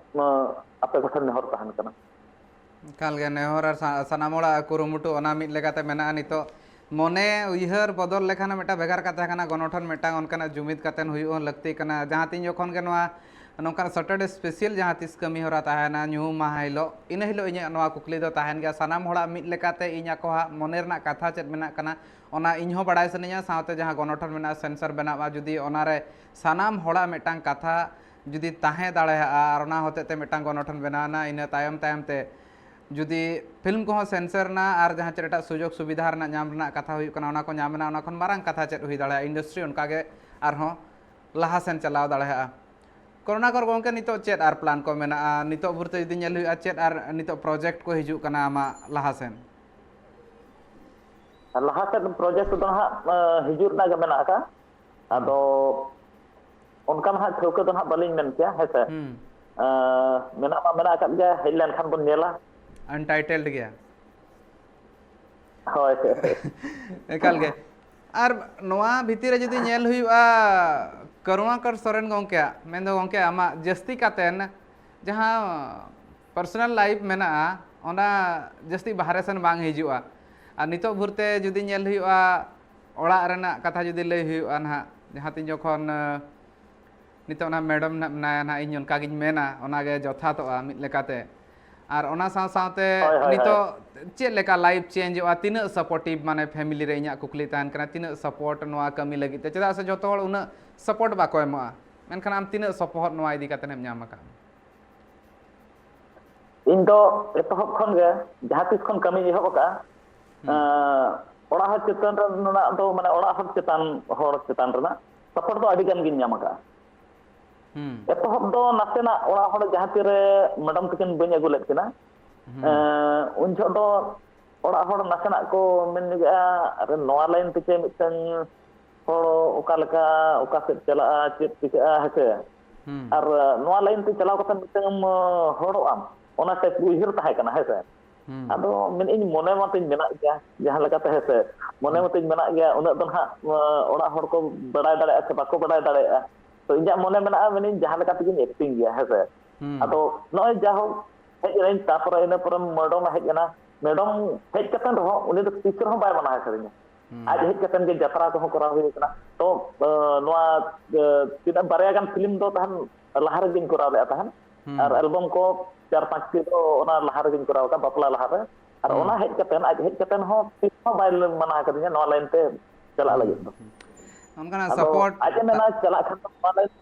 ᱟᱯᱮ ᱠᱚᱴᱷᱮᱱ ᱱᱮᱦᱚᱨ ᱛᱟᱦᱮᱱ ᱠᱟᱱᱟ᱾ ᱮᱠᱟᱞ ᱜᱮ ᱱᱮᱦᱚᱨ ᱟᱨ ᱥᱟ-, ᱥᱟᱱᱟᱢ ᱦᱚᱲᱟᱜ ᱠᱩᱨᱩᱢᱩᱴᱩ ᱚᱱᱟ ᱢᱤᱫ ᱞᱮᱠᱟᱛᱮ ᱢᱮᱱᱟᱜᱼᱟ᱾ ᱱᱤᱛᱚᱜ ᱢᱚᱱᱮ ᱩᱭᱦᱟᱹᱨ ᱵᱚᱫᱚᱞ ᱞᱮᱠᱷᱟᱱ ᱢᱤᱫᱴᱟᱝ ᱵᱷᱮᱜᱟᱨ ᱠᱟᱛᱷᱟ ᱠᱟᱱᱟ, ᱜᱚᱱᱚᱴᱷᱚᱱ ᱢᱤᱫᱴᱟᱝ ᱚᱱᱠᱟᱱᱟᱜ ᱡᱩᱢᱤᱫ ᱠᱟᱛᱮ ᱦᱩᱭᱩᱜ ᱦᱚᱸ ᱞᱟᱹᱠᱛᱤ ᱠᱟᱱᱟ᱾ ᱡᱟᱦᱟᱸ ᱛᱤᱱ ᱡᱚᱠᱷᱚᱱ ᱜᱮ ᱱᱚᱣᱟ ᱱᱚᱝᱠᱟᱱ ᱥᱟᱴᱟᱨᱰᱮ ᱥᱯᱮᱥᱟᱞ ᱡᱟᱦᱟᱸ ᱛᱤᱥ ᱠᱟᱹᱢᱤ ᱦᱚᱨᱟ ᱛᱟᱦᱮᱱᱟ, ᱧᱩᱦᱩᱢ ᱢᱟᱦᱟ ᱦᱤᱞᱳᱜ, ᱤᱱᱟᱹ ᱦᱤᱞᱳᱜ ᱤᱧᱟᱹᱜ ᱱᱚᱣᱟ ᱠᱩᱠᱞᱤ ᱫᱚ ᱛᱟᱦᱮᱱ ᱜᱮᱭᱟ᱾ ᱥᱟᱱᱟᱢ ᱦᱚᱲᱟᱜ ᱢᱤᱫ ᱞᱮᱠᱟᱛᱮ ᱤᱧ ᱟᱠᱚᱣᱟᱜ ᱢᱚᱱᱮ ᱨᱮᱱᱟᱜ ᱠᱟᱛᱷᱟ ᱪᱮᱫ ᱢᱮᱱᱟᱜ ᱠᱟᱱᱟ, ᱚᱱᱟ ᱤᱧ ᱦᱚᱸ ᱵᱟᱲᱟᱭ ᱥᱟᱱᱟᱧᱟ᱾ ᱥᱟᱶᱛᱮ ᱡᱟᱦᱟᱸ ᱜᱚᱱᱚᱴᱷᱚᱱ ᱢᱮᱱᱟᱜᱼᱟ, ᱥᱮᱱᱥᱚᱨ ᱵᱮᱱᱟᱜᱼᱟ, ᱡᱩᱫᱤ ᱚᱱᱟᱨᱮ ᱥᱟᱱᱟᱢ ᱦᱚᱲᱟᱜ ᱢᱤᱫᱴᱟᱝ ᱠᱟᱛᱷᱟ ᱡᱩᱫᱤ ᱛᱟᱦᱮᱸ ᱫᱟᱲᱮᱭᱟᱜᱼᱟ ᱟᱨ ᱚᱱᱟ ᱦᱚᱛᱮᱡ ᱛᱮ ᱢᱤᱫᱴᱟᱝ ᱜᱚᱱᱚᱴᱷᱚᱱ ᱵᱮᱱᱟᱣ ᱮᱱᱟ, ᱤᱱᱟᱹ ᱛᱟᱭᱚᱢ ᱛᱟᱭᱚᱢ ᱛᱮ ᱡᱩᱫᱤ ᱯᱷᱤᱞᱢ ᱠᱚᱦᱚᱸ ᱥᱮᱱᱥᱚᱨ ᱨᱮᱱᱟᱜ ᱟᱨ ᱡᱟᱦᱟᱸ ᱪᱮᱫ ᱮᱴᱟᱜ ᱥᱩᱡᱳᱜᱽ ᱥᱩᱵᱤᱫᱷᱟ ᱨᱮᱱᱟᱜ ᱧᱟᱢ ᱨᱮᱱᱟᱜ ᱠᱟᱛᱷᱟ ᱦᱩᱭᱩᱜ ᱠᱟᱱᱟ, ᱚᱱᱟ ᱠᱚ ᱧᱟᱢ ᱮᱱᱟ, ᱚᱱᱟ ᱠᱷᱚᱱ ᱢᱟᱨᱟᱝ ᱠᱟᱛᱷᱟ ᱪᱮᱫ ᱦᱩᱭ ᱫᱟᱲᱮᱭᱟᱜᱼᱟ? ᱤᱱᱰᱟᱥᱴᱨᱤ ᱚᱱᱠᱟ ᱜᱮ ᱟᱨᱦᱚᱸ ᱞᱟᱦᱟ ᱥᱮᱱ ᱪᱟᱞᱟᱣ ᱫᱟᱲᱮᱭᱟᱜᱼᱟ᱾ ᱠᱚᱨᱩᱱᱟᱠᱚᱨ ᱜᱚᱢᱠᱮ, ᱱᱤᱛᱚᱜ ᱪᱮᱫ ᱟᱨ ᱯᱞᱟᱱ ᱠᱚ ᱢᱮᱱᱟᱜᱼᱟ? ᱱᱤᱛᱚᱜ ᱵᱷᱳᱨ ᱛᱮ ᱡᱩᱫᱤ ᱧᱮᱞ ᱦᱩᱭᱩᱜᱼᱟ, ᱪᱮᱫ ᱟᱨ ᱱᱤᱛᱚᱜ ᱯᱨᱚᱡᱮᱠᱴ ᱠᱚ ᱦᱤᱡᱩᱜ ᱠᱟᱱᱟ ᱟᱢᱟᱜ ᱞᱟᱦᱟ ᱥᱮᱱ? ᱞᱟᱦᱟ ᱥᱮᱫ ᱯᱨᱚᱡᱮᱠᱴ ᱫᱚ ᱦᱟᱸᱜ ᱦᱤᱡᱩᱜ ᱨᱮᱱᱟᱜ ᱜᱮ ᱢᱮᱱᱟᱜ ᱟᱠᱟᱫ᱾ ᱟᱫᱚ ᱚᱱᱠᱟ ᱢᱟ ᱦᱟᱸᱜ ᱴᱷᱟᱹᱣᱠᱟᱹ ᱫᱚ ᱦᱟᱸᱜ ᱵᱟᱹᱞᱤᱧ ᱢᱮᱱ ᱠᱮᱭᱟ, ᱦᱮᱸ ᱥᱮ᱾ ᱦᱩᱸ᱾ ᱢᱮᱱᱟᱜ ᱢᱟ ᱢᱮᱱᱟᱜ ᱟᱠᱟᱫ ᱜᱮᱭᱟ, ᱦᱮᱡ ᱞᱮᱱᱠᱷᱟᱱ ᱵᱚᱱ ᱧᱮᱞᱟ᱾ ᱟᱱᱴᱟᱭᱴᱮᱞᱰ ᱜᱮᱭᱟ᱾ ᱦᱳᱭ, ᱦᱳᱭ, ᱦᱳᱭ᱾ ᱮᱠᱟᱞ ᱜᱮ᱾ ᱟᱨ ᱱᱚᱣᱟ ᱵᱷᱤᱛᱤᱨ ᱨᱮ ᱡᱩᱫᱤ ᱧᱮᱞ ᱦᱩᱭᱩᱜᱼᱟ, ᱠᱚᱨᱩᱬᱟᱠᱚᱨ ᱥᱚᱨᱮᱱ ᱜᱚᱢᱠᱮᱭᱟᱜ, ᱢᱮᱱᱫᱚ ᱜᱚᱢᱠᱮ, ᱟᱢᱟᱜ ᱡᱟᱹᱥᱛᱤ ᱠᱟᱛᱮᱱ ᱡᱟᱦᱟᱸ personal life ᱢᱮᱱᱟᱜᱼᱟ, ᱚᱱᱟ ᱡᱟᱹᱥᱛᱤ ᱵᱟᱦᱨᱮ ᱥᱮᱱ ᱵᱟᱝ ᱦᱤᱡᱩᱜᱼᱟ᱾ ᱟᱨ ᱱᱤᱛᱚᱜ ᱵᱷᱳᱨ ᱛᱮ ᱡᱩᱫᱤ ᱧᱮᱞ ᱦᱩᱭᱩᱜᱼᱟ, ᱚᱲᱟᱜ ᱨᱮᱱᱟᱜ ᱠᱟᱛᱷᱟ ᱡᱩᱫᱤ ᱞᱟᱹᱭ ᱦᱩᱭᱩᱜᱼᱟ ᱱᱟᱦᱟᱜ, ᱡᱟᱦᱟᱸ ᱛᱤᱱ ᱡᱚᱠᱷᱚᱱ, ᱟᱸ, ᱱᱤᱛᱚᱜ ᱚᱱᱟ ᱢᱮᱰᱟᱢ ᱱᱟᱜ ᱢᱮᱱᱟᱭᱟ ᱱᱟᱦᱟᱜ, ᱤᱧ ᱚᱱᱠᱟ ᱜᱤᱧ ᱢᱮᱱᱟ, ᱚᱱᱟ ᱜᱮ ᱡᱚᱛᱷᱟᱛᱚᱜᱼᱟ ᱢᱤᱫ ᱞᱮᱠᱟᱛᱮ᱾ ᱟᱨ ᱚᱱᱟ ᱥᱟᱶ ᱥᱟᱶᱛᱮ ᱦᱳᱭ, ᱦᱳᱭ, ᱦᱳᱭ᱾ ᱱᱤᱛᱚᱜ ᱪᱮᱫ ᱞᱮᱠᱟ life change ᱚᱜᱼᱟ, ᱛᱤᱱᱟᱹᱜ supportive, ᱢᱟᱱᱮ, family ᱨᱮ, ᱤᱧᱟᱹᱜ ᱠᱩᱠᱞᱤ ᱛᱟᱦᱮᱱ ᱠᱟᱱᱟ, ᱛᱤᱱᱟᱹᱜ support ᱱᱚᱣᱟ ᱠᱟᱹᱢᱤ ᱞᱟᱹᱜᱤᱫ ᱛᱮ? ᱪᱮᱫᱟᱜ ᱥᱮ ᱡᱚᱛᱚ ᱦᱚᱲ ᱩᱱᱟᱹᱜ support ᱵᱟᱠᱚ ᱮᱢᱚᱜᱼᱟ, ᱢᱮᱱᱠᱷᱟᱱ ᱟᱢ ᱛᱤᱱᱟᱹᱜ ᱥᱚᱯᱚᱦᱚᱫ ᱱᱚᱣᱟ ᱤᱫᱤ ᱠᱟᱛᱮ ᱮᱢ ᱧᱟᱢ ᱟᱠᱟᱫᱼᱟ? ᱤᱧ ᱫᱚ ᱮᱛᱚᱦᱚᱵ ᱠᱷᱚᱱ ᱜᱮ, ᱡᱟᱦᱟᱸ ᱛᱤᱥ ᱠᱷᱚᱱ ᱠᱟᱹᱢᱤᱧ ᱮᱦᱚᱵ ᱟᱠᱟᱫᱼᱟ, ᱦᱩᱸ᱾ ᱮᱸ, ᱚᱲᱟᱜ ᱦᱚᱲ ᱪᱮᱛᱟᱱ ᱨᱮᱱᱟᱜ ᱫᱚ, ᱢᱟᱱᱮ, ᱚᱲᱟᱜ ᱦᱚᱲ ᱪᱮᱛᱟᱱ, ᱦᱚᱲ ᱪᱮᱛᱟᱱ ᱨᱮᱱᱟᱜ support ᱫᱚ ᱟᱹᱰᱤ ᱜᱟᱱ ᱜᱤᱧ ᱧᱟᱢ ᱟᱠᱟᱫᱼᱟ᱾ ᱦᱩᱸ᱾ ᱮᱛᱚᱦᱚᱵ ᱫᱚ ᱱᱟᱥᱮᱱᱟᱜ ᱚᱲᱟᱜ ᱦᱚᱲ ᱡᱟᱦᱟᱸ ᱛᱤᱨᱮ ᱢᱮᱰᱟᱢ ᱛᱟᱹᱠᱤᱱ ᱵᱟᱹᱧ ᱟᱹᱜᱩ ᱞᱮᱫ ᱠᱤᱱᱟ, ᱦᱩᱸ᱾ ᱮᱸ, ᱩᱱ ᱡᱚᱦᱚᱜ ᱫᱚ ᱚᱲᱟᱜ ᱦᱚᱲ ᱱᱟᱥᱮᱱᱟᱜ ᱠᱚ ᱢᱮᱱ ᱧᱚᱜᱮᱜᱼᱟ, "ᱟᱨᱮ, ᱱᱚᱣᱟ line ᱛᱮ ᱪᱮᱫ ᱢᱤᱫᱴᱟᱝ ᱦᱚᱲ ᱚᱠᱟ ᱞᱮᱠᱟ, ᱚᱠᱟ ᱥᱮᱫ ᱪᱟᱞᱟᱜᱼᱟ, ᱪᱮᱫ ᱪᱤᱠᱟᱹᱜᱼᱟ?" ᱦᱮᱸ ᱥᱮ? ᱦᱩᱸ᱾ ᱟᱨ ᱱᱚᱣᱟ line ᱛᱮ ᱪᱟᱞᱟᱣ ᱠᱟᱛᱮ ᱢᱤᱫᱴᱟᱝ ᱮᱢ ᱦᱚᱲᱚᱜ ᱟᱢ, ᱚᱱᱟ type ᱩᱭᱦᱟᱹᱨ ᱛᱟᱦᱮᱸ ᱠᱟᱱᱟ, ᱦᱮᱸ ᱥᱮ? ᱦᱩᱸ᱾ ᱟᱫᱚ ᱢᱮᱱᱮᱫ ᱟᱹᱧ, ᱢᱚᱱᱮ ᱢᱟᱛᱤᱧ ᱢᱮᱱᱟᱜ ᱜᱮᱭᱟ, ᱡᱟᱦᱟᱸ ᱞᱮᱠᱟᱛᱮ, ᱦᱮᱸ ᱥᱮ? ᱢᱚᱱᱮ ᱦᱩᱸ᱾ ᱢᱟᱛᱤᱧ ᱢᱮᱱᱟᱜ ᱜᱮᱭᱟ, ᱩᱱᱟᱹᱜ ᱫᱚ ᱱᱟᱦᱟᱜ, ᱚᱲᱟᱜ ᱦᱚᱲ ᱠᱚ ᱵᱟᱲᱟᱭ ᱫᱟᱲᱮᱭᱟᱜᱼᱟ ᱥᱮ ᱵᱟᱠᱚ ᱵᱟᱲᱟᱭ ᱫᱟᱲᱮᱭᱟᱜᱼᱟ, ᱛᱚ ᱤᱧᱟᱹᱜ ᱢᱚᱱᱮ ᱢᱮᱱᱟᱜᱼᱟ, ᱢᱮᱱᱮᱫ ᱟᱹᱧ ᱡᱟᱦᱟᱸ ᱞᱮᱠᱟ ᱛᱮᱜᱮᱧ acting ᱜᱮᱭᱟ, ᱦᱮᱸ ᱥᱮ? ᱦᱩᱸ᱾ ᱟᱫᱚ ᱱᱚᱜᱼᱚᱭ ᱡᱟᱦᱳᱠ, ᱦᱮᱡ ᱮᱱᱟᱹᱧ, ᱛᱟᱨᱯᱚᱨᱮ ᱤᱱᱟᱹ ᱯᱚᱨᱮ ᱢᱮᱰᱚᱢ ᱦᱮᱡ ᱮᱱᱟ᱾ ᱢᱮᱰᱚᱢ ᱦᱮᱡ ᱠᱟᱛᱮ ᱨᱮᱦᱚᱸ ᱩᱱᱤ ᱫᱚ ᱛᱤᱥ ᱨᱮᱦᱚᱸ ᱵᱟᱭ ᱢᱟᱱᱟ ᱟᱠᱟᱫᱤᱧᱟ᱾ ᱦᱩᱸ᱾ ᱟᱡ ᱦᱮᱡ ᱠᱟᱛᱮ ᱜᱮ ᱡᱟᱛᱨᱟ ᱠᱚᱦᱚᱸ ᱠᱚᱨᱟᱣ ᱦᱩᱭ ᱟᱠᱟᱱᱟ᱾ ᱛᱚ, ᱮ, ᱱᱚᱣᱟ, ᱮ, ᱛᱤᱱᱟᱹᱜ ᱵᱟᱨᱭᱟ ᱜᱟᱱ film ᱫᱚ ᱛᱟᱦᱮᱱ ᱞᱟᱦᱟ ᱨᱮᱜᱮᱧ ᱠᱚᱨᱟᱣ ᱞᱮᱫᱼᱟ ᱛᱟᱦᱮᱱ᱾ ᱦᱩᱸ᱾ ᱟᱨ album ᱠᱚ ᱪᱟᱨ ᱯᱟᱸᱪ ᱴᱤ ᱫᱚ ᱚᱱᱟ ᱞᱟᱦᱟ ᱨᱮᱜᱮᱧ ᱠᱚᱨᱟᱣ ᱟᱠᱟᱫ, ᱵᱟᱯᱞᱟ ᱞᱟᱦᱟ ᱨᱮ᱾ ᱟᱨ ᱦᱩᱸ᱾ ᱚᱱᱟ ᱦᱮᱡ ᱠᱟᱛᱮ, ᱟᱡ ᱦᱮᱡ ᱠᱟᱛᱮ ᱦᱚᱸ ᱛᱤᱥ ᱦᱚᱸ ᱵᱟᱭ ᱢᱟᱱᱟ ᱟᱠᱟᱫᱤᱧᱟ ᱱᱚᱣᱟ line ᱛᱮ ᱪᱟᱞᱟᱜ ᱦᱩᱸ, ᱞᱟᱹᱜᱤᱫ ᱫᱚ᱾ ᱦᱩᱸ᱾ ᱚᱱᱠᱟᱱᱟᱜ ᱟᱫᱚ support ᱟᱡ ᱮ ᱢᱮᱱᱟ, ᱛᱟ- "ᱪᱟᱞᱟᱜ ᱠᱷᱟᱱ ᱫᱚ ᱱᱚᱣᱟ line,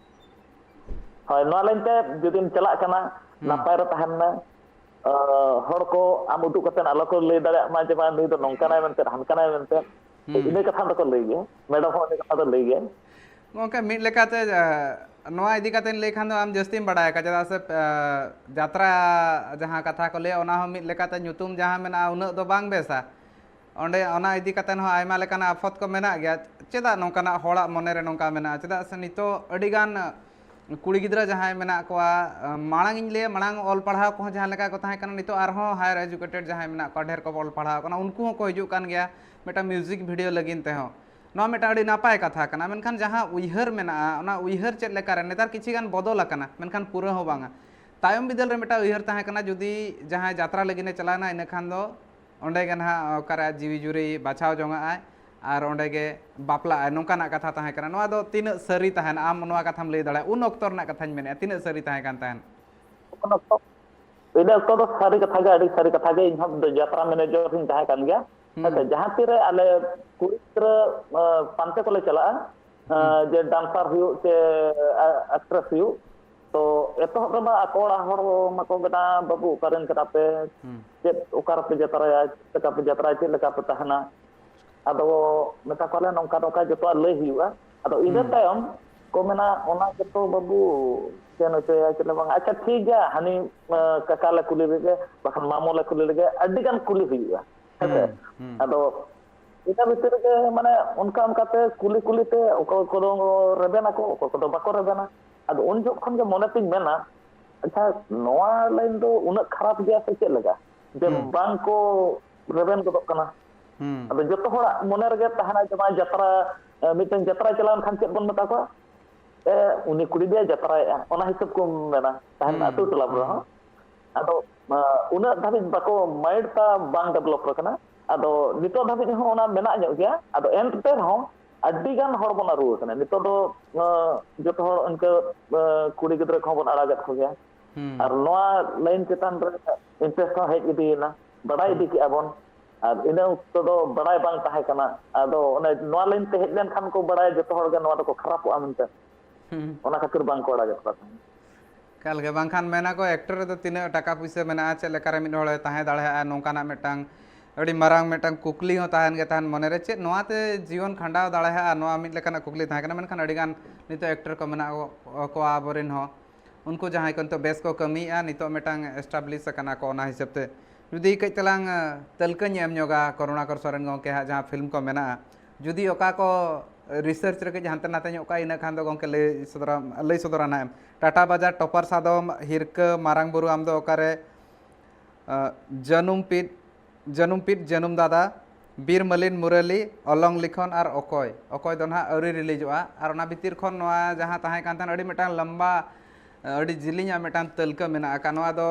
ᱦᱳᱭ, ᱱᱚᱣᱟ line ᱛᱮ ᱡᱩᱫᱤᱢ ᱪᱟᱞᱟᱜ ᱠᱟᱱᱟ, ᱦᱩᱸ᱾ ᱱᱟᱯᱟᱭ ᱨᱮ ᱛᱟᱦᱮᱱ ᱢᱮ᱾ ᱟᱸ, ᱦᱚᱲ ᱠᱚ ᱟᱢ ᱩᱫᱩᱜ ᱠᱟᱛᱮ ᱟᱞᱚ ᱠᱚ ᱞᱟᱹᱭ ᱫᱟᱲᱮᱭᱟᱜ ᱢᱟ ᱡᱮ, 'ᱵᱟᱝ, ᱱᱩᱭ ᱫᱚ ᱱᱚᱝᱠᱟᱱᱟᱭ ᱢᱮᱱᱛᱮ, ᱦᱟᱱᱠᱟᱱᱟᱭ ᱢᱮᱱᱛᱮ.'" ᱦᱩᱸ᱾ ᱤᱱᱟᱹ ᱠᱟᱛᱷᱟ ᱫᱚᱠᱚ ᱞᱟᱹᱭ ᱜᱮᱭᱟ, ᱢᱮᱰᱚᱢ ᱦᱚᱸ ᱤᱱᱟᱹ ᱠᱟᱛᱷᱟ ᱫᱚ ᱞᱟᱹᱭ ᱜᱮᱭᱟᱭ᱾ ᱜᱚᱢᱠᱮ, ᱢᱤᱫ ᱞᱮᱠᱟᱛᱮ, ᱟᱸ, ᱱᱚᱣᱟ ᱤᱫᱤ ᱠᱟᱛᱮ ᱞᱟᱹᱭ ᱠᱷᱟᱱ ᱫᱚ ᱟᱢ ᱡᱟᱹᱥᱛᱤᱢ ᱵᱟᱲᱟᱭ ᱟᱠᱟᱫ, ᱪᱮᱫᱟᱜ ᱥᱮ, ᱟᱸ, ᱡᱟᱛᱨᱟ ᱡᱟᱦᱟᱸ ᱠᱟᱛᱷᱟ ᱠᱚ ᱞᱟᱹᱭᱟ, ᱚᱱᱟ ᱦᱚᱸ ᱢᱤᱫ ᱞᱮᱠᱟᱛᱮ ᱧᱩᱛᱩᱢ ᱡᱟᱦᱟᱸ ᱢᱮᱱᱟᱜᱼᱟ, ᱩᱱᱟᱹᱜ ᱫᱚ ᱵᱟᱝ ᱵᱮᱥᱟ᱾ ᱚᱸᱰᱮ ᱚᱱᱟ ᱤᱫᱤ ᱠᱟᱛᱮ ᱦᱚᱸ ᱟᱭᱢᱟ ᱞᱮᱠᱟᱱᱟᱜ ᱟᱯᱷᱚᱛ ᱠᱚ ᱢᱮᱱᱟᱜ ᱜᱮᱭᱟ᱾ ᱪᱮᱫᱟᱜ ᱱᱚᱝᱠᱟᱱᱟᱜ ᱦᱚᱲᱟᱜ ᱢᱚᱱᱮ ᱨᱮ ᱱᱚᱝᱠᱟ ᱢᱮᱱᱟᱜᱼᱟ? ᱪᱮᱫᱟᱜ ᱥᱮ ᱱᱤᱛᱚᱜ ᱟᱹᱰᱤ ᱜᱟᱱ ᱠᱩᱲᱤ ᱜᱤᱫᱽᱨᱟᱹ ᱡᱟᱦᱟᱸᱭ ᱢᱮᱱᱟᱜ ᱠᱚᱣᱟ, ᱢᱟᱲᱟᱝ ᱤᱧ ᱞᱟᱹᱭᱟ, ᱢᱟᱲᱟᱝ ᱚᱞ ᱯᱟᱲᱦᱟᱣ ᱠᱚᱦᱚᱸ ᱡᱟᱦᱟᱸ ᱞᱮᱠᱟ ᱠᱚ ᱛᱟᱦᱮᱸ ᱠᱟᱱᱟ, ᱱᱤᱛᱚᱜ ᱟᱨᱦᱚᱸ higher educated ᱡᱟᱦᱟᱸᱭ ᱢᱮᱱᱟᱜ ᱠᱚᱣᱟ, ᱰᱷᱮᱨ ᱠᱚ ᱚᱞ ᱯᱟᱲᱦᱟᱣ ᱠᱟᱱᱟ, ᱩᱱᱠᱩ ᱦᱚᱸᱠᱚ ᱦᱤᱡᱩᱜ ᱠᱟᱱ ᱜᱮᱭᱟ ᱢᱤᱫᱴᱟᱝ music video ᱞᱟᱹᱜᱤᱫ ᱛᱮᱦᱚᱸ᱾ ᱱᱚᱣᱟ ᱢᱤᱫᱴᱟᱝ ᱟᱹᱰᱤ ᱱᱟᱯᱟᱭ ᱠᱟᱛᱷᱟ ᱠᱟᱱᱟ, ᱢᱮᱱᱠᱷᱟᱱ ᱡᱟᱦᱟᱸ ᱩᱭᱦᱟᱹᱨ ᱢᱮᱱᱟᱜᱼᱟ, ᱚᱱᱟ ᱩᱭᱦᱟᱹᱨ ᱪᱮᱫ ᱞᱮᱠᱟᱨᱮ ᱱᱮᱛᱟᱨ ᱠᱤᱪᱷᱤ ᱜᱟᱱ ᱵᱚᱫᱚᱞ ᱟᱠᱟᱱᱟ, ᱢᱮᱱᱠᱷᱟᱱ ᱯᱩᱨᱟᱹ ᱦᱚᱸ ᱵᱟᱝᱟ᱾ ᱛᱟᱭᱚᱢ ᱵᱤᱫᱟᱹᱞ ᱨᱮ ᱢᱤᱫᱴᱟᱝ ᱩᱭᱦᱟᱹᱨ ᱛᱟᱦᱮᱸ ᱠᱟᱱᱟ, ᱡᱩᱫᱤ ᱡᱟᱦᱟᱸᱭ ᱡᱟᱛᱨᱟ ᱞᱟᱹᱜᱤᱫ ᱮ ᱪᱟᱞᱟᱣᱱᱟ, ᱤᱱᱟᱹ ᱠᱷᱟᱱ ᱫᱚ ᱚᱸᱰᱮ ᱜᱮ ᱱᱟᱦᱟᱜ ᱚᱠᱟᱨᱮ ᱟᱡ ᱡᱤᱣᱤ ᱡᱩᱨᱤ ᱵᱟᱪᱷᱟᱣ ᱡᱚᱝᱟᱜᱼᱟᱭ ᱟᱨ ᱚᱸᱰᱮ ᱜᱮ ᱵᱟᱯᱞᱟᱜᱼᱟᱭ, ᱱᱚᱝᱠᱟᱱᱟᱜ ᱠᱟᱛᱷᱟ ᱛᱟᱦᱮᱸ ᱠᱟᱱᱟ᱾ ᱱᱚᱣᱟ ᱫᱚ ᱛᱤᱱᱟᱹᱜ ᱥᱟᱹᱨᱤ ᱛᱟᱦᱮᱱᱟ, ᱟᱢ ᱱᱚᱣᱟ ᱠᱟᱛᱷᱟᱢ ᱞᱟᱹᱭ ᱫᱟᱲᱮᱭᱟᱜᱼᱟ? ᱩᱱ ᱚᱠᱛᱚ ᱨᱮᱱᱟᱜ ᱠᱟᱛᱷᱟᱧ ᱢᱮᱱᱮᱫᱼᱟ, ᱛᱤᱱᱟᱹᱜ ᱥᱟᱹᱨᱤ ᱛᱟᱦᱮᱸ ᱠᱟᱱ ᱛᱟᱦᱮᱸᱫ? ᱩᱱ ᱚᱠᱛᱚ, ᱤᱱᱟᱹ ᱚᱠᱛᱚ ᱫᱚ ᱥᱟᱹᱨᱤ ᱠᱟᱛᱷᱟ ᱜᱮ, ᱟᱹᱰᱤ ᱥᱟᱹᱨᱤ ᱠᱟᱛᱷᱟ ᱜᱮ, ᱤᱧ ᱦᱚᱸ ᱡᱟᱛᱨᱟ ᱢᱮᱱᱮᱡᱚᱨ ᱤᱧ ᱛᱟᱦᱮᱸ ᱠᱟᱱ ᱜᱮᱭᱟ᱾ ᱦᱩᱸ᱾ ᱦᱮᱸᱥᱮ, ᱡᱟᱦᱟᱸ ᱛᱤᱨᱮ ᱟᱞᱮ ᱠᱩᱲᱤ ᱜᱤᱫᱽᱨᱟᱹ ᱯᱟᱱᱛᱮ ᱠᱚᱞᱮ ᱪᱟᱞᱟᱜᱼᱟ, ᱡᱮ ᱰᱟᱱᱥᱟᱨ ᱦᱩᱭᱩᱜ ᱪᱮ ᱟᱠᱴᱨᱮᱥ ᱦᱩᱭᱩᱜ, ᱛᱚ ᱮᱛᱚᱦᱚᱵ ᱨᱮᱢᱟ ᱟᱠᱚ ᱚᱲᱟᱜ ᱦᱚᱲ ᱢᱟᱠᱚ ᱢᱮᱱᱟ, "ᱵᱟᱹᱵᱩ, ᱚᱠᱟᱨᱮᱱ ᱠᱟᱱᱟ ᱯᱮ? ᱦᱩᱸ᱾ ᱪᱮᱫ, ᱚᱠᱟ ᱨᱮᱯᱮ ᱡᱟᱛᱨᱟᱭᱟ? ᱪᱮᱫ ᱞᱮᱠᱟ ᱯᱮ ᱡᱟᱛᱨᱟᱭᱟ? ᱪᱮᱫ ᱞᱮᱠᱟ ᱯᱮ ᱛᱟᱦᱮᱱᱟ?" ᱟᱫᱚ ᱢᱮᱛᱟ ᱠᱚᱣᱟᱞᱮ, "ᱱᱚᱝᱠᱟ ᱱᱚᱝᱠᱟ ᱡᱚᱛᱚᱣᱟᱜ ᱞᱟᱹᱭ ᱦᱩᱭᱩᱜᱼᱟ᱾" ᱟᱫᱚ ᱤᱱᱟᱹ ᱦᱩᱸ᱾ ᱛᱟᱭᱚᱢ ᱠᱚ ᱢᱮᱱᱟ, "ᱚᱱᱟ ᱜᱮᱛᱚ ᱵᱟᱹᱵᱩ, ᱪᱮᱫ ᱦᱚᱪᱚᱭᱟ, ᱪᱮᱫ ᱦᱚᱸ ᱵᱟᱝ᱾ ᱟᱪᱪᱷᱟ, ᱴᱷᱤᱠ ᱜᱮᱭᱟ, ᱦᱟᱹᱱᱤ ᱠᱟᱠᱟ ᱞᱮ ᱠᱩᱞᱤ ᱞᱮᱜᱮ, ᱵᱟᱠᱷᱟᱱ ᱢᱟᱢᱚ ᱞᱮ ᱠᱩᱞᱤ ᱞᱮᱜᱮ", ᱟᱹᱰᱤ ᱜᱟᱱ ᱠᱩᱞᱤ ᱦᱩᱭᱩᱜᱼᱟ, ᱦᱮᱸᱥᱮ? ᱦᱩᱸ, ᱦᱩᱸ᱾ ᱟᱫᱚ ᱤᱱᱟᱹ ᱵᱷᱤᱛᱤᱨ ᱨᱮᱜᱮ, ᱢᱟᱱᱮ, ᱚᱱᱠᱟ ᱚᱱᱠᱟᱛᱮ ᱠᱩᱞᱤ ᱠᱩᱞᱤᱛᱮ ᱚᱠᱚᱭ ᱠᱚᱫᱚ ᱨᱮᱵᱮᱱ ᱟᱠᱚ, ᱚᱠᱚᱭ ᱠᱚᱫᱚ ᱵᱟᱠᱚ ᱨᱮᱵᱮᱱᱟ᱾ ᱟᱫᱚ ᱩᱱ ᱡᱚᱠᱷᱚᱱ ᱜᱮ ᱢᱚᱱᱮ ᱛᱤᱧ ᱢᱮᱱᱟ, "ᱟᱪᱪᱷᱟ, ᱱᱚᱣᱟ ᱞᱟᱭᱤᱱ ᱫᱚ ᱩᱱᱟᱹᱜ ᱠᱷᱟᱨᱟᱯ ᱜᱮᱭᱟ ᱥᱮ ᱪᱮᱫ ᱞᱮᱠᱟ, ᱡᱮ ᱦᱩᱸ᱾ ᱵᱟᱝ ᱠᱚ ᱨᱮᱵᱮᱱ ᱜᱚᱫᱚᱜ ᱠᱟᱱᱟ?" ᱦᱩᱸ᱾ ᱟᱫᱚ ᱡᱚᱛᱚ ᱦᱚᱲᱟᱜ ᱢᱚᱱᱮ ᱨᱮᱜᱮ ᱛᱟᱦᱮᱱᱟ ᱡᱮ ᱵᱟᱝ ᱡᱟᱛᱨᱟ, ᱮ, ᱢᱤᱫᱴᱮᱱ ᱡᱟᱛᱨᱟ ᱪᱟᱞᱟᱣ ᱞᱮᱱᱠᱷᱟᱱ ᱪᱮᱫ ᱵᱚᱱ ᱢᱮᱛᱟ ᱠᱚᱣᱟ? "ᱮ, ᱩᱱᱤ ᱠᱩᱲᱤ ᱫᱚᱭ ᱡᱟᱛᱨᱟᱭᱮᱫᱼᱟ", ᱚᱱᱟ ᱦᱤᱥᱟᱹᱵ ᱠᱚ ᱢᱮᱱᱟ, ᱛᱟᱦᱮᱱ ᱦᱩᱸ, ᱟᱹᱛᱩ ᱴᱚᱞᱟ ᱠᱚᱨᱮ ᱦᱩᱸ᱾ ᱦᱚᱸ᱾ ᱟᱫᱚ, ᱟ, ᱩᱱᱟᱹᱜ ᱫᱷᱟᱹᱵᱤᱡ ᱵᱟᱠᱚ, mind ᱛᱟ ᱵᱟᱝ develop ᱟᱠᱟᱱᱟ᱾ ᱟᱫᱚ ᱱᱤᱛᱚᱜ ᱫᱷᱟᱹᱵᱤᱡ ᱦᱚᱸ ᱚᱱᱟ ᱢᱮᱱᱟᱜ ᱧᱚᱜ ᱜᱮᱭᱟ᱾ ᱟᱫᱚ ᱮᱱᱛᱮ ᱨᱮᱦᱚᱸ ᱟᱹᱰᱤ ᱜᱟᱱ ᱦᱚᱲ ᱵᱚᱱ ᱟᱹᱨᱩ ᱟᱠᱟᱱᱟ᱾ ᱱᱤᱛᱚᱜ ᱫᱚ, ᱟ, ᱡᱚᱛᱚ ᱦᱚᱲ ᱤᱱᱠᱟᱹ, ᱟ, ᱠᱩᱲᱤ ᱜᱤᱫᱽᱨᱟᱹ ᱠᱚᱦᱚᱸ ᱵᱚᱱ ᱟᱲᱟᱜᱮᱫ ᱠᱚᱜᱮᱭᱟ᱾ ᱦᱩᱸ᱾ ᱟᱨ ᱱᱚᱣᱟ ᱞᱟᱭᱤᱱ ᱪᱮᱛᱟᱱ ᱨᱮ interest ᱦᱚᱸ ᱦᱮᱡ ᱤᱫᱤᱭᱮᱱᱟ, ᱵᱟᱰᱟᱭ ᱤᱫᱤ ᱠᱮᱜᱼᱟ ᱵᱚᱱ᱾ ᱟᱨ ᱤᱱᱟᱹ ᱚᱠᱛᱚ ᱫᱚ ᱵᱟᱰᱟᱭ ᱵᱟᱝ ᱛᱟᱦᱮᱸ ᱠᱟᱱᱟ᱾ ᱟᱫᱚ ᱚᱱᱮ ᱱᱚᱣᱟ ᱞᱟᱭᱤᱱ ᱛᱮ ᱦᱮᱡ ᱞᱮᱱᱠᱷᱟᱱ ᱠᱚ ᱵᱟᱰᱟᱭᱟ ᱡᱚᱛᱚ ᱦᱚᱲ ᱜᱮ ᱱᱚᱣᱟ ᱫᱚᱠᱚ ᱠᱷᱟᱨᱟᱯᱚᱜᱼᱟ ᱢᱮᱱᱛᱮ᱾ ᱦᱩᱸ᱾ ᱚᱱᱟ ᱠᱷᱟᱹᱛᱤᱨ ᱵᱟᱝ ᱠᱚ ᱟᱲᱟᱜᱮᱫ ᱠᱚ ᱛᱟᱦᱮᱸᱫ᱾ ᱮᱠᱟᱞ ᱜᱮ, ᱵᱟᱝᱠᱷᱟᱱ ᱢᱮᱱᱟ ᱠᱚ, actor ᱨᱮᱫᱚ ᱛᱤᱱᱟᱹᱜ ᱴᱟᱠᱟ ᱯᱩᱭᱥᱟᱹ ᱢᱮᱱᱟᱜᱼᱟ, ᱪᱮᱫ ᱞᱮᱠᱟᱨᱮ ᱢᱤᱫ ᱦᱚᱲᱮ ᱛᱟᱦᱮᱸ ᱫᱟᱲᱮᱭᱟᱜᱼᱟ, ᱱᱚᱝᱠᱟᱱᱟᱜ ᱢᱤᱫᱴᱟᱝ ᱟᱹᱰᱤ ᱢᱟᱨᱟᱝ ᱢᱤᱫᱴᱟᱝ ᱠᱩᱠᱞᱤ ᱦᱚᱸ ᱛᱟᱦᱮᱱ ᱜᱮ ᱛᱟᱦᱮᱱ ᱢᱚᱱᱮᱨᱮ, ᱪᱮᱫ ᱱᱚᱣᱟᱛᱮ ᱡᱤᱭᱚᱱ ᱠᱷᱟᱸᱰᱟᱣ ᱫᱟᱲᱮᱭᱟᱜᱼᱟ, ᱱᱚᱣᱟ ᱢᱤᱫ ᱞᱮᱠᱟᱱᱟᱜ ᱠᱩᱠᱞᱤ ᱛᱟᱦᱮᱸ ᱠᱟᱱᱟ᱾ ᱢᱮᱱᱠᱷᱟᱱ ᱟᱹᱰᱤᱜᱟᱱ ᱱᱤᱛᱚᱜ actor ᱠᱚ ᱢᱮᱱᱟᱜ ᱠᱚᱣᱟ ᱟᱵᱚᱨᱮᱱ ᱦᱚᱸ, ᱩᱱᱠᱩ ᱡᱟᱦᱟᱸᱭ ᱠᱚ ᱱᱤᱛᱚᱜ ᱵᱮᱥ ᱠᱚ ᱠᱟᱹᱢᱤᱭᱮᱫᱼᱟ, ᱱᱤᱛᱚᱜ ᱢᱤᱫᱴᱟᱝ establish ᱟᱠᱟᱱᱟ ᱠᱚ, ᱚᱱᱟ ᱦᱤᱥᱟᱹᱵ ᱛᱮ ᱡᱩᱫᱤ ᱠᱟᱹᱡ ᱛᱟᱞᱟᱝ, ᱟᱸ, ᱛᱟᱹᱞᱠᱟᱹᱧ ᱮᱢ ᱧᱚᱜᱟ ᱠᱚᱨᱩᱬᱟᱠᱚᱨ ᱥᱚᱨᱮᱱ ᱜᱚᱢᱠᱮ ᱦᱟᱸᱜ ᱡᱟᱦᱟᱸ film ᱠᱚ ᱢᱮᱱᱟᱜᱼᱟ, ᱡᱩᱫᱤ ᱚᱠᱟ ᱠᱚ ᱨᱤᱥᱟᱨᱪ ᱨᱮ ᱠᱟᱹᱡ ᱦᱟᱱᱛᱮ ᱱᱟᱛᱮ ᱧᱚᱜ ᱠᱟᱜᱼᱟ, ᱤᱱᱟᱹ ᱠᱷᱟᱱ ᱫᱚ ᱜᱚᱢᱠᱮ ᱞᱟᱹᱭ ᱥᱚᱫᱚᱨᱟ, ᱞᱟᱹᱭ ᱥᱚᱫᱚᱨᱟ ᱱᱟᱦᱟᱜ ᱮᱢ᱾ ᱴᱟᱴᱟ ᱵᱟᱡᱟᱨ ᱴᱚᱯᱟᱨ ᱥᱟᱫᱚᱢ ᱦᱤᱨᱠᱟᱹ ᱢᱟᱨᱟᱝ ᱵᱩᱨᱩ, ᱟᱢ ᱫᱚ ᱚᱠᱟᱨᱮ? ᱟᱸ, ᱡᱟᱹᱱᱩᱢ ᱯᱤᱫ, ᱡᱟᱹᱱᱩᱢ ᱯᱤᱫ, ᱡᱟᱹᱱᱩᱢ ᱫᱟᱫᱟ, ᱵᱤᱨ ᱢᱟᱹᱞᱤᱱ ᱢᱩᱨᱟᱹᱞᱤ, ᱚᱞᱚᱝ ᱞᱤᱠᱷᱚᱱ ᱟᱨ ᱚᱠᱚᱭ, ᱚᱠᱚᱭ ᱫᱚ ᱱᱟᱦᱟᱜ ᱟᱹᱣᱨᱤ ᱨᱤᱞᱤᱡᱚᱜᱼᱟ᱾ ᱟᱨ ᱚᱱᱟ ᱵᱷᱤᱛᱤᱨ ᱠᱷᱚᱱ ᱱᱚᱣᱟ ᱡᱟᱦᱟᱸ ᱛᱟᱦᱮᱸ ᱠᱟᱱ ᱛᱟᱦᱮᱸᱱ, ᱟᱹᱰᱤ ᱢᱤᱫᱴᱟᱝ ᱞᱟᱢᱵᱟ, ᱟᱹᱰᱤ ᱡᱤᱞᱤᱧᱟᱜ ᱢᱤᱫᱴᱟᱝ ᱛᱟᱹᱞᱠᱟᱹ ᱢᱮᱱᱟᱜ ᱟᱠᱟᱫ᱾ ᱱᱚᱣᱟ ᱫᱚ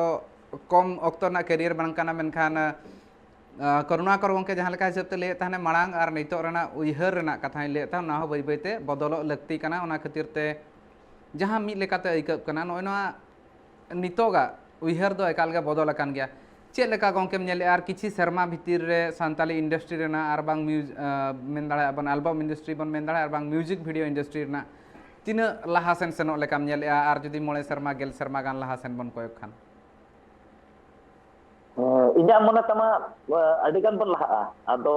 ᱠᱚᱢ ᱚᱠᱛᱚ ᱨᱮᱱᱟᱜ ᱠᱮᱨᱤᱭᱟᱨ ᱵᱟᱝ ᱠᱟᱱᱟ, ᱢᱮᱱᱠᱷᱟᱱ, ᱟᱸ, ᱠᱚᱨᱩᱱᱟᱠᱚᱨ ᱜᱚᱢᱠᱮ ᱡᱟᱦᱟᱸ ᱞᱮᱠᱟ ᱦᱤᱥᱟᱹᱵ ᱛᱮ ᱞᱟᱹᱭᱮᱫ ᱛᱟᱦᱮᱱᱟ, ᱢᱟᱲᱟᱝ ᱟᱨ ᱱᱤᱛᱚᱜ ᱨᱮᱱᱟᱜ ᱩᱭᱦᱟᱹᱨ ᱨᱮᱱᱟᱜ ᱠᱟᱛᱷᱟᱧ ᱞᱟᱹᱭᱮᱫ ᱛᱟᱦᱮᱱ, ᱚᱱᱟ ᱦᱚᱸ ᱵᱟᱹᱭ ᱵᱟᱹᱭᱛᱮ ᱵᱚᱫᱚᱞᱚᱜ ᱞᱟᱹᱠᱛᱤ ᱠᱟᱱᱟ᱾ ᱚᱱᱟ ᱠᱷᱟᱹᱛᱤᱨ ᱛᱮ ᱡᱟᱦᱟᱸ ᱢᱤᱫ ᱞᱮᱠᱟᱛᱮ ᱟᱹᱭᱠᱟᱹᱜ ᱠᱟᱱᱟ, ᱱᱚᱜᱼᱚᱭ ᱱᱚᱣᱟ ᱱᱤᱛᱚᱜᱟᱜ ᱩᱭᱦᱟᱹᱨ ᱫᱚ ᱮᱠᱟᱞ ᱜᱮ ᱵᱚᱫᱚᱞ ᱟᱠᱟᱱ ᱜᱮᱭᱟ᱾ ᱪᱮᱫ ᱞᱮᱠᱟ ᱜᱚᱢᱠᱮᱢ ᱧᱮᱞᱮᱫᱼᱟ? ᱟᱨ ᱠᱤᱪᱷᱤ ᱥᱮᱨᱢᱟ ᱵᱷᱤᱛᱤᱨ ᱨᱮ ᱥᱟᱱᱛᱟᱞᱤ ᱤᱱᱰᱟᱥᱴᱨᱤ ᱨᱮᱱᱟᱜ ᱟᱨ ᱵᱟᱝ ᱢᱤᱭᱩᱡ-, ᱟᱸ, ᱢᱮᱱ ᱫᱟᱲᱮᱭᱟᱜᱼᱟ ᱵᱚᱱ, ᱮᱞᱵᱟᱢ ᱤᱱᱰᱟᱥᱴᱨᱤ ᱵᱚᱱ ᱢᱮᱱ ᱫᱟᱲᱮᱭᱟᱜᱼᱟ, ᱟᱨ ᱵᱟᱝ ᱢᱤᱭᱩᱡᱤᱠ ᱵᱷᱤᱰᱤᱭᱳ ᱤᱱᱰᱟᱥᱴᱨᱤ ᱨᱮᱱᱟᱜ ᱛᱤᱱᱟᱹᱜ ᱞᱟᱦᱟ ᱥᱮᱱ ᱥᱮᱱᱚᱜ ᱞᱮᱠᱟᱢ ᱧᱮᱞᱮᱫᱼᱟ? ᱟᱨ ᱡᱩᱫᱤ ᱢᱚᱬᱮ ᱥᱮᱨᱢᱟ, ᱜᱮᱞ ᱥᱮᱨᱢᱟ ᱜᱟᱱ ᱞᱟᱦᱟ ᱥᱮᱱ ᱵᱚᱱ ᱠᱚᱭᱚᱜ ᱠᱷᱟᱱ? ᱦᱮᱸ, ᱤᱧᱟᱹᱜ ᱢᱚᱱᱮ ᱛᱮᱢᱟ, ᱮ, ᱟᱹᱰᱤ ᱜᱟᱱ ᱵᱚᱱ ᱞᱟᱦᱟᱜᱼᱟ᱾ ᱟᱫᱚ,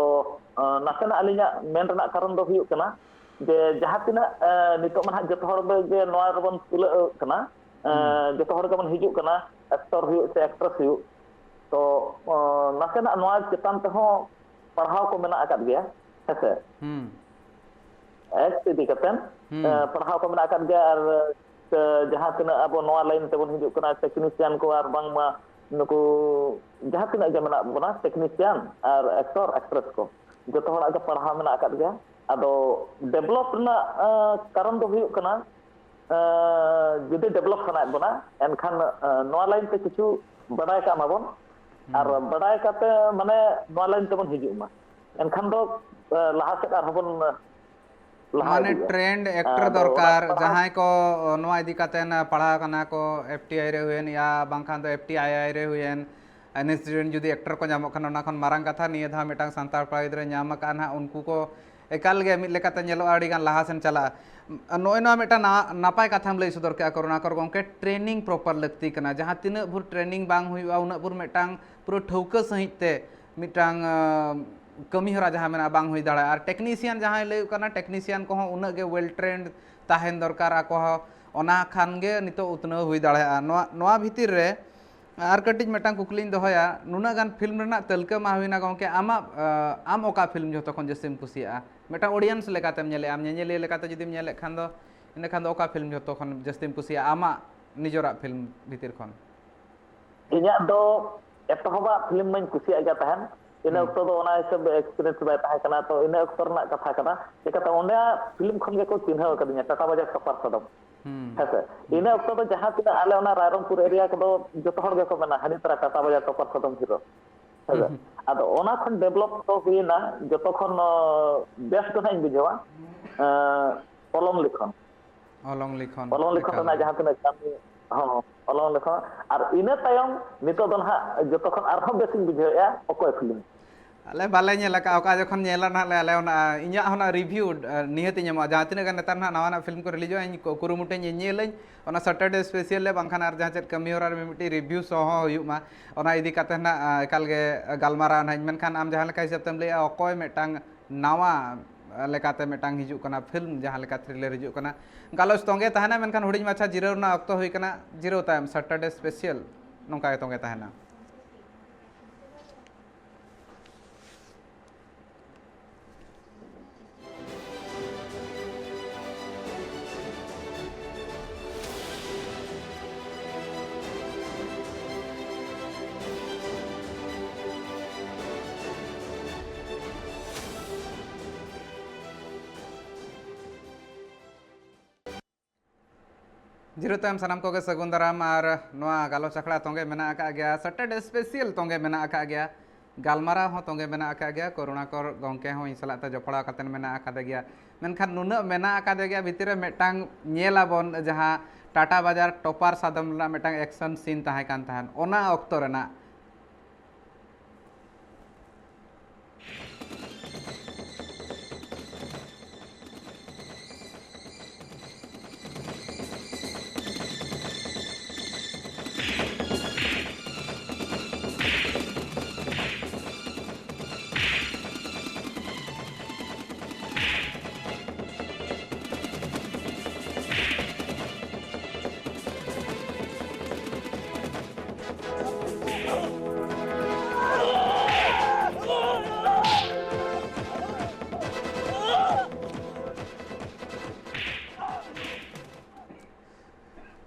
ᱮ, ᱱᱟᱥᱮᱱᱟᱜ ᱟᱹᱞᱤᱧᱟᱜ ᱢᱮᱱ ᱨᱮᱱᱟᱜ ᱠᱟᱨᱚᱱ ᱫᱚ ᱦᱩᱭᱩᱜ ᱠᱟᱱᱟ ᱡᱮ ᱡᱟᱦᱟᱸ ᱛᱤᱱᱟᱹᱜ, ᱮ, ᱱᱤᱛᱚᱜ ᱢᱟ ᱱᱟᱦᱟᱜ ᱡᱚᱛᱚ ᱦᱚᱲ ᱜᱮ ᱱᱚᱣᱟ ᱨᱮᱵᱚᱱ ᱛᱩᱞᱟᱹᱜ ᱠᱟᱱᱟ, ᱮ, ᱦᱩᱸ᱾ ᱡᱚᱛᱚ ᱦᱚᱲ ᱜᱮᱵᱚᱱ ᱦᱤᱡᱩᱜ ᱠᱟᱱᱟ, ᱮᱠᱴᱚᱨ ᱦᱩᱭᱩᱜ ᱥᱮ ᱮᱠᱴᱨᱮᱥ ᱦᱩᱭᱩᱜ᱾ ᱛᱚ, ᱮ, ᱱᱟᱥᱮᱱᱟᱜ ᱱᱚᱣᱟ ᱪᱮᱛᱟᱱ ᱛᱮᱦᱚᱸ ᱯᱟᱲᱦᱟᱣ ᱠᱚ ᱢᱮᱱᱟᱜ ᱟᱠᱟᱫ ᱜᱮᱭᱟ, ᱦᱮᱸᱥᱮ? ᱦᱩᱸ᱾ ᱮᱠᱴ ᱤᱫᱤ ᱠᱟᱛᱮ, ᱦᱩᱸ᱾ ᱮ, ᱯᱟᱲᱦᱟᱣ ᱠᱚ ᱢᱮᱱᱟᱜ ᱟᱠᱟᱫ ᱜᱮᱭᱟ᱾ ᱟᱨ, ᱮ, ᱡᱟᱦᱟᱸ ᱛᱤᱱᱟᱹᱜ ᱟᱵᱚ ᱱᱚᱣᱟ ᱞᱟᱭᱤᱱ ᱛᱮᱵᱚᱱ ᱦᱤᱡᱩᱜ ᱠᱟᱱᱟ, ᱴᱮᱠᱱᱤᱥᱤᱭᱟᱱ ᱠᱚ ᱟᱨ ᱵᱟᱝᱢᱟ ᱱᱩᱠᱩ ᱡᱟᱦᱟᱸ ᱛᱤᱱᱟᱹᱜ ᱜᱮ ᱢᱮᱱᱟᱜ ᱵᱚᱱᱟ, ᱴᱮᱠᱱᱤᱥᱤᱭᱟᱱ ᱟᱨ ᱮᱠᱴᱚᱨ, ᱮᱠᱴᱨᱮᱥ ᱠᱚ, ᱡᱚᱛᱚ ᱦᱚᱲᱟᱜ ᱜᱮ ᱯᱟᱲᱦᱟᱣ ᱢᱮᱱᱟᱜ ᱟᱠᱟᱫ ᱜᱮᱭᱟ᱾ ᱟᱫᱚ ᱰᱮᱵᱷᱞᱚᱯ ᱨᱮᱱᱟᱜ, ᱮ, ᱠᱟᱨᱚᱱ ᱫᱚ ᱦᱩᱭᱩᱜ ᱠᱟᱱᱟ, ᱮ, ᱡᱩᱫᱤ ᱰᱮᱵᱷᱞᱚᱯ ᱥᱟᱱᱟᱭᱮᱫ ᱵᱚᱱᱟ, ᱮᱱᱠᱷᱟᱱ, ᱮ, ᱱᱚᱣᱟ ᱞᱟᱭᱤᱱ ᱛᱮ ᱠᱤᱪᱷᱩ ᱵᱟᱰᱟᱭ ᱠᱟᱜ ᱢᱟᱵᱚᱱ᱾ ᱟᱨ ᱦᱩᱸ᱾ ᱵᱟᱰᱟᱭ ᱠᱟᱛᱮ, ᱢᱟᱱᱮ, ᱱᱚᱣᱟ ᱞᱟᱭᱤᱱ ᱛᱮᱵᱚᱱ ᱦᱤᱡᱩᱜ ᱢᱟ, ᱮᱱᱠᱷᱟᱱ ᱫᱚ, ᱮ, ᱞᱟᱦᱟ ᱥᱮᱫ ᱟᱨᱦᱚᱸ ᱵᱚᱱ ᱞᱟᱦᱟ ᱢᱟᱱᱮ ᱤᱫᱤᱜᱼᱟ᱾ ᱴᱨᱮᱱᱰ ᱮᱠᱴᱚᱨ ᱟᱫᱚ ᱚᱱᱟ ᱫᱚᱨᱠᱟᱨ, ᱯᱟᱲᱦᱟᱣ ᱡᱟᱦᱟᱸᱭ ᱠᱚ ᱱᱚᱣᱟ ᱤᱫᱤ ᱠᱟᱛᱮ ᱯᱟᱲᱦᱟᱣ ᱠᱟᱱᱟ ᱠᱚ, ᱮᱯᱷ ᱴᱤ ᱟᱭ ᱨᱮ ᱦᱩᱭᱮᱱ ᱭᱟ ᱵᱟᱝᱠᱷᱟᱱ ᱫᱚ ᱮᱯᱷ ᱴᱤ ᱟᱭ ᱟᱭ ᱨᱮ ᱦᱩᱭᱮᱱ, ᱮᱱ ᱮᱥ ᱰᱤ ᱨᱮᱱ ᱡᱩᱫᱤ ᱮᱠᱴᱚᱨ ᱠᱚ ᱧᱟᱢᱚᱜ ᱠᱷᱟᱱ, ᱚᱱᱟ ᱠᱷᱚᱱ ᱢᱟᱨᱟᱝ ᱠᱟᱛᱷᱟ, ᱱᱤᱭᱟᱹ ᱫᱷᱟᱣ ᱢᱤᱫᱴᱟᱝ ᱥᱟᱱᱛᱟᱲ ᱠᱚᱲᱟ ᱜᱤᱫᱽᱨᱟᱹ ᱧᱟᱢ ᱟᱠᱟᱫᱼᱟ ᱱᱟᱦᱟᱜ, ᱩᱱᱠᱩ ᱠᱚ ᱮᱠᱟᱞ ᱜᱮ ᱢᱤᱫ ᱞᱮᱠᱟᱛᱮ ᱧᱮᱞᱚᱜᱼᱟ, ᱟᱹᱰᱤ ᱜᱟᱱ ᱞᱟᱦᱟ ᱥᱮᱱ ᱪᱟᱞᱟᱜᱼᱟ᱾ ᱱᱚᱜᱼᱚᱭ ᱱᱚᱣᱟ ᱢᱤᱫᱴᱟᱝ ᱱᱟ-, ᱱᱟᱯᱟᱭ ᱠᱟᱛᱷᱟᱢ ᱞᱟᱹᱭ ᱥᱚᱫᱚᱨ ᱠᱮᱫᱼᱟ ᱠᱚᱨᱩᱱᱟᱠᱚᱨ ᱜᱚᱢᱠᱮ, ᱴᱨᱮᱱᱤᱝ ᱯᱨᱚᱯᱟᱨ ᱞᱟᱹᱠᱛᱤ ᱠᱟᱱᱟ᱾ ᱡᱟᱦᱟᱸ ᱛᱤᱱᱟᱹᱜ ᱵᱷᱳᱨ ᱴᱨᱮᱱᱤᱝ ᱵᱟᱝ ᱦᱩᱭᱩᱜᱼᱟ, ᱩᱱᱟᱹᱜ ᱵᱷᱳᱨ ᱢᱤᱫᱴᱟᱝ ᱯᱩᱨᱟᱹ ᱴᱷᱟᱹᱣᱠᱟᱹ ᱥᱟᱺᱦᱤᱡ ᱛᱮ ᱢᱤᱫᱴᱟᱝ, ᱟᱸ, ᱠᱟᱹᱢᱤ ᱦᱚᱨᱟ ᱡᱟᱦᱟᱸ ᱢᱮᱱᱟᱜᱼᱟ, ᱵᱟᱝ ᱦᱩᱭ ᱫᱟᱲᱮᱭᱟᱜᱼᱟ᱾ ᱟᱨ ᱴᱮᱠᱱᱤᱥᱤᱭᱟᱱ ᱡᱟᱦᱟᱸᱭ ᱞᱟᱹᱭᱚᱜ ᱠᱟᱱᱟ, ᱴᱮᱠᱱᱤᱥᱤᱭᱟᱱ ᱠᱚᱦᱚᱸ ᱩᱱᱟᱹᱜ ᱜᱮ ᱳᱭᱮᱞ ᱴᱨᱮᱱᱰ ᱛᱟᱦᱮᱱ ᱫᱚᱨᱠᱟᱨ ᱟᱠᱚ ᱦᱚᱸ, ᱚᱱᱟ ᱠᱷᱟᱱ ᱜᱮ ᱱᱤᱛᱚᱜ ᱩᱛᱱᱟᱹᱣ ᱦᱩᱭ ᱫᱟᱲᱮᱭᱟᱜᱼᱟ᱾ ᱱᱚᱣᱟ, ᱱᱚᱣᱟ ᱵᱷᱤᱛᱤᱨ ᱨᱮ ᱟᱨ ᱠᱟᱹᱴᱤᱡ ᱢᱤᱫᱴᱟᱝ ᱠᱩᱠᱞᱤᱧ ᱫᱚᱦᱚᱭᱟ, ᱱᱩᱱᱟᱹᱜ ᱜᱟᱱ ᱯᱷᱤᱞᱢ ᱨᱮᱱᱟᱜ ᱛᱟᱹᱞᱠᱟᱹ ᱢᱟ ᱦᱩᱭᱱᱟ ᱜᱚᱢᱠᱮ, ᱟᱢᱟᱜ ᱟᱢ ᱚᱠᱟ ᱯᱷᱤᱞᱢ ᱡᱷᱚᱛᱚ ᱠᱷᱚᱱ ᱡᱟᱹᱥᱛᱤᱢ ᱠᱩᱥᱤᱭᱟᱜᱼᱟ? ᱢᱤᱫᱴᱟᱝ ᱚᱰᱤᱭᱮᱱᱥ ᱞᱮᱠᱟᱛᱮᱢ ᱧᱮᱞᱮᱜᱼᱟ, ᱧᱮᱧᱮᱞᱤᱭᱟᱹ ᱞᱮᱠᱟᱛᱮ ᱡᱩᱫᱤᱢ ᱧᱮᱞᱮᱫ ᱠᱷᱟᱱ ᱫᱚ, ᱤᱱᱟᱹᱠᱷᱟᱱ ᱫᱚ ᱚᱠᱟ ᱯᱷᱤᱞᱢ ᱡᱷᱚᱛᱚ ᱠᱷᱚᱱ ᱡᱟᱹᱥᱛᱤᱢ ᱠᱩᱥᱤᱭᱟᱜᱼᱟ ᱟᱢᱟᱜ ᱱᱤᱡᱮᱨᱟᱜ ᱯᱷᱤᱞᱢ ᱵᱷᱤᱛᱤᱨ ᱠᱷᱚᱱ? ᱤᱧᱟᱹᱜ ᱫᱚ ᱮᱛᱚᱦᱚᱵᱟᱜ ᱯᱷᱤᱞᱢ ᱢᱟᱧ ᱠᱩᱥᱤᱭᱟᱜ ᱜᱮᱭᱟ ᱛᱟᱦᱮᱸᱱ᱾ ᱤᱱᱟᱹ ᱚᱠᱛᱚ ᱫᱚ ᱚᱱᱟ ᱦᱤᱥᱟᱹᱵ ᱮᱠᱥᱯᱤᱨᱤᱭᱮᱱᱥ ᱵᱟᱭ ᱛᱟᱦᱮᱸ ᱠᱟᱱᱟ, ᱛᱚ ᱤᱱᱟᱹ ᱚᱠᱛᱚ ᱨᱮᱱᱟᱜ ᱠᱟᱛᱷᱟ ᱠᱟᱱᱟ᱾ ᱪᱤᱠᱟᱹᱛᱮ ᱚᱸᱰᱮ ᱯᱷᱤᱞᱢ ᱠᱷᱚᱱ ᱜᱮᱠᱚ ᱪᱤᱱᱦᱟᱹᱣ ᱟᱠᱟᱫᱤᱧᱟ, ᱴᱟᱴᱟ ᱵᱟᱡᱟᱨ ᱴᱚᱯᱟᱨ ᱥᱟᱫᱚᱢ᱾ ᱦᱮᱸᱥᱮ, ᱤᱱᱟᱹ ᱚᱠᱛᱚ ᱫᱚ ᱡᱟᱦᱟᱸ ᱛᱤᱱᱟᱹᱜ ᱟᱞᱮ ᱚᱱᱟ ᱨᱟᱭᱨᱚᱝᱯᱩᱨ ᱮᱨᱤᱭᱟ ᱠᱚᱫᱚ ᱡᱚᱛᱚ ᱦᱚᱲ ᱜᱮᱠᱚ ᱢᱮᱱᱟ, "ᱦᱟᱹᱱᱤ ᱛᱟᱨᱟ ᱴᱟᱴᱟ ᱵᱟᱡᱟᱨ ᱴᱚᱯᱟᱨ ᱥᱟᱫᱚᱢ ᱦᱤᱨᱳ", ᱦᱮᱸᱥᱮ᱾ ᱟᱫᱚ ᱚᱱᱟ ᱠᱷᱚᱱ ᱰᱮᱵᱷᱞᱚᱯ ᱫᱚ ᱦᱩᱭᱮᱱᱟ, ᱡᱚᱛᱚ ᱠᱷᱚᱱ ᱵᱮᱥ ᱫᱚ ᱦᱟᱸᱜ ᱤᱧ ᱵᱩᱡᱷᱟᱹᱣᱟ ᱚᱞᱚᱝ ᱞᱤᱠᱷᱚᱱ᱾ ᱚᱞᱚᱝ ᱞᱤᱠᱷᱚᱱ ᱚᱞᱚᱝ ᱞᱤᱠᱷᱚᱱ ᱨᱮᱱᱟᱜ ᱡᱟᱦᱟᱸ ᱛᱤᱱᱟᱹᱜ ᱠᱟᱹᱢᱤ, ᱦᱚᱸ, ᱚᱞᱚᱝ ᱞᱤᱠᱷᱚᱱ᱾ ᱟᱨ ᱤᱱᱟᱹ ᱛᱟᱭᱚᱢ ᱱᱤᱛᱚᱜ ᱫᱚ ᱱᱟᱦᱟᱜ ᱡᱚᱛᱚ ᱠᱷᱚᱱ ᱟᱨᱦᱚᱸ ᱵᱮᱥᱤᱧ ᱵᱩᱡᱷᱟᱹᱣᱮᱫᱼᱟ ᱚᱠᱚᱭ ᱯᱷᱤᱞᱢ᱾ ᱟᱞᱮ ᱵᱟᱞᱮ ᱧᱮᱞ ᱟᱠᱟᱫᱼᱟ, ᱚᱠᱟ ᱡᱚᱠᱷᱚᱱ ᱧᱮᱞᱟ ᱱᱟᱦᱟᱜ ᱞᱮ ᱟᱞᱮ ᱚᱱᱟ ᱤᱧᱟᱹᱜ ᱦᱚᱸ ᱚᱱᱟ ᱨᱤᱵᱷᱤᱭᱩ ᱱᱤᱦᱟᱹᱛ ᱤᱧ ᱮᱢᱚᱜᱼᱟ᱾ ᱡᱟᱦᱟᱸ ᱛᱤᱱᱟᱹᱜ ᱜᱟᱱ ᱱᱮᱛᱟᱨ ᱱᱟᱦᱟᱜ ᱱᱟᱣᱟᱱᱟᱜ ᱯᱷᱤᱞᱢ ᱠᱚ ᱨᱤᱞᱤᱡᱚᱜᱼᱟ, ᱤᱧ ᱠᱩᱨᱩᱢᱩᱴᱩᱧ ᱧᱮᱧᱮᱞᱟᱹᱧ᱾ ᱚᱱᱟ ᱥᱟᱴᱟᱨᱰᱮ ᱥᱯᱮᱥᱤᱭᱟᱞ ᱨᱮ ᱵᱟᱝᱠᱷᱟᱱ ᱟᱨ ᱡᱟᱦᱟᱸ ᱪᱮᱫ ᱠᱟᱹᱢᱤ ᱦᱚᱨᱟ ᱨᱮ ᱢᱤᱫᱴᱤᱡ ᱨᱤᱵᱷᱤᱭᱩ ᱥᱳ ᱦᱚᱸ ᱦᱩᱭᱩᱜ ᱢᱟ, ᱚᱱᱟ ᱤᱫᱤ ᱠᱟᱛᱮ ᱱᱟᱦᱟᱜ ᱮᱠᱟᱞ ᱜᱮ ᱜᱟᱞᱢᱟᱨᱟᱣ ᱱᱟᱦᱟᱜ᱾ ᱢᱮᱱᱠᱷᱟᱱ ᱟᱢ ᱡᱟᱦᱟᱸ ᱞᱮᱠᱟ ᱦᱤᱥᱟᱹᱵ ᱛᱮᱢ ᱞᱟᱹᱭᱮᱫᱼᱟ, ᱚᱠᱚᱭ ᱢᱤᱫᱴᱟᱝ ᱱᱟᱣᱟ ᱞᱮᱠᱟᱛᱮ ᱢᱤᱫᱴᱟᱝ ᱦᱤᱡᱩᱜ ᱠᱟᱱᱟ ᱯᱷᱤᱞᱢ, ᱡᱟᱦᱟᱸ ᱞᱮᱠᱟ ᱛᱷᱨᱤᱞᱟᱨ ᱦᱤᱡᱩᱜ ᱠᱟᱱᱟ᱾ ᱜᱟᱞᱚᱪ ᱛᱚᱸᱜᱮ ᱛᱟᱦᱮᱱᱟ, ᱢᱮᱱᱠᱷᱟᱱ ᱦᱩᱰᱤᱧ ᱢᱟᱪᱷᱟ ᱡᱤᱨᱟᱹᱣ ᱨᱮᱱᱟᱜ ᱚᱠᱛᱚ ᱦᱩᱭ ᱠᱟᱱᱟ᱾ ᱡᱤᱨᱟᱹᱣ ᱛᱟᱭᱚᱢ ᱥᱟᱴᱟᱨᱰᱮ ᱥᱯᱮᱥᱤᱭᱟᱞ ᱱᱚᱝᱠᱟ ᱜᱮ ᱛᱚᱸᱜᱮ ᱛᱟᱦᱮᱱᱟ᱾ ᱡᱤᱨᱟᱹ ᱛᱟᱭᱚᱢ ᱥᱟᱱᱟᱢ ᱠᱚᱜᱮ ᱥᱟᱹᱜᱩᱱ ᱫᱟᱨᱟᱢ᱾ ᱟᱨ ᱱᱚᱣᱟ ᱜᱟᱞᱚᱪ ᱟᱠᱷᱲᱟ ᱛᱚᱸᱜᱮ ᱢᱮᱱᱟᱜ ᱟᱠᱟᱫ ᱜᱮᱭᱟ, ᱥᱟᱴᱟᱨᱰᱮ ᱥᱯᱮᱥᱤᱭᱟᱞ ᱛᱚᱸᱜᱮ ᱢᱮᱱᱟᱜ ᱟᱠᱟᱫ ᱜᱮᱭᱟ, ᱜᱟᱞᱢᱟᱨᱟᱣ ᱦᱚᱸ ᱛᱚᱸᱜᱮ ᱢᱮᱱᱟᱜ ᱟᱠᱟᱫ ᱜᱮᱭᱟ᱾ ᱠᱚᱨᱩᱬᱟᱠᱚᱨ ᱜᱚᱢᱠᱮ ᱦᱚᱸ ᱤᱧ ᱥᱟᱞᱟᱜ ᱛᱮ ᱡᱚᱯᱲᱟᱣ ᱠᱟᱛᱮ ᱢᱮᱱᱟᱜ ᱟᱠᱟᱫᱮ ᱜᱮᱭᱟ᱾ ᱢᱮᱱᱠᱷᱟᱱ ᱱᱩᱱᱟᱹᱜ ᱢᱮᱱᱟᱜ ᱟᱠᱟᱫᱮ ᱜᱮᱭᱟ ᱵᱷᱤᱛᱤᱨ ᱨᱮ ᱢᱤᱫᱴᱟᱝ ᱧᱮᱞ ᱟᱵᱚᱱ, ᱡᱟᱦᱟᱸ ᱴᱟᱴᱟ ᱵᱟᱡᱟᱨ ᱴᱚᱯᱟᱨ ᱥᱟᱫᱚᱢ ᱨᱮᱱᱟᱜ ᱢᱤᱫᱴᱟᱝ ᱮᱠᱥᱚᱱ ᱥᱤᱱ ᱛᱟᱦᱮᱸ ᱠᱟᱱ ᱛᱟᱦᱮᱸᱫ, ᱚᱱᱟ ᱚᱠᱛᱚ ᱨᱮᱱᱟᱜ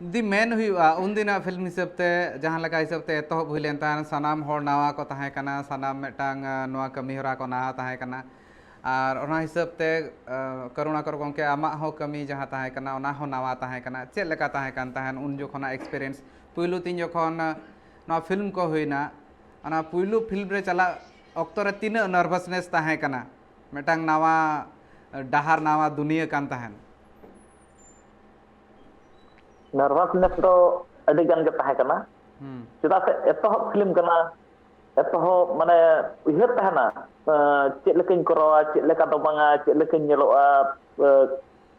ᱡᱩᱫᱤ ᱢᱮᱱ ᱦᱩᱭᱩᱜᱼᱟ, ᱩᱱᱫᱤᱱᱟᱜ ᱯᱷᱤᱞᱢ ᱦᱤᱥᱟᱹᱵ ᱛᱮ ᱡᱟᱦᱟᱸ ᱞᱮᱠᱟ ᱦᱤᱥᱟᱹᱵ ᱛᱮ ᱮᱛᱚᱦᱚᱵ ᱦᱩᱭ ᱞᱮᱱ ᱛᱟᱦᱮᱸᱫ, ᱥᱟᱱᱟᱢ ᱦᱚᱲ ᱱᱟᱣᱟ ᱠᱚ ᱛᱟᱦᱮᱸ ᱠᱟᱱᱟ, ᱥᱟᱱᱟᱢ ᱢᱤᱫᱴᱟᱝ, ᱟᱸ, ᱱᱚᱣᱟ ᱠᱟᱹᱢᱤ ᱦᱚᱨᱟ ᱠᱚ ᱱᱟᱣᱟ ᱛᱟᱦᱮᱸ ᱠᱟᱱᱟ᱾ ᱟᱨ ᱚᱱᱟ ᱦᱤᱥᱟᱹᱵ ᱛᱮ, ᱟᱸ, ᱠᱟᱨᱩᱬᱟᱠᱚᱨ ᱜᱚᱢᱠᱮ, ᱟᱢᱟᱜ ᱦᱚᱸ ᱠᱟᱹᱢᱤ ᱡᱟᱦᱟᱸ ᱛᱟᱦᱮᱸ ᱠᱟᱱᱟ, ᱚᱱᱟ ᱦᱚᱸ ᱱᱟᱣᱟ ᱛᱟᱦᱮᱸ ᱠᱟᱱᱟ᱾ ᱪᱮᱫ ᱞᱮᱠᱟ ᱛᱟᱦᱮᱸ ᱠᱟᱱ ᱛᱟᱦᱮᱸᱫ ᱩᱱ ᱡᱚᱠᱷᱚᱱᱟᱜ ᱮᱠᱥᱯᱤᱨᱤᱭᱮᱱᱥ? ᱯᱩᱭᱞᱩ ᱛᱤᱧ ᱡᱚᱠᱷᱚᱱ, ᱟᱸ, ᱱᱚᱣᱟ ᱯᱷᱤᱞᱢ ᱠᱚ ᱦᱩᱭᱱᱟ, ᱚᱱᱟ ᱯᱩᱭᱞᱩ ᱯᱷᱤᱞᱢ ᱨᱮ ᱪᱟᱞᱟᱜ ᱚᱠᱛᱚ ᱨᱮ ᱛᱤᱱᱟᱹᱜ ᱱᱟᱨᱵᱷᱟᱥᱱᱮᱥ ᱛᱟᱦᱮᱸ ᱠᱟᱱᱟ? ᱢᱤᱫᱴᱟᱝ ᱱᱟᱣᱟ ᱰᱟᱦᱟᱨ, ᱱᱟᱣᱟ ᱫᱩᱱᱤᱭᱟᱹ ᱠᱟᱱ ᱛᱟᱦᱮᱸᱫ᱾ ᱱᱟᱨᱵᱷᱟᱥᱱᱮᱥ ᱫᱚ ᱟᱹᱰᱤ ᱜᱟᱱ ᱜᱮ ᱛᱟᱦᱮᱸ ᱠᱟᱱᱟ᱾ ᱦᱩᱸ᱾ ᱪᱮᱫᱟᱜ ᱥᱮ ᱮᱛᱚᱦᱚᱵ ᱯᱷᱤᱞᱢ ᱠᱟᱱᱟ, ᱮᱛᱚᱦᱚᱵ ᱢᱟᱱᱮ ᱩᱭᱦᱟᱹᱨ ᱛᱟᱦᱮᱱᱟ, ᱮᱸ, ᱪᱮᱫ ᱞᱮᱠᱟᱧ ᱠᱚᱨᱟᱣᱟ, ᱪᱮᱫ ᱞᱮᱠᱟ ᱫᱚ ᱵᱟᱝᱟ, ᱪᱮᱫ ᱞᱮᱠᱟᱧ ᱧᱮᱞᱚᱜᱼᱟ, ᱮᱸ,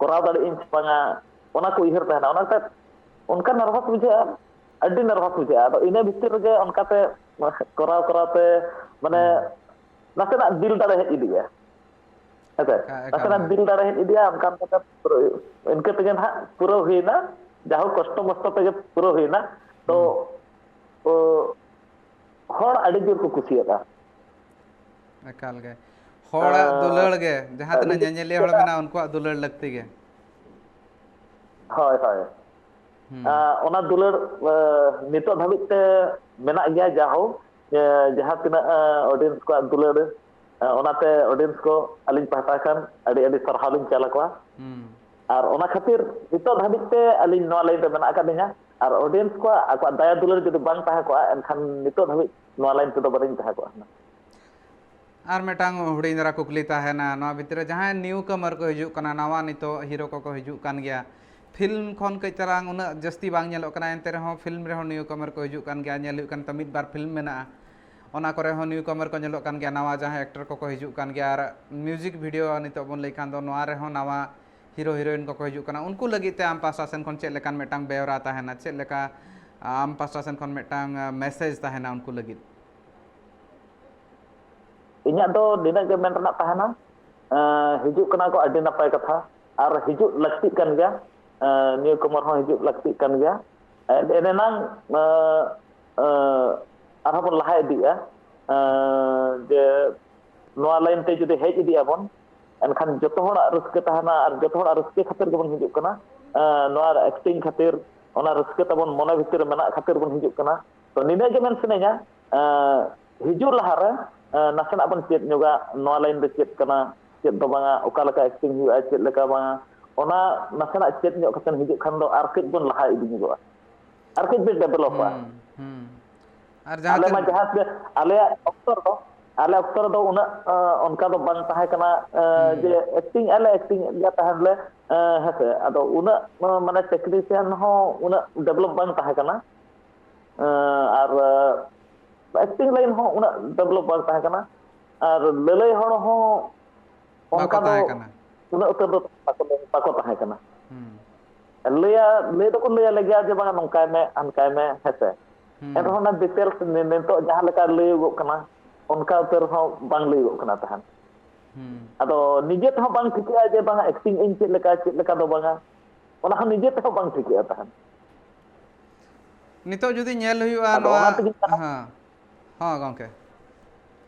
ᱠᱚᱨᱟᱣ ᱫᱟᱲᱮᱭᱟᱜ ᱟᱹᱧ ᱥᱮ ᱵᱟᱝᱟ, ᱚᱱᱟ ᱠᱚ ᱩᱭᱦᱟᱹᱨ ᱛᱟᱦᱮᱱᱟ᱾ ᱚᱱᱟᱛᱮ ᱚᱱᱠᱟ ᱱᱟᱨᱵᱷᱟᱥ ᱵᱩᱡᱷᱟᱹᱜᱼᱟ, ᱟᱹᱰᱤ ᱱᱟᱨᱵᱷᱟᱥ ᱵᱩᱡᱷᱟᱹᱜᱼᱟ᱾ ᱟᱫᱚ ᱤᱱᱟᱹ ᱵᱷᱤᱛᱤᱨ ᱨᱮᱜᱮ ᱚᱱᱠᱟᱛᱮ ᱠᱚᱨᱟᱣ ᱠᱚᱨᱟᱣ ᱛᱮ ᱢᱟᱱᱮ ᱦᱩᱸ᱾ ᱱᱟᱥᱮᱱᱟᱜ ᱫᱤᱞ ᱫᱟᱲᱮ ᱦᱮᱡ ᱤᱫᱤᱜᱼᱟ᱾ ᱦᱮᱸᱥᱮ? ᱮᱠᱟ-, ᱮᱠᱟᱞ ᱱᱟᱥᱮᱱᱟᱜ ᱜᱮ᱾ ᱫᱤᱞ ᱫᱟᱲᱮ ᱦᱮᱡ ᱤᱫᱤᱜᱼᱟ, ᱚᱱᱠᱟ ᱚᱱᱠᱟᱛᱮ ᱯᱩᱨᱟᱹ ᱤᱱᱠᱟᱹ ᱛᱮᱜᱮ ᱱᱟᱦᱟᱜ ᱯᱩᱨᱟᱹᱣ ᱦᱩᱭᱱᱟ᱾ ᱡᱟᱦᱳᱠ, ᱠᱚᱥᱴᱚ ᱢᱚᱥᱴᱚ ᱛᱮᱜᱮ ᱯᱩᱨᱟᱹᱣ ᱦᱩᱭᱱᱟ᱾ ᱛᱚ, ᱦᱩᱸ᱾ ᱚ, ᱦᱚᱲ ᱟᱹᱰᱤ ᱡᱳᱨ ᱠᱚ ᱠᱩᱥᱤᱭᱟᱫᱟ᱾ ᱮᱠᱟᱞ ᱜᱮ᱾ ᱦᱚᱲᱟᱜ ᱟᱨ ᱫᱩᱞᱟᱹᱲ ᱜᱮ, ᱡᱟᱦᱟᱸ ᱟᱹᱰᱤ ᱛᱤᱱᱟᱹᱜ ᱡᱳᱨ ᱠᱚ ᱧᱮᱧᱮᱞᱤᱭᱟᱹ ᱦᱚᱲ ᱠᱩᱥᱤᱭᱟᱫᱟ᱾ ᱢᱮᱱᱟᱜᱼᱟ, ᱩᱱᱠᱩᱣᱟᱜ ᱫᱩᱞᱟᱹᱲ ᱞᱟᱹᱠᱛᱤ ᱜᱮ᱾ ᱦᱳᱭ, ᱦᱳᱭ᱾ ᱦᱩᱸ᱾ ᱟᱸ, ᱚᱱᱟ ᱫᱩᱞᱟᱹᱲ, ᱟᱸ, ᱱᱤᱛᱚᱜ ᱫᱷᱟᱹᱵᱤᱡ ᱛᱮ ᱢᱮᱱᱟᱜ ᱜᱮᱭᱟ, ᱡᱟᱦᱳᱠ, ᱟᱸ, ᱡᱟᱦᱟᱸ ᱛᱤᱱᱟᱹᱜ, ᱟᱸ, ᱚᱰᱤᱭᱮᱱᱥ ᱠᱚᱣᱟᱜ ᱫᱩᱞᱟᱹᱲ, ᱟᱸ, ᱚᱱᱟᱛᱮ ᱚᱰᱤᱭᱮᱱᱥ ᱠᱚ ᱟᱹᱞᱤᱧ ᱯᱟᱦᱴᱟ ᱠᱷᱚᱱ ᱟᱹᱰᱤ ᱟᱹᱰᱤ ᱥᱟᱨᱦᱟᱣ ᱞᱤᱧ ᱪᱟᱞ ᱟᱠᱚᱣᱟ᱾ ᱦᱩᱸ᱾ ᱟᱨ ᱚᱱᱟ ᱠᱷᱟᱹᱛᱤᱨ ᱱᱤᱛᱚᱜ ᱫᱷᱟᱹᱵᱤᱡ ᱛᱮ ᱟᱹᱞᱤᱧ ᱱᱚᱣᱟ ᱞᱟᱭᱤᱱ ᱨᱮ ᱢᱮᱱᱟᱜ ᱟᱠᱟᱫ ᱞᱤᱧᱟ᱾ ᱟᱨ ᱚᱰᱤᱭᱮᱱᱥ ᱠᱚᱣᱟᱜ ᱟᱠᱚᱣᱟᱜ ᱫᱟᱭᱟ ᱫᱩᱞᱟᱹᱲ ᱡᱩᱫᱤ ᱵᱟᱝ ᱛᱟᱦᱮᱸ ᱠᱚᱜᱼᱟ, ᱮᱱᱠᱷᱟᱱ ᱱᱤᱛᱚᱜ ᱫᱷᱟᱹᱵᱤᱡ ᱱᱚᱣᱟ ᱞᱟᱭᱤᱱ ᱛᱮᱫᱚ ᱵᱟᱹᱞᱤᱧ ᱛᱟᱦᱮᱸ ᱠᱚᱜᱼᱟ ᱦᱩᱱᱟᱹᱝ᱾ ᱟᱨ ᱢᱤᱫᱴᱟᱝ ᱦᱩᱰᱤᱧ ᱫᱷᱟᱨᱟ ᱠᱩᱠᱞᱤ ᱛᱟᱦᱮᱱᱟ, ᱱᱚᱣᱟ ᱵᱷᱤᱛᱨᱤ ᱨᱮ ᱡᱟᱦᱟᱸᱭ ᱱᱤᱭᱩ ᱠᱟᱢᱟᱨ ᱠᱚ ᱦᱤᱡᱩᱜ ᱠᱟᱱᱟ, ᱱᱟᱣᱟ ᱱᱤᱛᱚᱜ ᱦᱤᱨᱳ ᱠᱚᱠᱚ ᱦᱤᱡᱩᱜ ᱠᱟᱱ ᱜᱮᱭᱟ, ᱯᱷᱤᱞᱢ ᱠᱷᱚᱱ ᱠᱟᱹᱡ ᱛᱟᱞᱟᱝ ᱩᱱᱟᱹᱜ ᱡᱟᱹᱥᱛᱤ ᱵᱟᱝ ᱧᱮᱞᱚᱜ ᱠᱟᱱᱟ, ᱮᱱᱛᱮ ᱨᱮᱦᱚᱸ ᱯᱷᱤᱞᱢ ᱨᱮᱦᱚᱸ ᱱᱤᱭᱩ ᱠᱟᱢᱟᱨ ᱠᱚ ᱦᱤᱡᱩᱜ ᱠᱟᱱ ᱜᱮᱭᱟ, ᱧᱮᱞ ᱦᱩᱭᱩᱜ ᱠᱟᱱᱟ ᱛᱚ ᱢᱤᱫ ᱵᱟᱨ ᱯᱷᱤᱞᱢ ᱢᱮᱱᱟᱜᱼᱟ, ᱚᱱᱟ ᱠᱚᱨᱮ ᱦᱚᱸ ᱱᱤᱭᱩ ᱠᱟᱢᱟᱨ ᱠᱚ ᱧᱮᱞᱚᱜ ᱠᱟᱱ ᱜᱮᱭᱟ, ᱱᱟᱣᱟ ᱡᱟᱦᱟᱸᱭ ᱮᱠᱴᱚᱨ ᱠᱚᱠᱚ ᱦᱤᱡᱩᱜ ᱠᱟᱱ ᱜᱮᱭᱟ, ᱟᱨ ᱢᱤᱣᱡᱤᱠ ᱵᱷᱤᱰᱤᱭᱳ ᱱᱤᱛᱚᱜ ᱵᱚᱱ ᱞᱟᱹᱭ ᱠᱷᱟᱱ ᱫᱚ ᱱᱚᱣᱟ ᱨᱮᱦᱚᱸ ᱱᱟᱣᱟ ᱦᱤᱨᱳ ᱦᱤᱨᱳᱭᱤᱱ ᱠᱚᱠᱚ ᱦᱤᱡᱩᱜ ᱠᱟᱱᱟ, ᱩᱱᱠᱩ ᱞᱟᱹᱜᱤᱫ ᱛᱮ ᱟᱢ ᱯᱟᱦᱴᱟ ᱥᱮᱱ ᱠᱷᱚᱱ ᱪᱮᱫ ᱞᱮᱠᱟᱱ ᱢᱤᱫᱴᱟᱝ ᱵᱮᱣᱨᱟ ᱛᱟᱦᱮᱱᱟ, ᱪᱮᱫ ᱞᱮᱠᱟ ᱟᱢ ᱯᱟᱦᱴᱟ ᱥᱮᱱ ᱠᱷᱚᱱ ᱢᱤᱫᱴᱟᱝ ᱢᱮᱥᱮᱡᱽ ᱛᱟᱦᱮᱱᱟ ᱩᱱᱠᱩ ᱞᱟᱹᱜᱤᱫ? ᱤᱧᱟᱹᱜ ᱫᱚ ᱱᱤᱱᱟᱹᱜ ᱜᱮ ᱢᱮᱱ ᱨᱮᱱᱟᱜ ᱛᱟᱦᱮᱱᱟ, ᱮᱸ, ᱦᱤᱡᱩᱜ ᱠᱟᱱᱟ ᱠᱚ, ᱟᱹᱰᱤ ᱱᱟᱯᱟᱭ ᱠᱟᱛᱷᱟ, ᱟᱨ ᱦᱤᱡᱩᱜ ᱞᱟᱹᱠᱛᱤᱜ ᱠᱟᱱ ᱜᱮᱭᱟ, ᱮᱸ, ᱱᱤᱭᱩ ᱠᱚᱢᱟᱨ ᱦᱚᱸ ᱦᱤᱡᱩᱜ ᱞᱟᱹᱠᱛᱤᱜ ᱠᱟᱱ ᱜᱮᱭᱟ᱾ ᱮᱱ-, ᱮᱱᱮᱱᱟᱝ, ᱮᱸ, ᱮᱸ, ᱟᱨᱦᱚᱸ ᱵᱚᱱ ᱞᱟᱦᱟ ᱤᱫᱤᱜᱼᱟ, ᱮᱸ, ᱡᱮ ᱱᱚᱣᱟ ᱞᱟᱭᱤᱱ ᱛᱮ ᱡᱩᱫᱤ ᱦᱮᱡ ᱤᱫᱤᱜ ᱟᱵᱚᱱ, ᱮᱱᱠᱷᱟᱱ ᱡᱚᱛᱚ ᱦᱚᱲᱟᱜ ᱨᱟᱹᱥᱠᱟᱹ ᱛᱟᱦᱮᱱᱟ ᱟᱨ ᱡᱚᱛᱚ ᱦᱚᱲᱟᱜ ᱨᱟᱹᱥᱠᱟᱹ ᱠᱷᱟᱹᱛᱤᱨ ᱜᱮᱵᱚᱱ ᱦᱤᱡᱩᱜ ᱠᱟᱱᱟ᱾ ᱮᱸ, ᱱᱚᱣᱟ ᱨᱮ ᱮᱠᱴᱤᱝ ᱠᱷᱟᱹᱛᱤᱨ, ᱚᱱᱟ ᱨᱟᱹᱥᱠᱟᱹ ᱛᱟᱵᱚᱱ ᱢᱚᱱᱮ ᱵᱷᱤᱛᱤᱨ ᱨᱮ ᱢᱮᱱᱟᱜ ᱠᱷᱟᱹᱛᱤᱨ ᱵᱚᱱ ᱦᱤᱡᱩᱜ ᱠᱟᱱᱟ᱾ ᱛᱚ ᱱᱤᱱᱟᱹᱜ ᱜᱮ ᱢᱮᱱ ᱥᱟᱱᱟᱧᱟ, ᱮᱸ, ᱦᱤᱡᱩᱜ ᱞᱟᱦᱟᱨᱮ, ᱮᱸ, ᱱᱟᱥᱮᱱᱟᱜ ᱵᱚᱱ ᱪᱮᱫ ᱧᱚᱜᱟ, ᱱᱚᱣᱟ ᱞᱟᱭᱤᱱ ᱫᱚ ᱪᱮᱫ ᱠᱟᱱᱟ, ᱪᱮᱫ ᱫᱚ ᱵᱟᱝᱟ, ᱚᱠᱟ ᱞᱮᱠᱟ ᱮᱠᱴᱤᱝ ᱦᱩᱭᱩᱜᱼᱟ, ᱪᱮᱫ ᱞᱮᱠᱟ ᱵᱟᱝᱟ, ᱚᱱᱟ ᱱᱟᱥᱮᱱᱟᱜ ᱪᱮᱫ ᱧᱚᱜ ᱠᱟᱛᱮ ᱦᱤᱡᱩᱜ ᱠᱷᱟᱱ ᱫᱚ ᱟᱨ ᱠᱟᱹᱡ ᱵᱚᱱ ᱞᱟᱦᱟ ᱤᱫᱤ ᱧᱚᱜᱚᱜᱼᱟ, ᱟᱨ ᱠᱟᱹᱡ ᱵᱚᱱ ᱰᱮᱵᱷᱞᱚᱯᱚᱜᱼᱟ᱾ ᱦᱩᱸ, ᱦᱩᱸ᱾ ᱟᱨ ᱡᱟᱦᱟᱸ ᱟᱞᱮ ᱢᱟ ᱛᱤᱱ- ᱡᱟᱦᱟᱸ ᱛᱤᱱᱟᱹᱜ ᱟᱞᱮᱭᱟᱜ ᱚᱠᱛᱚ ᱨᱮᱫᱚ, ᱟᱞᱮ ᱚᱠᱛᱚ ᱨᱮᱫᱚ ᱩᱱᱟᱹᱜ, ᱮᱸ, ᱚᱱᱠᱟ ᱫᱚ ᱵᱟᱝ ᱛᱟᱦᱮᱸ ᱠᱟᱱᱟ, ᱮᱸ, ᱦᱩᱸ᱾ ᱡᱮ ᱮᱠᱴᱤᱝ ᱟᱞᱮ, ᱮᱠᱴᱤᱝ ᱮᱫ ᱜᱮᱭᱟ ᱛᱟᱦᱮᱸᱫ ᱞᱮ, ᱮᱸ, ᱦᱮᱸᱥᱮ᱾ ᱟᱫᱚ ᱩᱱᱟᱹᱜ, ᱮᱸ, ᱢᱟᱱᱮ ᱴᱮᱠᱱᱤᱥᱤᱭᱟᱱ ᱦᱚᱸ ᱩᱱᱟᱹᱜ ᱰᱮᱵᱷᱞᱚᱯ ᱵᱟᱝ ᱛᱟᱦᱮᱸ ᱠᱟᱱᱟ᱾ ᱮᱸ, ᱟᱨ, ᱮᱸ, ᱮᱠᱴᱤᱝ ᱞᱟᱭᱤᱱ ᱦᱚᱸ ᱩᱱᱟᱹᱜ ᱰᱮᱵᱷᱞᱚᱯ ᱵᱟᱝ ᱛᱟᱦᱮᱸ ᱠᱟᱱᱟ᱾ ᱟᱨ ᱞᱟᱹᱞᱟᱹᱭ ᱦᱚᱲ ᱦᱚᱸ ᱵᱟᱠᱚ ᱚᱱᱠᱟ ᱫᱚ ᱛᱟᱦᱮᱸ ᱠᱟᱱᱟ᱾ ᱩᱱᱟᱹᱜ ᱩᱛᱟᱹᱨ ᱫᱚ ᱵᱟᱠᱚ, ᱵᱟᱠᱚ ᱛᱟᱦᱮᱸ ᱠᱟᱱᱟ᱾ ᱦᱩᱸ᱾ ᱞᱟᱹᱭᱟ, ᱞᱟᱹᱭ ᱫᱚᱠᱚ ᱞᱟᱹᱭ ᱟᱞᱮ ᱜᱮᱭᱟ ᱡᱮ ᱵᱟᱝᱟ ᱱᱚᱝᱠᱟᱭ ᱢᱮ, ᱦᱟᱱᱠᱟᱭ ᱢᱮ, ᱦᱮᱸᱥᱮ᱾ ᱦᱩᱸ᱾ ᱮᱱᱨᱮᱦᱚᱸ ᱚᱱᱟ ᱰᱤᱴᱮᱞᱥ ᱱᱤ-, ᱱᱤᱛᱚᱜ ᱡᱟᱦᱟᱸ ᱞᱮᱠᱟ ᱞᱟᱹᱭᱚᱜᱚᱜ ᱠᱟᱱᱟ, ᱚᱱᱠᱟ ᱩᱛᱟᱹᱨ ᱦᱚᱸ ᱵᱟᱝ ᱞᱟᱹᱭᱚᱜᱚᱜ ᱠᱟᱱᱟ ᱛᱟᱦᱮᱸᱫ᱾ ᱦᱩᱸ᱾ ᱟᱫᱚ ᱱᱤᱡᱮ ᱛᱮᱦᱚᱸ ᱵᱟᱝ ᱴᱷᱤᱠᱟᱹᱜᱼᱟ ᱡᱮ ᱵᱟᱝᱟ ᱮᱠᱴᱤᱝ ᱟᱹᱧ ᱪᱮᱫ ᱞᱮᱠᱟ, ᱪᱮᱫ ᱞᱮᱠᱟ ᱫᱚ ᱵᱟᱝᱟ, ᱚᱱᱟ ᱦᱚᱸ ᱱᱤᱡᱮ ᱛᱮᱦᱚᱸ ᱵᱟᱝ ᱴᱷᱤᱠᱟᱹᱜᱼᱟ ᱛᱟᱦᱮᱸᱫ᱾ ᱱᱤᱛᱚᱜ ᱡᱩᱫᱤ ᱧᱮᱞ ᱦᱩᱭᱩᱜᱼᱟ ᱟᱫᱚ ᱱᱚᱣᱟ, ᱚᱱᱟ ᱛᱮᱜᱮᱧ ᱢᱮᱱᱟ᱾ ᱦᱮᱸ, ᱦᱚᱸ ᱜᱚᱝᱠᱮ᱾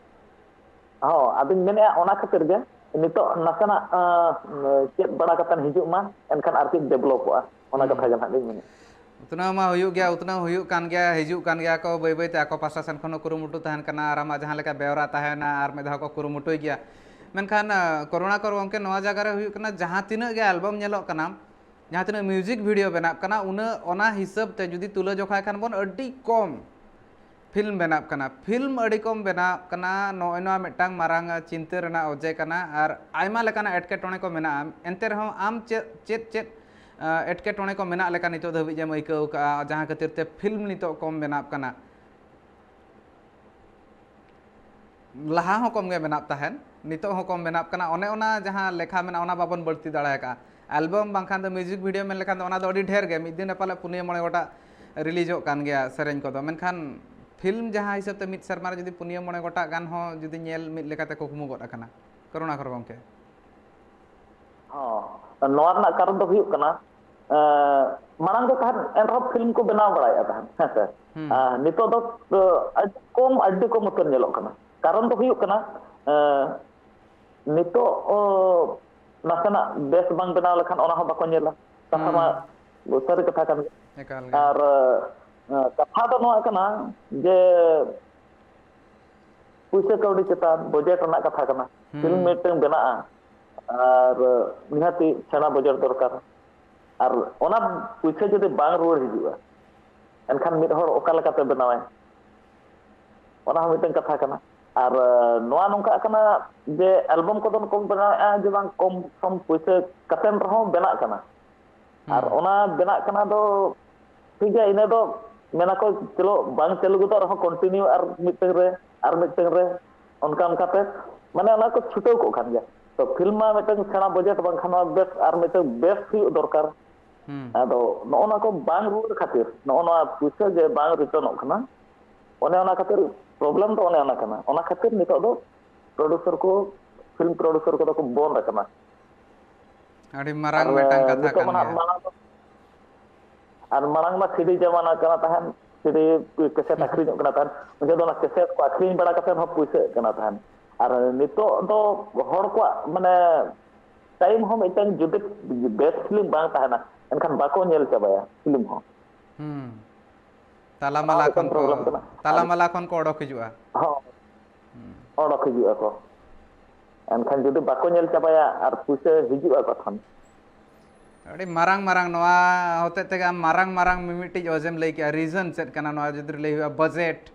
ᱦᱚᱸ, ᱟᱫᱚᱧ ᱢᱮᱱᱮᱫᱼᱟ, ᱚᱱᱟ ᱠᱷᱟᱹᱛᱤᱨ ᱜᱮ ᱱᱤᱛᱚᱜ ᱱᱟᱥᱮᱱᱟᱜ, ᱟᱸ, ᱪᱮᱫ ᱵᱟᱲᱟ ᱠᱟᱛᱮ ᱦᱤᱡᱩᱜ ᱢᱟ, ᱮᱱᱠᱷᱟᱱ ᱟᱨ ᱠᱟᱹᱡ ᱰᱮᱵᱷᱞᱚᱯᱚᱜᱼᱟ᱾ ᱚᱱᱟ ᱠᱟᱛᱷᱟ ᱦᱩᱸ᱾ ᱜᱮ ᱱᱟᱦᱟᱜ ᱞᱤᱧ ᱢᱮᱱᱮᱫᱼᱟ᱾ ᱩᱛᱱᱟᱹᱣ ᱢᱟ ᱦᱩᱭᱩᱜ ᱜᱮᱭᱟ, ᱩᱛᱱᱟᱹᱣ ᱦᱩᱭᱩᱜ ᱠᱟᱱ ᱜᱮᱭᱟ, ᱦᱤᱡᱩᱜ ᱠᱟᱱ ᱜᱮᱭᱟ ᱠᱚ ᱵᱟᱹᱭ ᱵᱟᱹᱭ ᱛᱮ, ᱟᱠᱚ ᱯᱟᱦᱴᱟ ᱥᱮᱱ ᱠᱷᱚᱱ ᱦᱚᱸ ᱠᱩᱨᱩᱢᱩᱴᱩ ᱛᱟᱦᱮᱱ ᱠᱟᱱᱟ, ᱟᱨ ᱟᱢᱟᱜ ᱡᱟᱦᱟᱸ ᱞᱮᱠᱟ ᱵᱮᱣᱨᱟ ᱛᱟᱦᱮᱱᱟ, ᱟᱨ ᱢᱤᱫ ᱫᱷᱟᱣ ᱠᱚ ᱠᱩᱨᱩᱢᱩᱴᱩᱭ ᱜᱮᱭᱟ᱾ ᱢᱮᱱᱠᱷᱟᱱ, ᱟᱸ, ᱠᱚᱨᱩᱬᱟᱠᱚᱨ ᱜᱚᱢᱠᱮ, ᱱᱚᱣᱟ ᱡᱟᱭᱜᱟ ᱨᱮ ᱦᱩᱭᱩᱜ ᱠᱟᱱᱟ, ᱡᱟᱦᱟᱸ ᱛᱤᱱᱟᱹᱜ ᱜᱮ ᱮᱞᱵᱟᱢ ᱧᱮᱞᱚᱜ ᱠᱟᱱᱟ, ᱡᱟᱦᱟᱸ ᱛᱤᱱᱟᱹᱜ ᱢᱤᱣᱡᱤᱠ ᱵᱷᱤᱰᱤᱭᱳ ᱵᱮᱱᱟᱜ ᱠᱟᱱᱟ, ᱩᱱᱟᱹᱜ, ᱚᱱᱟ ᱦᱤᱥᱟᱹᱵ ᱛᱮ ᱡᱩᱫᱤ ᱛᱩᱞᱟᱹ ᱡᱚᱠᱷᱟᱭ ᱠᱷᱟᱱ ᱵᱚᱱ, ᱟᱹᱰᱤ ᱠᱚᱢ ᱯᱷᱤᱞᱢ ᱵᱮᱱᱟᱜ ᱠᱟᱱᱟ᱾ ᱯᱷᱤᱞᱢ ᱟᱹᱰᱤ ᱠᱚᱢ ᱵᱮᱱᱟᱜ ᱠᱟᱱᱟ, ᱱᱚᱜᱼᱚᱭ ᱱᱚᱣᱟ ᱢᱤᱫᱴᱟᱝ ᱢᱟᱨᱟᱝ ᱪᱤᱱᱛᱟᱹ ᱨᱮᱱᱟᱜ ᱚᱡᱮ ᱠᱟᱱᱟ᱾ ᱟᱨ ᱟᱭᱢᱟ ᱞᱮᱠᱟᱱᱟᱜ ᱮᱴᱠᱮᱴᱚᱬᱮ ᱠᱚ ᱢᱮᱱᱟᱜᱼᱟ, ᱮᱱᱛᱮ ᱨᱮᱦᱚᱸ ᱟᱢ ᱪᱮᱫ, ᱪᱮᱫ, ᱪᱮᱫ, ᱟᱸ, ᱮᱴᱠᱮᱴᱚᱬᱮ ᱠᱚ ᱢᱮᱱᱟᱜ ᱞᱮᱠᱟ ᱱᱤᱛᱚᱜ ᱫᱷᱟᱹᱵᱤᱡ ᱮᱢ ᱟᱹᱭᱠᱟᱹᱣ ᱠᱟᱜᱼᱟ, ᱡᱟᱦᱟᱸ ᱠᱷᱟᱹᱛᱤᱨ ᱛᱮ ᱯᱷᱤᱞᱢ ᱱᱤᱛᱚᱜ ᱠᱚᱢ ᱵᱮᱱᱟᱜ ᱠᱟᱱᱟ? ᱞᱟᱦᱟ ᱦᱚᱸ ᱠᱚᱢ ᱜᱮ ᱵᱮᱱᱟᱜ ᱛᱟᱦᱮᱸᱱ, ᱱᱤᱛᱚᱜ ᱦᱚᱸ ᱠᱚᱢ ᱵᱮᱱᱟᱜ ᱠᱟᱱᱟ᱾ ᱚᱱᱮ ᱚᱱᱟ ᱡᱟᱦᱟᱸ ᱞᱮᱠᱷᱟ ᱢᱮᱱᱟᱜᱼᱟ, ᱚᱱᱟ ᱵᱟᱵᱚᱱ ᱵᱟᱹᱲᱛᱤ ᱫᱟᱲᱮ ᱟᱠᱟᱫᱼᱟ᱾ ᱮᱞᱵᱟᱢ ᱵᱟᱝᱠᱷᱟᱱ ᱫᱚ ᱢᱤᱣᱡᱤᱠ ᱵᱷᱤᱰᱤᱭᱳ ᱢᱮᱱ ᱞᱮᱠᱷᱟᱱ ᱫᱚ ᱚᱱᱟ ᱫᱚ ᱟᱹᱰᱤ ᱰᱷᱮᱨ ᱜᱮ, ᱢᱤᱫ ᱫᱤᱱ ᱨᱮ ᱯᱟᱞᱮ ᱯᱩᱱᱭᱟᱹ ᱢᱚᱬᱮ ᱜᱚᱴᱟᱜ ᱨᱤᱞᱤᱡᱚᱜ ᱠᱟᱱ ᱜᱮᱭᱟ ᱥᱮᱨᱮᱧ ᱠᱚᱫᱚ, ᱢᱮᱱᱠᱷᱟᱱ ᱯᱷᱤᱞᱢ ᱡᱟᱦᱟᱸ ᱦᱤᱥᱟᱹᱵ ᱛᱮ ᱢᱤᱫ ᱥᱮᱨᱢᱟ ᱨᱮ ᱡᱩᱫᱤ ᱯᱩᱱᱭᱟᱹ ᱢᱚᱬᱮ ᱜᱚᱴᱟᱜ ᱜᱟᱱ ᱦᱚᱸ ᱡᱩᱫᱤ ᱧᱮᱞ ᱢᱤᱫ ᱞᱮᱠᱟᱛᱮ ᱠᱩᱠᱢᱩ ᱜᱚᱫ ᱟᱠᱟᱱᱟ, ᱠᱚᱨᱩᱬᱟᱠᱚᱨ ᱜᱚᱢᱠᱮ᱾ ᱦᱚᱸ, ᱱᱚᱣᱟ ᱨᱮᱱᱟᱜ ᱠᱟᱨᱚᱱ ᱫᱚ ᱦᱩᱭᱩᱜ ᱠᱟᱱᱟ, ᱮᱸ, ᱢᱟᱲᱟᱝ ᱫᱚ ᱛᱟᱦᱮᱸᱫ ᱮᱱᱨᱮᱦᱚᱸ ᱯᱷᱤᱞᱢ ᱠᱚ ᱵᱮᱱᱟᱣ ᱵᱟᱲᱟᱭᱮᱫᱼᱟ ᱛᱟᱦᱮᱸᱫ, ᱦᱮᱸ ᱥᱮ᱾ ᱦᱩᱸ᱾ ᱟᱨ ᱱᱤᱛᱚᱜ ᱫᱚ, ᱮᱸ, ᱟᱹᱰᱤ ᱠᱚᱢ, ᱟᱹᱰᱤ ᱠᱚᱢ ᱩᱛᱟᱹᱨ ᱧᱮᱞᱚᱜ ᱠᱟᱱᱟ᱾ ᱠᱟᱨᱚᱱ ᱫᱚ ᱦᱩᱭᱩᱜ ᱠᱟᱱᱟ, ᱮᱸ, ᱱᱤᱛᱚᱜ, ᱚ, ᱱᱟᱥᱮᱱᱟᱜ ᱵᱮᱥ ᱵᱟᱝ ᱵᱮᱱᱟᱣ ᱞᱮᱠᱷᱟᱱ ᱚᱱᱟ ᱦᱚᱸ ᱵᱟᱠᱚ ᱧᱮᱞᱟ᱾ ᱠᱟᱛᱷᱟ ᱢᱟ ᱦᱩᱸ᱾ ᱥᱟᱹᱨᱤ ᱠᱟᱛᱷᱟ ᱠᱟᱱ ᱜᱮ᱾ ᱮᱠᱟᱞ ᱜᱮ᱾ ᱟᱨ ᱠᱟᱛᱷᱟ ᱫᱚ ᱱᱚᱣᱟ ᱠᱟᱱᱟ ᱡᱮ ᱯᱩᱭᱥᱟᱹ ᱠᱟᱹᱣᱰᱤ ᱪᱮᱛᱟᱱ ᱵᱟᱡᱮᱴ ᱨᱮᱱᱟᱜ ᱠᱟᱛᱷᱟ ᱠᱟᱱᱟ᱾ ᱯᱷᱤᱞᱢ ᱢᱤᱫᱴᱟᱝ ᱵᱮᱱᱟᱜᱼᱟ, ᱟᱨ ᱱᱤᱦᱟᱹᱛᱤ ᱥᱮᱬᱟ ᱵᱟᱡᱮᱴ ᱫᱚᱨᱠᱟᱨ᱾ ᱟᱨ ᱚᱱᱟ ᱯᱩᱭᱥᱟᱹ ᱡᱩᱫᱤ ᱵᱟᱝ ᱨᱩᱣᱟᱹᱲ ᱦᱤᱡᱩᱜᱼᱟ, ᱮᱱᱠᱷᱟᱱ ᱢᱤᱫ ᱦᱚᱲ ᱚᱠᱟ ᱞᱮᱠᱟᱛᱮ ᱵᱮᱱᱟᱣᱟᱭ? ᱚᱱᱟ ᱦᱚᱸ ᱢᱤᱫᱴᱟᱝ ᱠᱟᱛᱷᱟ ᱠᱟᱱᱟ᱾ ᱟᱨ ᱱᱚᱣᱟ ᱱᱚᱝᱠᱟᱜ ᱠᱟᱱᱟ ᱡᱮ ᱮᱞᱵᱟᱢ ᱠᱚᱫᱚ ᱠᱚ ᱵᱮᱱᱟᱣᱮᱫᱼᱟ ᱡᱮ ᱵᱟᱝ ᱠᱚᱢ ᱥᱚᱢ ᱯᱩᱭᱥᱟᱹ ᱠᱟᱛᱮᱱ ᱨᱮᱦᱚᱸ ᱵᱮᱱᱟᱜ ᱠᱟᱱᱟ᱾ ᱟᱨ ᱚᱱᱟ ᱵᱮᱱᱟᱜ ᱠᱟᱱᱟ ᱫᱚ ᱴᱷᱤᱠ ᱜᱮᱭᱟ, ᱤᱱᱟᱹ ᱫᱚ ᱢᱮᱱᱟᱠᱚ ᱪᱚᱞᱚ ᱵᱟᱝ ᱪᱟᱹᱞᱩ ᱜᱚᱫᱚᱜ ᱨᱮᱦᱚᱸ ᱠᱚᱱᱴᱤᱱᱤᱭᱩ ᱟᱨ ᱢᱤᱫᱴᱟᱝ ᱨᱮ ᱟᱨ ᱢᱤᱫᱴᱟᱝ ᱨᱮ ᱚᱱᱠᱟ ᱚᱱᱠᱟᱛᱮ ᱢᱟᱱᱮ ᱚᱱᱟ ᱠᱚ ᱪᱷᱩᱴᱟᱹᱣ ᱠᱚᱜ ᱠᱟᱱ ᱜᱮᱭᱟ᱾ ᱛᱚ ᱯᱷᱤᱞᱢ ᱢᱟ ᱢᱤᱫᱴᱟᱝ ᱥᱮᱬᱟ ᱵᱟᱡᱮᱴ ᱵᱟᱝᱠᱷᱟᱱ ᱱᱚᱣᱟ ᱵᱮᱥ ᱟᱨ ᱢᱤᱫᱴᱟᱝ ᱵᱮᱥ ᱦᱩᱭᱩᱜ ᱫᱚᱨᱠᱟᱨ᱾ ᱦᱩᱸ᱾ ᱟᱫᱚ ᱱᱚᱜᱼᱚ ᱱᱚᱣᱟ ᱠᱚ ᱵᱟᱝ ᱨᱩᱣᱟᱹᱲ ᱠᱷᱟᱹᱛᱤᱨ ᱱᱚᱜᱼᱚ ᱱᱚᱣᱟ ᱯᱩᱭᱥᱟᱹ ᱡᱮ ᱵᱟᱝ ᱨᱤᱴᱟᱨᱱᱚᱜ ᱠᱟᱱᱟ, ᱚᱱᱮ ᱚᱱᱟ ᱠᱷᱟᱹᱛᱤᱨ ᱯᱨᱚᱵᱞᱮᱢ ᱫᱚ ᱚᱱᱮ ᱚᱱᱟ ᱠᱟᱱᱟ᱾ ᱚᱱᱟ ᱠᱷᱟᱹᱛᱤᱨ ᱱᱤᱛᱚᱜ ᱫᱚ ᱯᱨᱚᱰᱩᱥᱟᱨ ᱠᱚ, ᱯᱷᱤᱞᱢ ᱯᱨᱚᱰᱩᱥᱟᱨ ᱠᱚᱫᱚ ᱠᱚ ᱵᱚᱱᱫ ᱟᱠᱟᱱᱟ᱾ ᱟᱹᱰᱤ ᱢᱟᱨᱟᱝ ᱟᱨ ᱢᱤᱫᱴᱟᱝ ᱠᱟᱛᱷᱟ ᱱᱤᱛᱚᱜ ᱠᱟᱱ ᱢᱟ ᱱᱟᱦᱟᱜ ᱜᱮᱭᱟ᱾ ᱢᱟᱲᱟᱝ ᱫᱚ, ᱟᱨ ᱢᱟᱲᱟᱝ ᱢᱟ ᱥᱤᱰᱤ ᱡᱟᱢᱟᱱᱟ ᱠᱟᱱᱟ ᱛᱟᱦᱮᱸᱱ, ᱥᱤᱰᱤ ᱠᱮᱥᱮᱴ ᱟᱹᱠᱷᱨᱤᱧᱚᱜ ᱠᱟᱱᱟ ᱛᱟᱦᱮᱸᱱ, ᱩᱱ ᱡᱚᱠᱷᱚᱱ ᱫᱚ ᱚᱱᱟ ᱠᱮᱥᱮᱴ ᱠᱚ ᱟᱹᱠᱷᱨᱤᱧ ᱵᱟᱲᱟ ᱠᱟᱛᱮ ᱦᱚᱸ ᱯᱩᱭᱥᱟᱹᱜ ᱠᱟᱱᱟ ᱛᱟᱦᱮᱸᱱ᱾ ᱟᱨ ᱱᱤᱛᱚᱜ ᱫᱚ ᱦᱚᱲ ᱠᱚᱣᱟᱜ ᱢᱟᱱᱮ ᱴᱟᱭᱤᱢ ᱦᱚᱸ ᱢᱤᱫᱴᱟᱝ ᱡᱩᱫᱤ ᱵᱮᱥ ᱯᱷᱤᱞᱢ ᱵᱟᱝ ᱛᱟᱦᱮᱸᱱᱟ, ᱮᱱᱠᱷᱟᱱ ᱵᱟᱠᱚ ᱧᱮᱞ ᱪᱟᱵᱟᱭᱟ ᱯᱷᱤᱞᱢ ᱦᱚᱸ᱾ ᱦᱩᱸ᱾ ᱚᱱᱟ ᱛᱟᱞᱟᱢᱟᱞᱟ ᱦᱚᱸ ᱠᱷᱚᱱ ᱢᱤᱫᱴᱟᱝ ᱠᱚ, ᱯᱨᱚᱵᱞᱮᱢ ᱠᱟᱱᱟ᱾ ᱟᱨ ᱛᱟᱞᱟᱢᱟᱞᱟ ᱠᱷᱚᱱ ᱠᱚ ᱚᱰᱚᱠ ᱦᱤᱡᱩᱜᱼᱟ᱾ ᱦᱚᱸ, ᱦᱩᱸ᱾ ᱚᱰᱚᱠ ᱦᱤᱡᱩᱜ ᱟᱠᱚ᱾ ᱮᱱᱠᱷᱟᱱ ᱡᱩᱫᱤ ᱵᱟᱠᱚ ᱧᱮᱞ ᱪᱟᱵᱟᱭᱟ ᱟᱨ ᱯᱩᱭᱥᱟᱹ ᱦᱤᱡᱩᱜᱼᱟ ᱚᱠᱟ ᱠᱷᱚᱱ? ᱟᱹᱰᱤ ᱢᱟᱨᱟᱝ ᱢᱟᱨᱟᱝ ᱱᱚᱣᱟ ᱦᱚᱛᱮᱡ ᱛᱮᱜᱮ ᱟᱢ ᱢᱟᱨᱟᱝ ᱢᱟᱨᱟᱝ ᱢᱤᱢᱤᱫᱴᱤᱡ ᱚᱡᱮᱢ ᱞᱟᱹᱭ ᱠᱮᱜᱼᱟ, reason ᱪᱮᱫ ᱠᱟᱱᱟ? ᱱᱚᱣᱟ ᱡᱩᱫᱤ ᱞᱟᱹᱭ ᱦᱩᱭᱩᱜᱼᱟ budget,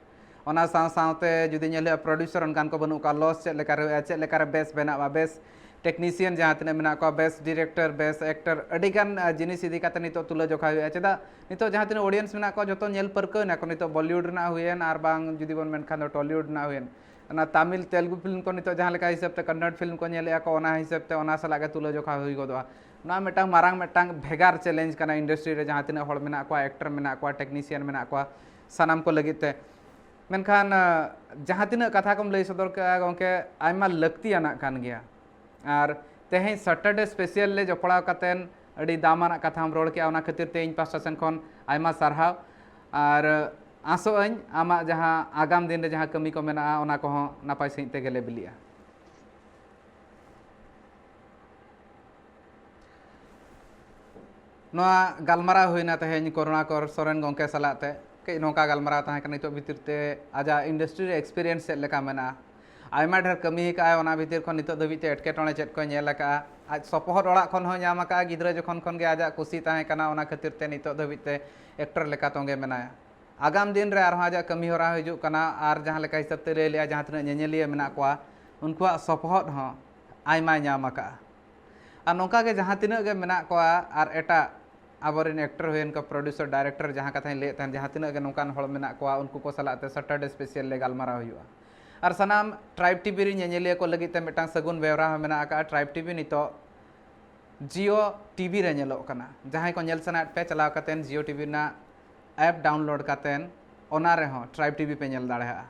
ᱚᱱᱟ ᱥᱟᱶ ᱥᱟᱶᱛᱮ ᱡᱩᱫᱤ ᱧᱮᱞ ᱦᱩᱭᱩᱜᱼᱟ producer ᱚᱱᱠᱟᱱ ᱠᱚ ᱵᱟᱹᱱᱩᱜ ᱠᱚᱣᱟ, loss ᱪᱮᱫ ᱞᱮᱠᱟᱨᱮ ᱦᱩᱭᱩᱜᱼᱟ, ᱪᱮᱫ ᱞᱮᱠᱟᱨᱮ ᱵᱮᱥ ᱵᱮᱱᱟᱜᱼᱟ, ᱵᱮᱥ technician ᱡᱟᱦᱟᱸ ᱛᱤᱱᱟᱹᱜ ᱢᱮᱱᱟᱜ ᱠᱚᱣᱟ, best director, best actor, ᱟᱹᱰᱤ ᱜᱟᱱ, ᱟ, ᱡᱤᱱᱤᱥ ᱤᱫᱤ ᱠᱟᱛᱮ ᱱᱤᱛᱚᱜ ᱛᱩᱞᱟᱹ ᱡᱚᱠᱷᱟ ᱦᱩᱭᱩᱜᱼᱟ᱾ ᱪᱮᱫᱟᱜ ᱱᱤᱛᱚᱜ ᱡᱟᱦᱟᱸ ᱛᱤᱱᱟᱹᱜ audience ᱢᱮᱱᱟᱜ ᱠᱚᱣᱟ ᱡᱚᱛᱚ ᱧᱮᱞ ᱯᱟᱹᱨᱠᱟᱹᱣ ᱮᱱᱟ ᱠᱚ, ᱱᱤᱛᱚᱜ Bollywood ᱨᱮᱱᱟᱜ ᱦᱩᱭᱮᱱ ᱟᱨ ᱵᱟᱝ ᱡᱩᱫᱤ ᱵᱚᱱ ᱢᱮᱱᱠᱷᱟᱱ ᱫᱚ Tollywood ᱨᱮᱱᱟᱜ ᱦᱩᱭᱮᱱ, ᱚᱱᱟ ᱛᱟᱢᱤᱞ ᱛᱮᱞᱜᱩ ᱯᱷᱤᱞᱢ ᱠᱚ ᱱᱤᱛᱚᱜ ᱡᱟᱦᱟᱸ ᱞᱮᱠᱟ ᱦᱤᱥᱟᱹᱵ ᱛᱮ ᱠᱚᱱᱱᱚᱲ ᱯᱷᱤᱞᱢ ᱠᱚ ᱧᱮᱞᱮᱫᱼᱟ ᱠᱚ, ᱚᱱᱟ ᱦᱤᱥᱟᱹᱵ ᱛᱮ ᱚᱱᱟ ᱥᱟᱞᱟᱜ ᱜᱮ ᱛᱩᱞᱟᱹ ᱡᱚᱠᱷᱟ ᱦᱩᱭ ᱜᱚᱫᱚᱜᱼᱟ᱾ ᱱᱚᱣᱟ ᱢᱤᱫᱴᱟᱝ ᱢᱟᱨᱟᱝ ᱢᱤᱫᱴᱟᱝ ᱵᱷᱮᱜᱟᱨ challenge ᱠᱟᱱᱟ industry ᱨᱮ ᱡᱟᱦᱟᱸ ᱛᱤᱱᱟᱹᱜ ᱦᱚᱲ ᱢᱮᱱᱟᱜ ᱠᱚᱣᱟ, actor ᱢᱮᱱᱟᱜ ᱠᱚᱣᱟ, technician ᱢᱮᱱᱟᱜ ᱠᱚᱣᱟ, ᱥᱟᱱᱟᱢ ᱠᱚ ᱞᱟᱹᱜᱤᱫ ᱛᱮ᱾ ᱢᱮᱱᱠᱷᱟᱱ, ᱟ, ᱡᱟᱦᱟᱸ ᱛᱤᱱᱟᱹᱜ ᱠᱟᱛᱷᱟ ᱠᱚᱢ ᱞᱟᱹᱭ ᱥᱚᱫᱚᱨ ᱠᱮᱜᱼᱟ ᱜᱚᱢᱠᱮ, ᱟᱭᱢᱟ ᱞᱟᱹᱠᱛᱤᱭᱟᱱᱟᱜ ᱠᱟᱱ ᱜᱮᱭᱟ᱾ ᱟᱨ ᱛᱮᱦᱮᱧ Saturday special ᱞᱮ ᱡᱚᱯᱲᱟᱣ ᱠᱟᱛᱮᱱ ᱟᱹᱰᱤ ᱫᱟᱢᱟᱱᱟᱜ ᱠᱟᱛᱷᱟᱢ ᱨᱚᱲ ᱠᱮᱜᱼᱟ, ᱚᱱᱟ ᱠᱷᱟᱹᱛᱤᱨ ᱛᱮ ᱤᱧ ᱯᱟᱥᱴᱟ ᱥᱮᱱ ᱠᱷᱚᱱ ᱟᱭᱢᱟ ᱥᱟᱨᱦᱟᱣ᱾ ᱟᱨ ᱟᱥᱚᱜ ᱟᱹᱧ ᱟᱢᱟᱜ ᱡᱟᱦᱟᱸ ᱟᱜᱟᱢ ᱫᱤᱱ ᱨᱮ ᱡᱟᱦᱟᱸ ᱠᱟᱹᱢᱤ ᱠᱚ ᱢᱮᱱᱟᱜᱼᱟ, ᱚᱱᱟ ᱠᱚᱦᱚᱸ ᱱᱟᱯᱟᱭ ᱥᱟᱺᱦᱤᱡ ᱛᱮ ᱜᱮᱞᱮ ᱵᱤᱞᱤᱜᱼᱟ᱾ ᱱᱚᱣᱟ ᱜᱟᱞᱢᱟᱨᱟᱣ ᱦᱩᱭᱱᱟ ᱛᱮᱦᱮᱧ ᱠᱚᱨᱩᱬᱟᱠᱚᱨ ᱥᱚᱨᱮᱱ ᱜᱚᱢᱠᱮ ᱥᱟᱞᱟᱜ ᱛᱮ᱾ ᱠᱟᱹᱡ ᱱᱚᱝᱠᱟ ᱜᱟᱞᱢᱟᱨᱟᱣ ᱛᱟᱦᱮᱸ ᱠᱟᱱᱟ ᱱᱤᱛᱚᱜ ᱵᱷᱤᱛᱤᱨ ᱛᱮ ᱟᱡᱟᱜ ᱤᱱᱰᱟᱥᱴᱨᱤ ᱨᱮ ᱮᱠᱥᱯᱤᱨᱤᱭᱮᱱᱥ ᱪᱮᱫ ᱞᱮᱠᱟ ᱢᱮᱱᱟᱜᱼᱟ, ᱟᱭᱢᱟ ᱰᱷᱮᱨ ᱠᱟᱹᱢᱤ ᱟᱠᱟᱫᱼᱟᱭ, ᱚᱱᱟ ᱵᱷᱤᱛᱤᱨ ᱠᱷᱚᱱ ᱱᱤᱛᱚᱜ ᱫᱷᱟᱹᱵᱤᱡ ᱛᱮ ᱮᱴᱠᱮᱴᱚᱬᱮ ᱪᱮᱫ ᱠᱚᱭ ᱧᱮᱞ ᱟᱠᱟᱫᱼᱟ, ᱟᱡ ᱥᱚᱯᱚᱦᱚᱫ ᱚᱲᱟᱜ ᱠᱷᱚᱱ ᱦᱚᱸᱭ ᱧᱟᱢ ᱟᱠᱟᱫᱼᱟ, ᱜᱤᱫᱽᱨᱟᱹ ᱡᱚᱠᱷᱚᱱ ᱠᱷᱚᱱ ᱜᱮ ᱟᱡᱟᱜ ᱠᱩᱥᱤ ᱛᱟᱦᱮᱸ ᱠᱟᱱᱟ, ᱚᱱᱟ ᱠᱷᱟᱹᱛᱤᱨ ᱛᱮ ᱱᱤᱛᱚᱜ ᱫᱷᱟᱹᱵᱤᱡ ᱛᱮ ᱮᱠᱴᱚᱨ ᱞᱮᱠᱟ ᱛᱚᱸᱜᱮ ᱢᱮᱱᱟᱭᱟ᱾ ᱟᱜᱟᱢ ᱫᱤᱱ ᱨᱮ ᱟᱨᱦᱚᱸ ᱟᱡᱟᱜ ᱠᱟᱹᱢᱤ ᱦᱚᱨᱟ ᱦᱤᱡᱩᱜ ᱠᱟᱱᱟ, ᱟᱨ ᱡᱟᱦᱟᱸ ᱞᱮᱠᱟ ᱦᱤᱥᱟᱹᱵ ᱛᱮ ᱞᱟᱹᱭ ᱞᱮᱜᱼᱟ, ᱡᱟᱦᱟᱸ ᱛᱤᱱᱟᱹᱜ ᱧᱮᱧᱮᱞᱤᱭᱟᱹ ᱢᱮᱱᱟᱜ ᱠᱚᱣᱟ, ᱩᱱᱠᱩᱣᱟᱜ ᱥᱚᱯᱚᱦᱚᱫ ᱦᱚᱸ ᱟᱭᱢᱟᱭ ᱧᱟᱢ ᱟᱠᱟᱫᱼᱟ᱾ ᱟᱨ ᱱᱚᱝᱠᱟ ᱜᱮ ᱡᱟᱦᱟᱸ ᱛᱤᱱᱟᱹᱜ ᱜᱮ ᱢᱮᱱᱟᱜ ᱠᱚᱣᱟ, ᱟᱨ ᱮᱴᱟᱜ ᱟᱵᱚᱨᱮᱱ ᱮᱠᱴᱚᱨ ᱦᱩᱭᱮᱱ ᱠᱚ, ᱯᱨᱚᱰᱭᱩᱥᱟᱨ, ᱰᱟᱭᱨᱮᱠᱴᱚᱨ, ᱡᱟᱦᱟᱸ ᱠᱟᱛᱷᱟᱧ ᱞᱟᱹᱭᱮᱫ ᱛᱟᱦᱮᱸᱫ, ᱡᱟᱦᱟᱸ ᱛᱤᱱᱟᱹᱜ ᱜᱮ ᱱᱚᱝᱠᱟᱱ ᱦᱚᱲ ᱢᱮᱱᱟᱜ ᱠᱚᱣᱟ, ᱩᱱᱠᱩ ᱠᱚ ᱥᱟᱞᱟᱜ ᱛᱮ ᱥᱟᱴᱟᱨᱰᱮ ᱥᱯᱮᱥᱟᱞ ᱞᱮ ᱜᱟᱞᱢᱟᱨᱟᱣ ᱦᱩᱭᱩᱜᱼᱟ᱾ ᱟᱨ ᱥᱟᱱᱟᱢ ᱴᱨᱟᱭᱤᱵᱽ ᱴᱤᱵᱷᱤ ᱨᱮᱱ ᱧᱮᱧᱮᱞᱤᱭᱟᱹ ᱠᱚ ᱞᱟᱹᱜᱤᱫ ᱛᱮ ᱢᱤᱫᱴᱟᱝ ᱥᱟᱹᱜᱩᱱ ᱵᱮᱣᱨᱟ ᱦᱚᱸ ᱢᱮᱱᱟᱜ ᱟᱠᱟᱫᱼᱟ᱾ ᱴᱨᱟᱭᱤᱵᱽ ᱴᱤᱵᱷᱤ ᱱᱤᱛᱚᱜ ᱡᱤᱭᱳ ᱴᱤᱵᱷᱤ ᱨᱮ ᱧᱮᱞᱚᱜ ᱠᱟᱱᱟ᱾ ᱡᱟᱦᱟᱸᱭ ᱠᱚ ᱧᱮᱞ ᱥᱟᱱᱟᱭᱮᱫ ᱯᱮ, ᱪᱟᱞᱟᱣ ᱠᱟᱛᱮᱫ ᱡᱤᱭᱳ ᱴᱤᱵᱷᱤ ᱨᱮᱱᱟᱜ ᱮᱯ ᱰᱟᱣᱩᱱᱞᱳᱰ ᱠᱟᱛᱮᱫ ᱚᱱᱟ ᱨᱮᱦᱚᱸ ᱴᱨᱟᱭᱤᱵᱽ ᱴᱤᱵᱷᱤ ᱯᱮ ᱧᱮᱞ ᱫᱟᱲᱮᱭᱟᱜᱼᱟ᱾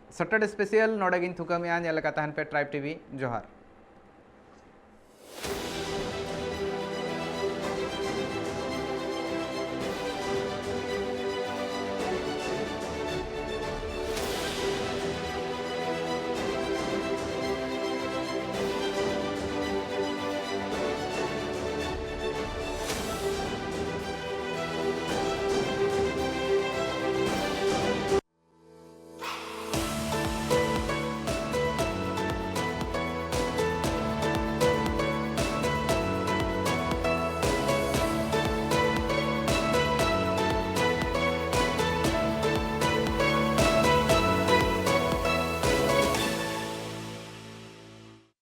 ᱥᱟᱴᱟᱨᱰᱮ ᱥᱯᱮᱥᱟᱞ ᱱᱚᱰᱮ ᱜᱤᱧ ᱛᱷᱩᱠᱟᱹᱢᱮᱜᱼᱟ᱾ ᱧᱮᱞ ᱟᱠᱟᱫ ᱛᱟᱦᱮᱱ ᱯᱮ ᱴᱨᱟᱭᱤᱵᱽ ᱴᱤᱵᱷᱤ᱾ ᱡᱚᱦᱟᱨ᱾